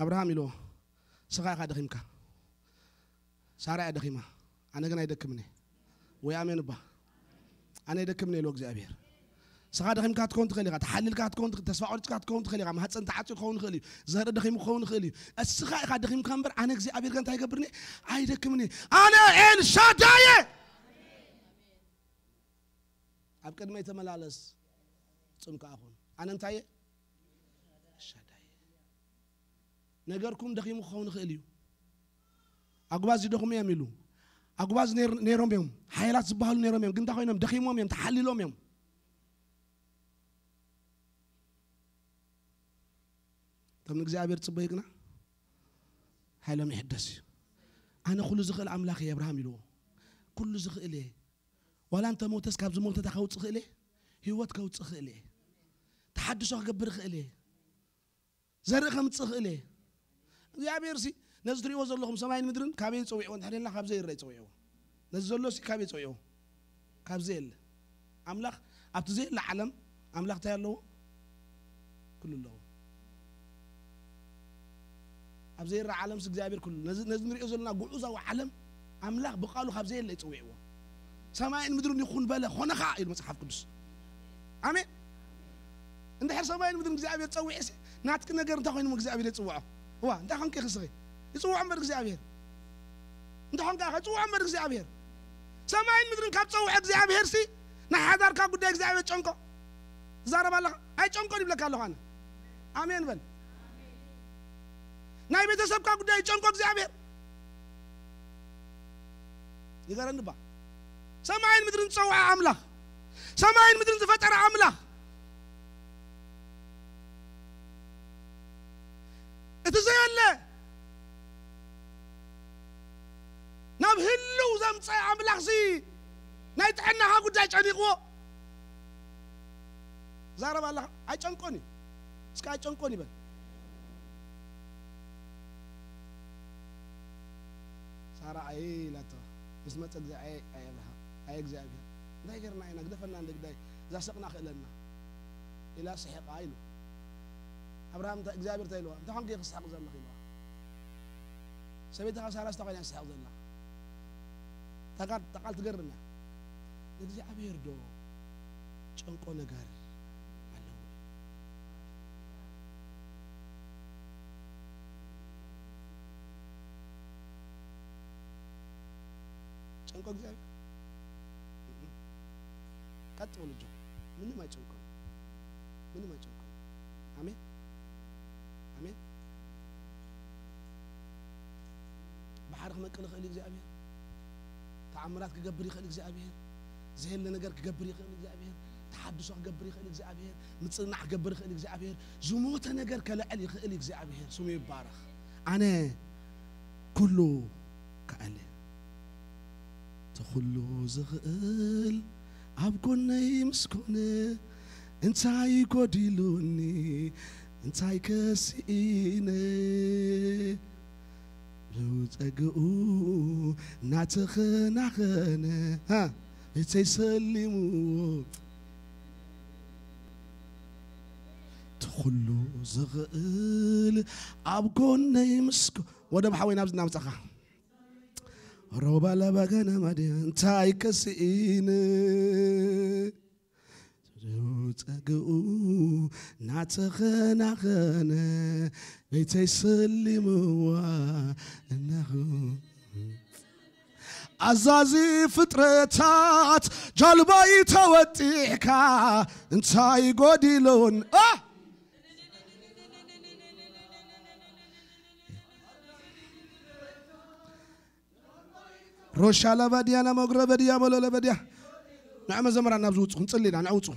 ኣብርሃም ኢልዎ። ንስኻ ኢኻ ደኺምካ። ሳራ እያ ደኺማ። ኣነ ግን ኣይደክምን እየ። ወይ ኣሜን እባ። ኣነ ኣይደክምን እየ ኢልዎ እግዚኣብሔር። ንስኻ ደኺምካ ትከውን ትኽእል ኢኻ። ተሓሊልካ ትከውን ትኽእል፣ ተስፋ ቆሪጽካ ትከውን ትኽእል ኢኻ። ማህጸን ተዓጽዩ ክኸውን ይኽእል እዩ። ዘርኢ ደኺሙ ክኸውን ይኽእል እዩ። እስኻ ኢኻ ደኺምካ እምበር ኣነ እግዚኣብሔር ግን እንታይ ይገብርኒ? ኣይደክምኒ። ኣነ ኤልሻዳይ እየ። ቅድመይ ተመላለስ፣ ጽም ከኣ ኩን። ኣነ እንታይ እየ? ሻዳይ። ነገርኩም ደኺሙ ክኸውን ይኽእል እዩ። ኣጉባዝ ይደኽሙ እዮም ኢሉ። ኣጉባዝ ነይር-፣ ነይሮም እዮም። ሓይላት ዝበሃሉ ነይሮም እዮም። ግን እንታይ ኮይኖም? ደኺሞም እዮም፣ ተሓሊሎም እዮም። እቶም ንእግዚኣብሔር ጽበዩ ግና ሓይሎም ይሕደስ እዩ። ኣነ ኩሉ ዝኽእል ኣምላኽ እየ፣ ኣብርሃም ኢልዎ። ኩሉ ዝኽእል እየ። ዋላ እንተ ሞተስ ካብ ዝሞተ እንታይ ከውጽእ ክእል እየ? ህይወት ከውጽእ ክእል እየ። ተሓድሶ ክገብር ክእል እየ። ዘርኢ ከምጽእ ክእል እየ። እግዚኣብሔር ሲ ነዚ ትሪእዎ ዘለኹም ሰማይን ምድርን ካበይ ጸዊዕዎ እንድሕር ኢልና ካብ ዘይረኣ ጸዊዕዎ። ነዚ ዘሎ ሲ ካበይ ጸዊዕዎ? ካብ ዘየለ። ኣምላኽ ኣብቲ ዘየለ ዓለም ኣምላኽ እንታይ ኣለዎ? ኩሉ ኣለዎ። ኣብ ዘይረኣ ዓለምስ እግዚኣብሔር ኩሉ። ነዚ፣ ነዚ ንሪኦ ዘለና ጉዑዛዊ ዓለም ኣምላኽ ብቃሉ ካብ ዘየለ እዩ ጸዊዕዎ። ሰማይን ምድርን ይኹን በለ፣ ኾነ ኸኣ ኢሉ መጽሓፍ ቅዱስ። ኣሜን። እንድሕር ሰማይን ምድርን እግዚኣብሔር ጸዊዑ ሲ፣ ናትኪ ነገር እንታይ ኮይኑ እግዚኣብሔር ይጽውዖ? እዋ፣ እንታይ ኮንኪ ኢኺ እስኺ? ይጽውዖ እምበር እግዚኣብሔር። እንታይ ኮንካ ኢኻ? ይጽውዖ እምበር እግዚኣብሔር። ሰማይን ምድርን ካብ ጸውዐ እግዚኣብሔር ሲ፣ ናይ ሓዳርካ ጉዳይ እግዚኣብሔር ጨንቆ። ትዛረብ ኣለኻ? ኣይጨንቆን ይብለካ ኣለኹ ኣነ። ኣሜን በል። ናይ ቤተሰብካ ጉዳይ ጨንቆ እግዚኣብሔር። ይገረኒ ባ። ሰማይን ምድርን ዝጸውዐ ኣምላኽ፣ ሰማይን ምድርን ዝፈጠረ ኣምላኽ፣ እቲ ዘየለ ናብ ህልው ዘምጸ ኣምላኽሲ ናይ ጥዕናኻ ጉዳይ ጨኒቕዎ። ዛረብ ኣለኻ? ኣይጨንቆን እዩ። እስከ ኣይጨንቆን ይበል። ሳራ ኣየ ኢላቶ። ምስ መጸ እግዚኣብሔር፣ ኣየ፣ ኣየ ኣብርሃም፣ ኣየ እግዚኣብሔር፣ እንታይ ጌርና ኢና? ግደፈና እንደ ግዳይ፣ እዛ ስቕና ክእለና ኢላ ስሒቓ ኢሉ። ኣብርሃም እንታይ፣ እግዚኣብሔር እንታይ ኢልዋ? እንታይ ኾንኪ ኢኺ ትስሕቂ ዘለኺ ኢልዋ። ሰበይትኻ ሳራ እንታይ ኮይና ትስሕቕ ዘላ? እታ ቃል፣ እታ ቃል ትገርም እያ። ንእግዚኣብሔር ዶ ጨንቆ ነገር ኣለዎ? ጨንቆ እግዚኣብሔር? ቀጥ በሉ እጆም። ምንም ኣይጨንቆም። ምንም ኣይጨንቆም። ኣሜን። ኣሜን። ባሕሪ ክመቅል ይኽእል እግዚኣብሔር። ተኣምራት ክገብር ይኽእል እግዚኣብሔር። ዘየለ ነገር ክገብር ይኽእል እግዚኣብሔር። ተሓድሶ ክገብር ይኽእል እግዚኣብሔር። ምጽንናዕ ክገብር ይኽእል እግዚኣብሔር። ዝሞተ ነገር ከለዕል ይኽእል እግዚኣብሔር። ስሙ ይባረኽ። ኣነ ኩሉ ከኣለ። እቲ ኩሉ ዝኽእል ኣብ ጎነይ ምስ ኮነ፣ እንታይ ጎዲሉኒ፣ እንታይ ከስኢነ? ብጸግኡ እናተኸናኸነ፣ ሃ፣ ቤተይ ሰሊምዎ። እቲ ኩሉ ዝኽእል ኣብ ጎነይ ምስ ኮ-፣ ወደብ ሓወይ ናብዚ እናመጻኻ። ሮባ ላባ ጋና ማድያ እንታይ ከስኢን? ጸግኡ ናተኸናኸነ ቤተይ ሰሊምዋ እነኹ። ኣዛዚ ፍጥረታት ጃልባይ ተወጢሕካ እንታይ ጎዲሎን? ኣ! ሮሻ ለበድያ ነመጉረ በድያ በሎ ለበድያ። ንዕ መዘምራን ናብዚ ውጹ፣ ክንጽሊ ኢና፣ ንዕ ውጹ።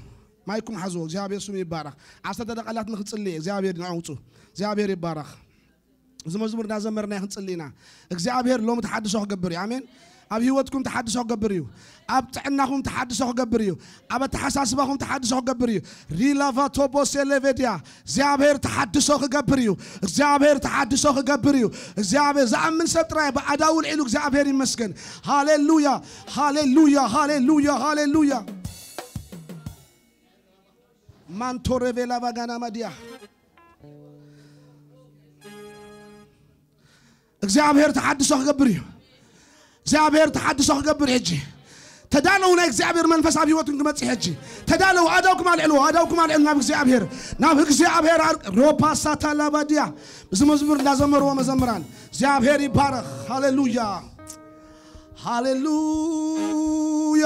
ማይኩም ሓዝዎ፣ እግዚኣብሔር ስሙ ይባረኽ። ዓሰርተ ደቂቃ ኣላትኒ ክንጽሊ እየ፣ እግዚኣብሔር ንዕ ውጹ። እግዚኣብሔር ይባረኽ። እዚ መዝሙር እንዳዘመርና ክንጽሊ ኢና። እግዚኣብሔር ሎሚ ተሓድሶ ክገብር እዩ። ኣሜን። ኣብ ህይወትኩም ተሓድሶ ክገብር እዩ። ኣብ ጥዕናኹም ተሓድሶ ክገብር እዩ። ኣብ ኣተሓሳስባኹም ተሓድሶ ክገብር እዩ። ሪላቫ ቶቦሴ ሌቬድያ፣ እግዚኣብሔር ተሓድሶ ክገብር እዩ። እግዚኣብሔር ተሓድሶ ክገብር እዩ። እግዚኣብሔር ዝኣምን ሰብ ጥራይ ብኣዳው ልዒሉ እግዚኣብሔር ይመስገን። ሃሌሉያ፣ ሃሌሉያ፣ ሃሌሉያ፣ ሃሌሉያ። ማንቶሬቬላ ቫጋና ማድያ። እግዚኣብሔር ተሓድሶ ክገብር እዩ። እግዚኣብሔር ተሓድሶ ክገብር ሕጂ። ተዳለዉ፣ ናይ እግዚኣብሔር መንፈስ ኣብ ህይወትኩም ክመጽእ ሕጂ። ተዳለዉ፣ ኣዳውኩም ኣልዕልዎ፣ ኣዳውኩም ኣልዕሉ ናብ እግዚኣብሔር። ናብ እግዚኣብሔር ኣር-፣ ሮፓ ሳታ ላባድያ። እዚ መዝሙር እንዳዘመርዎ መዘምራን። እግዚኣብሔር ይባረኽ። ሃሌሉያ። ሃሌሉያ።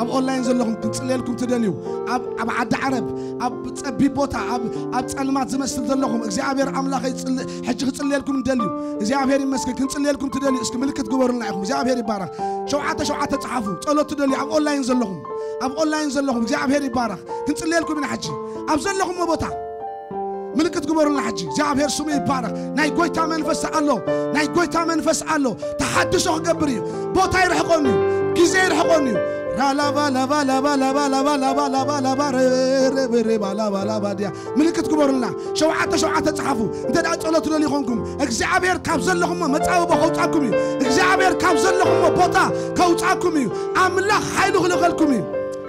ኣብ ኦንላይን ዘለኹም ክንጽልየልኩም ትደልዩ፣ ኣብ፣ ኣብ ዓዲ ዓረብ፣ ኣብ ጸቢብ ቦታ፣ ኣብ፣ ኣብ ጸልማት ዝመስል ዘለኹም፣ እግዚኣብሔር ኣምላኸይ ጽል-፣ ሕጂ ክጽልየልኩም እንደልዩ። እግዚኣብሔር ይመስገን። ክንጽልየልኩም ትደልዩ፣ እስኪ ምልክት ግበሩልና ኢኹም። እግዚኣብሔር ይባረኽ። ሸውዓተ ሸውዓተ ጸሓፉ። ጸሎት ትደልዩ፣ ኣብ ኦንላይን ዘለኹም፣ ኣብ ኦንላይን ዘለኹም፣ እግዚኣብሔር ይባረኽ። ክንጽልየልኩም ኢና ሕጂ። ኣብ ዘለኹምዎ ቦታ ምልክት ግበሩልና ሕጂ። እግዚኣብሔር ስሙ ይባረኽ። ናይ ጎይታ መንፈስ ኣሎ። ናይ ጎይታ መንፈስ ኣሎ። ተሓድሶ ክገብር እዩ። ቦታ ይርሕቆን እዩ። ግዜ ይርሕቆን እዩ። ራላባ ላባ ላባ ላባ ላባ ላባ ላባ ላባ ረ-፣ ረ-፣ ረ-፣ ሬባ ላባ ላባ ድያ። ምልክት ግበሩልና። ሸውዓተ ሸውዓተ ጸሓፉ። እንተ ደኣ ጸሎት ትደልዩ ኾንኩም፣ እግዚኣብሔር ካብ ዘለኹሞ መጻብቦ ከውጻኩም እዩ። እግዚኣብሔር ካብ ዘለኹሞ ቦታ ከውጻኩም እዩ። ኣምላኽ ሓይሉ ክልእኸልኩም እዩ።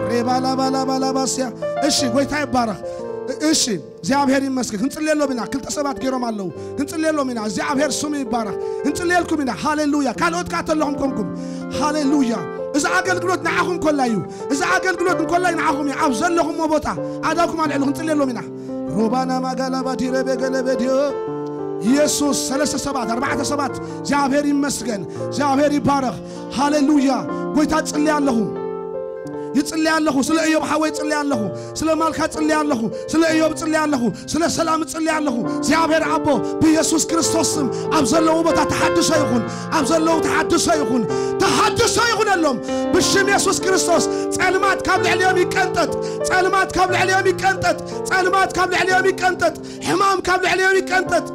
ሬባ ላባ ላባ ላባ ስያ። እሺ፣ ጎይታ ይባረኽ። እ-፣ እሺ፣ እግዚኣብሔር ይመስገን። ክንጽልየሎም ኢና። ክልተ ሰባት ገይሮም ኣለዉ። ክንጽልየሎም ኢና። እግዚኣብሔር ስሙ ይባረኽ። ክንጽልየልኩም ኢና። ሃሌሉያ። ካልኦት ከኣ ተለኹም ኮንኩም። ሃሌሉያ። እዚ ኣገልግሎት ንዓኹም ኮላ እዩ። እዚ ኣገልግሎት እንኮላይ ንዓኹም እዩ። ኣብ ዘለኹምዎ ቦታ ኣዳኩም ኣልዕሉ። ክንጽልየሎም ኢና። ሮባና ማጋላባ ዲረበ ገለበ ዲዮ። ኢየሱስ፣ ሰለስተ ሰባት፣ ኣርባዕተ ሰባት፣ እግዚኣብሔር ይመስገን። እግዚኣብሔር ይባረኽ። ሃሌሉያ። ጎይታ፣ ጽልየ ኣለኹ። ይጽልየ ኣለኹ። ስለ እዮብ ሓወይ ጽልየ ኣለኹ። ስለ ማልካ ጽልየ ኣለኹ። ስለ እዮብ ጽልየ ኣለኹ። ስለ ሰላም ጽልየ ኣለኹ። እግዚኣብሔር ኣቦ፣ ብኢየሱስ ክርስቶስ ስም ኣብ ዘለዉ ቦታ ተሓድሶ ይኹን። ኣብ ዘለዉ ተሓድሶ ይኹን። ተሓድሶ ይኹነሎም። ብሽም ኢየሱስ ክርስቶስ ጸልማት ካብ ልዕሊኦም ይቀንጠጥ። ጸልማት ካብ ልዕሊኦም ይቀንጠጥ። ጸልማት ካብ ልዕሊኦም ይቀንጠጥ። ሕማም ካብ ልዕሊኦም ይቀንጠጥ።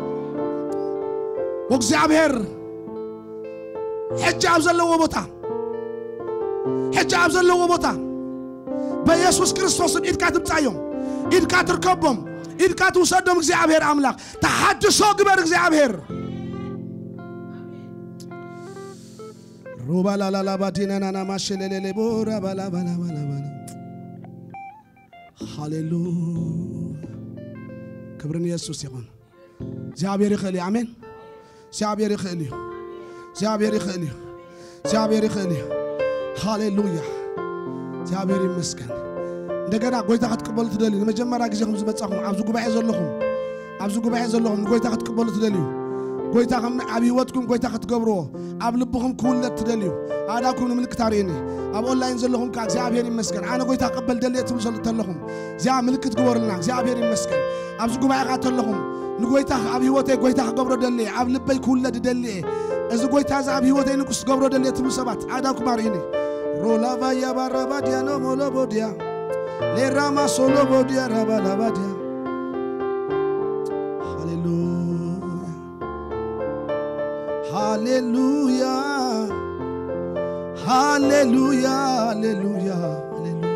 ወእግዚኣብሔር ሕጂ ኣብ ዘለዎ ቦታ፣ ሕጂ ኣብ ዘለዎ ቦታ በኢየሱስ ክርስቶስን ኢድካ ትምጻዮም፣ ኢድካ ትርከቦም፣ ኢድካ ትውሰዶም። እግዚኣብሔር ኣምላኽ ተሓድሶ ግበር። እግዚኣብሔር ሩባ ላላላባ ዲናናና ማሸለሌሌ ቦራ ባላ ባላ ባላ ባላ። ሃሌሉያ። ክብርን ኢየሱስ ይኹን። እግዚኣብሔር ይኽእል እዩ። ኣሜን። እግዚኣብሔር ይኽእል እዩ። እግዚኣብሔር ይኽእል እዩ። እግዚኣብሔር ይኽእል እዩ። ሃሌሉያ። እግዚኣብሔር ይመስገን። እንደገና ጎይታ ክትቅበሉ ትደልዩ፣ ንመጀመርያ ግዜ ከም ዝመጻኹም፣ ኣብዚ ጉባኤ ዘለኹም፣ ኣብዚ ጉባኤ ዘለኹም ንጎይታ ክትቅበሉ ትደልዩ፣ ጎይታ ከም ኣብ ህይወትኩም ጎይታ ክትገብርዎ፣ ኣብ ልብኹም ክውለድ ትደልዩ፣ ኣእዳውኩም ንምልክት ኣርእዩኒ። ኣብ ኦንላይን ዘለኹም ከኣ እግዚኣብሔር ይመስገን፣ ኣነ ጎይታ ክቕበል ደልየ ትብሉ ዘለ-፣ ተለኹም፣ እዚኣ ምልክት ግበሩልና። እግዚኣብሔር ይመስገን። ኣብዚ ጉባኤ ከኣ ተለኹም፣ ንጎይታ ኣብ ህይወተይ ጎይታ ክገብሮ ደልየ፣ ኣብ ልበይ ክውለድ ደልየ፣ እዚ ጎይታ እዚ ኣብ ህይወተይ ንጉስ ክገብሮ ደልየ ትብሉ ሰባት፣ ኣእዳውኩም ኣርእዩኒ። ሮላቫያ ባራባድያ ኖሞሎቦድያ ሌራማ ሶሎቦድያ ራባላባድያ። ሃሌሉያ። ሃሌሉያ፣ ሃሌሉያ፣ ሃሌሉያ፣ ሃሌሉያ።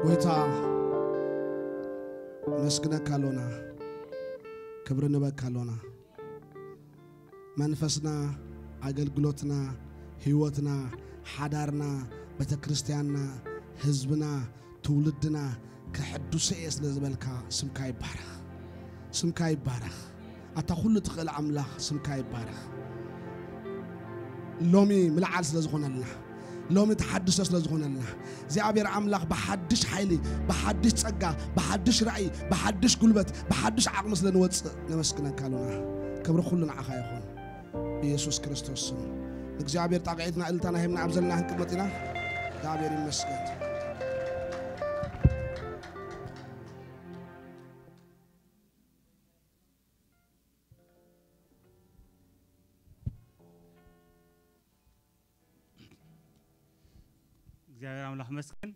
ጎይታ፣ ነመስግነካ ኣሎና፣ ክብሪ ንበካ ኣሎና። መንፈስና፣ ኣገልግሎትና፣ ህይወትና፣ ሓዳርና፣ ቤተ ክርስቲያንና፣ ህዝብና፣ ትውልድና ከሐድሶ እየ ስለ ዝበልካ ስምካ ይባረኽ። ስምካ ይባረኽ። ኣታ ኩሉ ትኽእል ኣምላኽ ስምካ ይባረኽ። ሎሚ ምልዓል ስለ ዝኾነልና፣ ሎሚ ተሓድሶ ስለ ዝኾነልና፣ እግዚኣብሔር ኣምላኽ ብሓድሽ ሓይሊ፣ ብሓድሽ ጸጋ፣ ብሓድሽ ራእይ፣ ብሓድሽ ጉልበት፣ ብሓድሽ ዓቕሚ ስለ ንወጽእ ነመስግነካ ኣሎና። ክብሪ ኩሉ ንዓኻ ይኹን። ብኢየሱስ ክርስቶስ ስም። ንእግዚኣብሔር ጣቕዒትና እልልታና ሂብና ኣብ ዘለና ክንቅመጥ ኢና። እግዚኣብሔር ይመስገን። እግዚኣብሔር ኣምላኽ መስገን።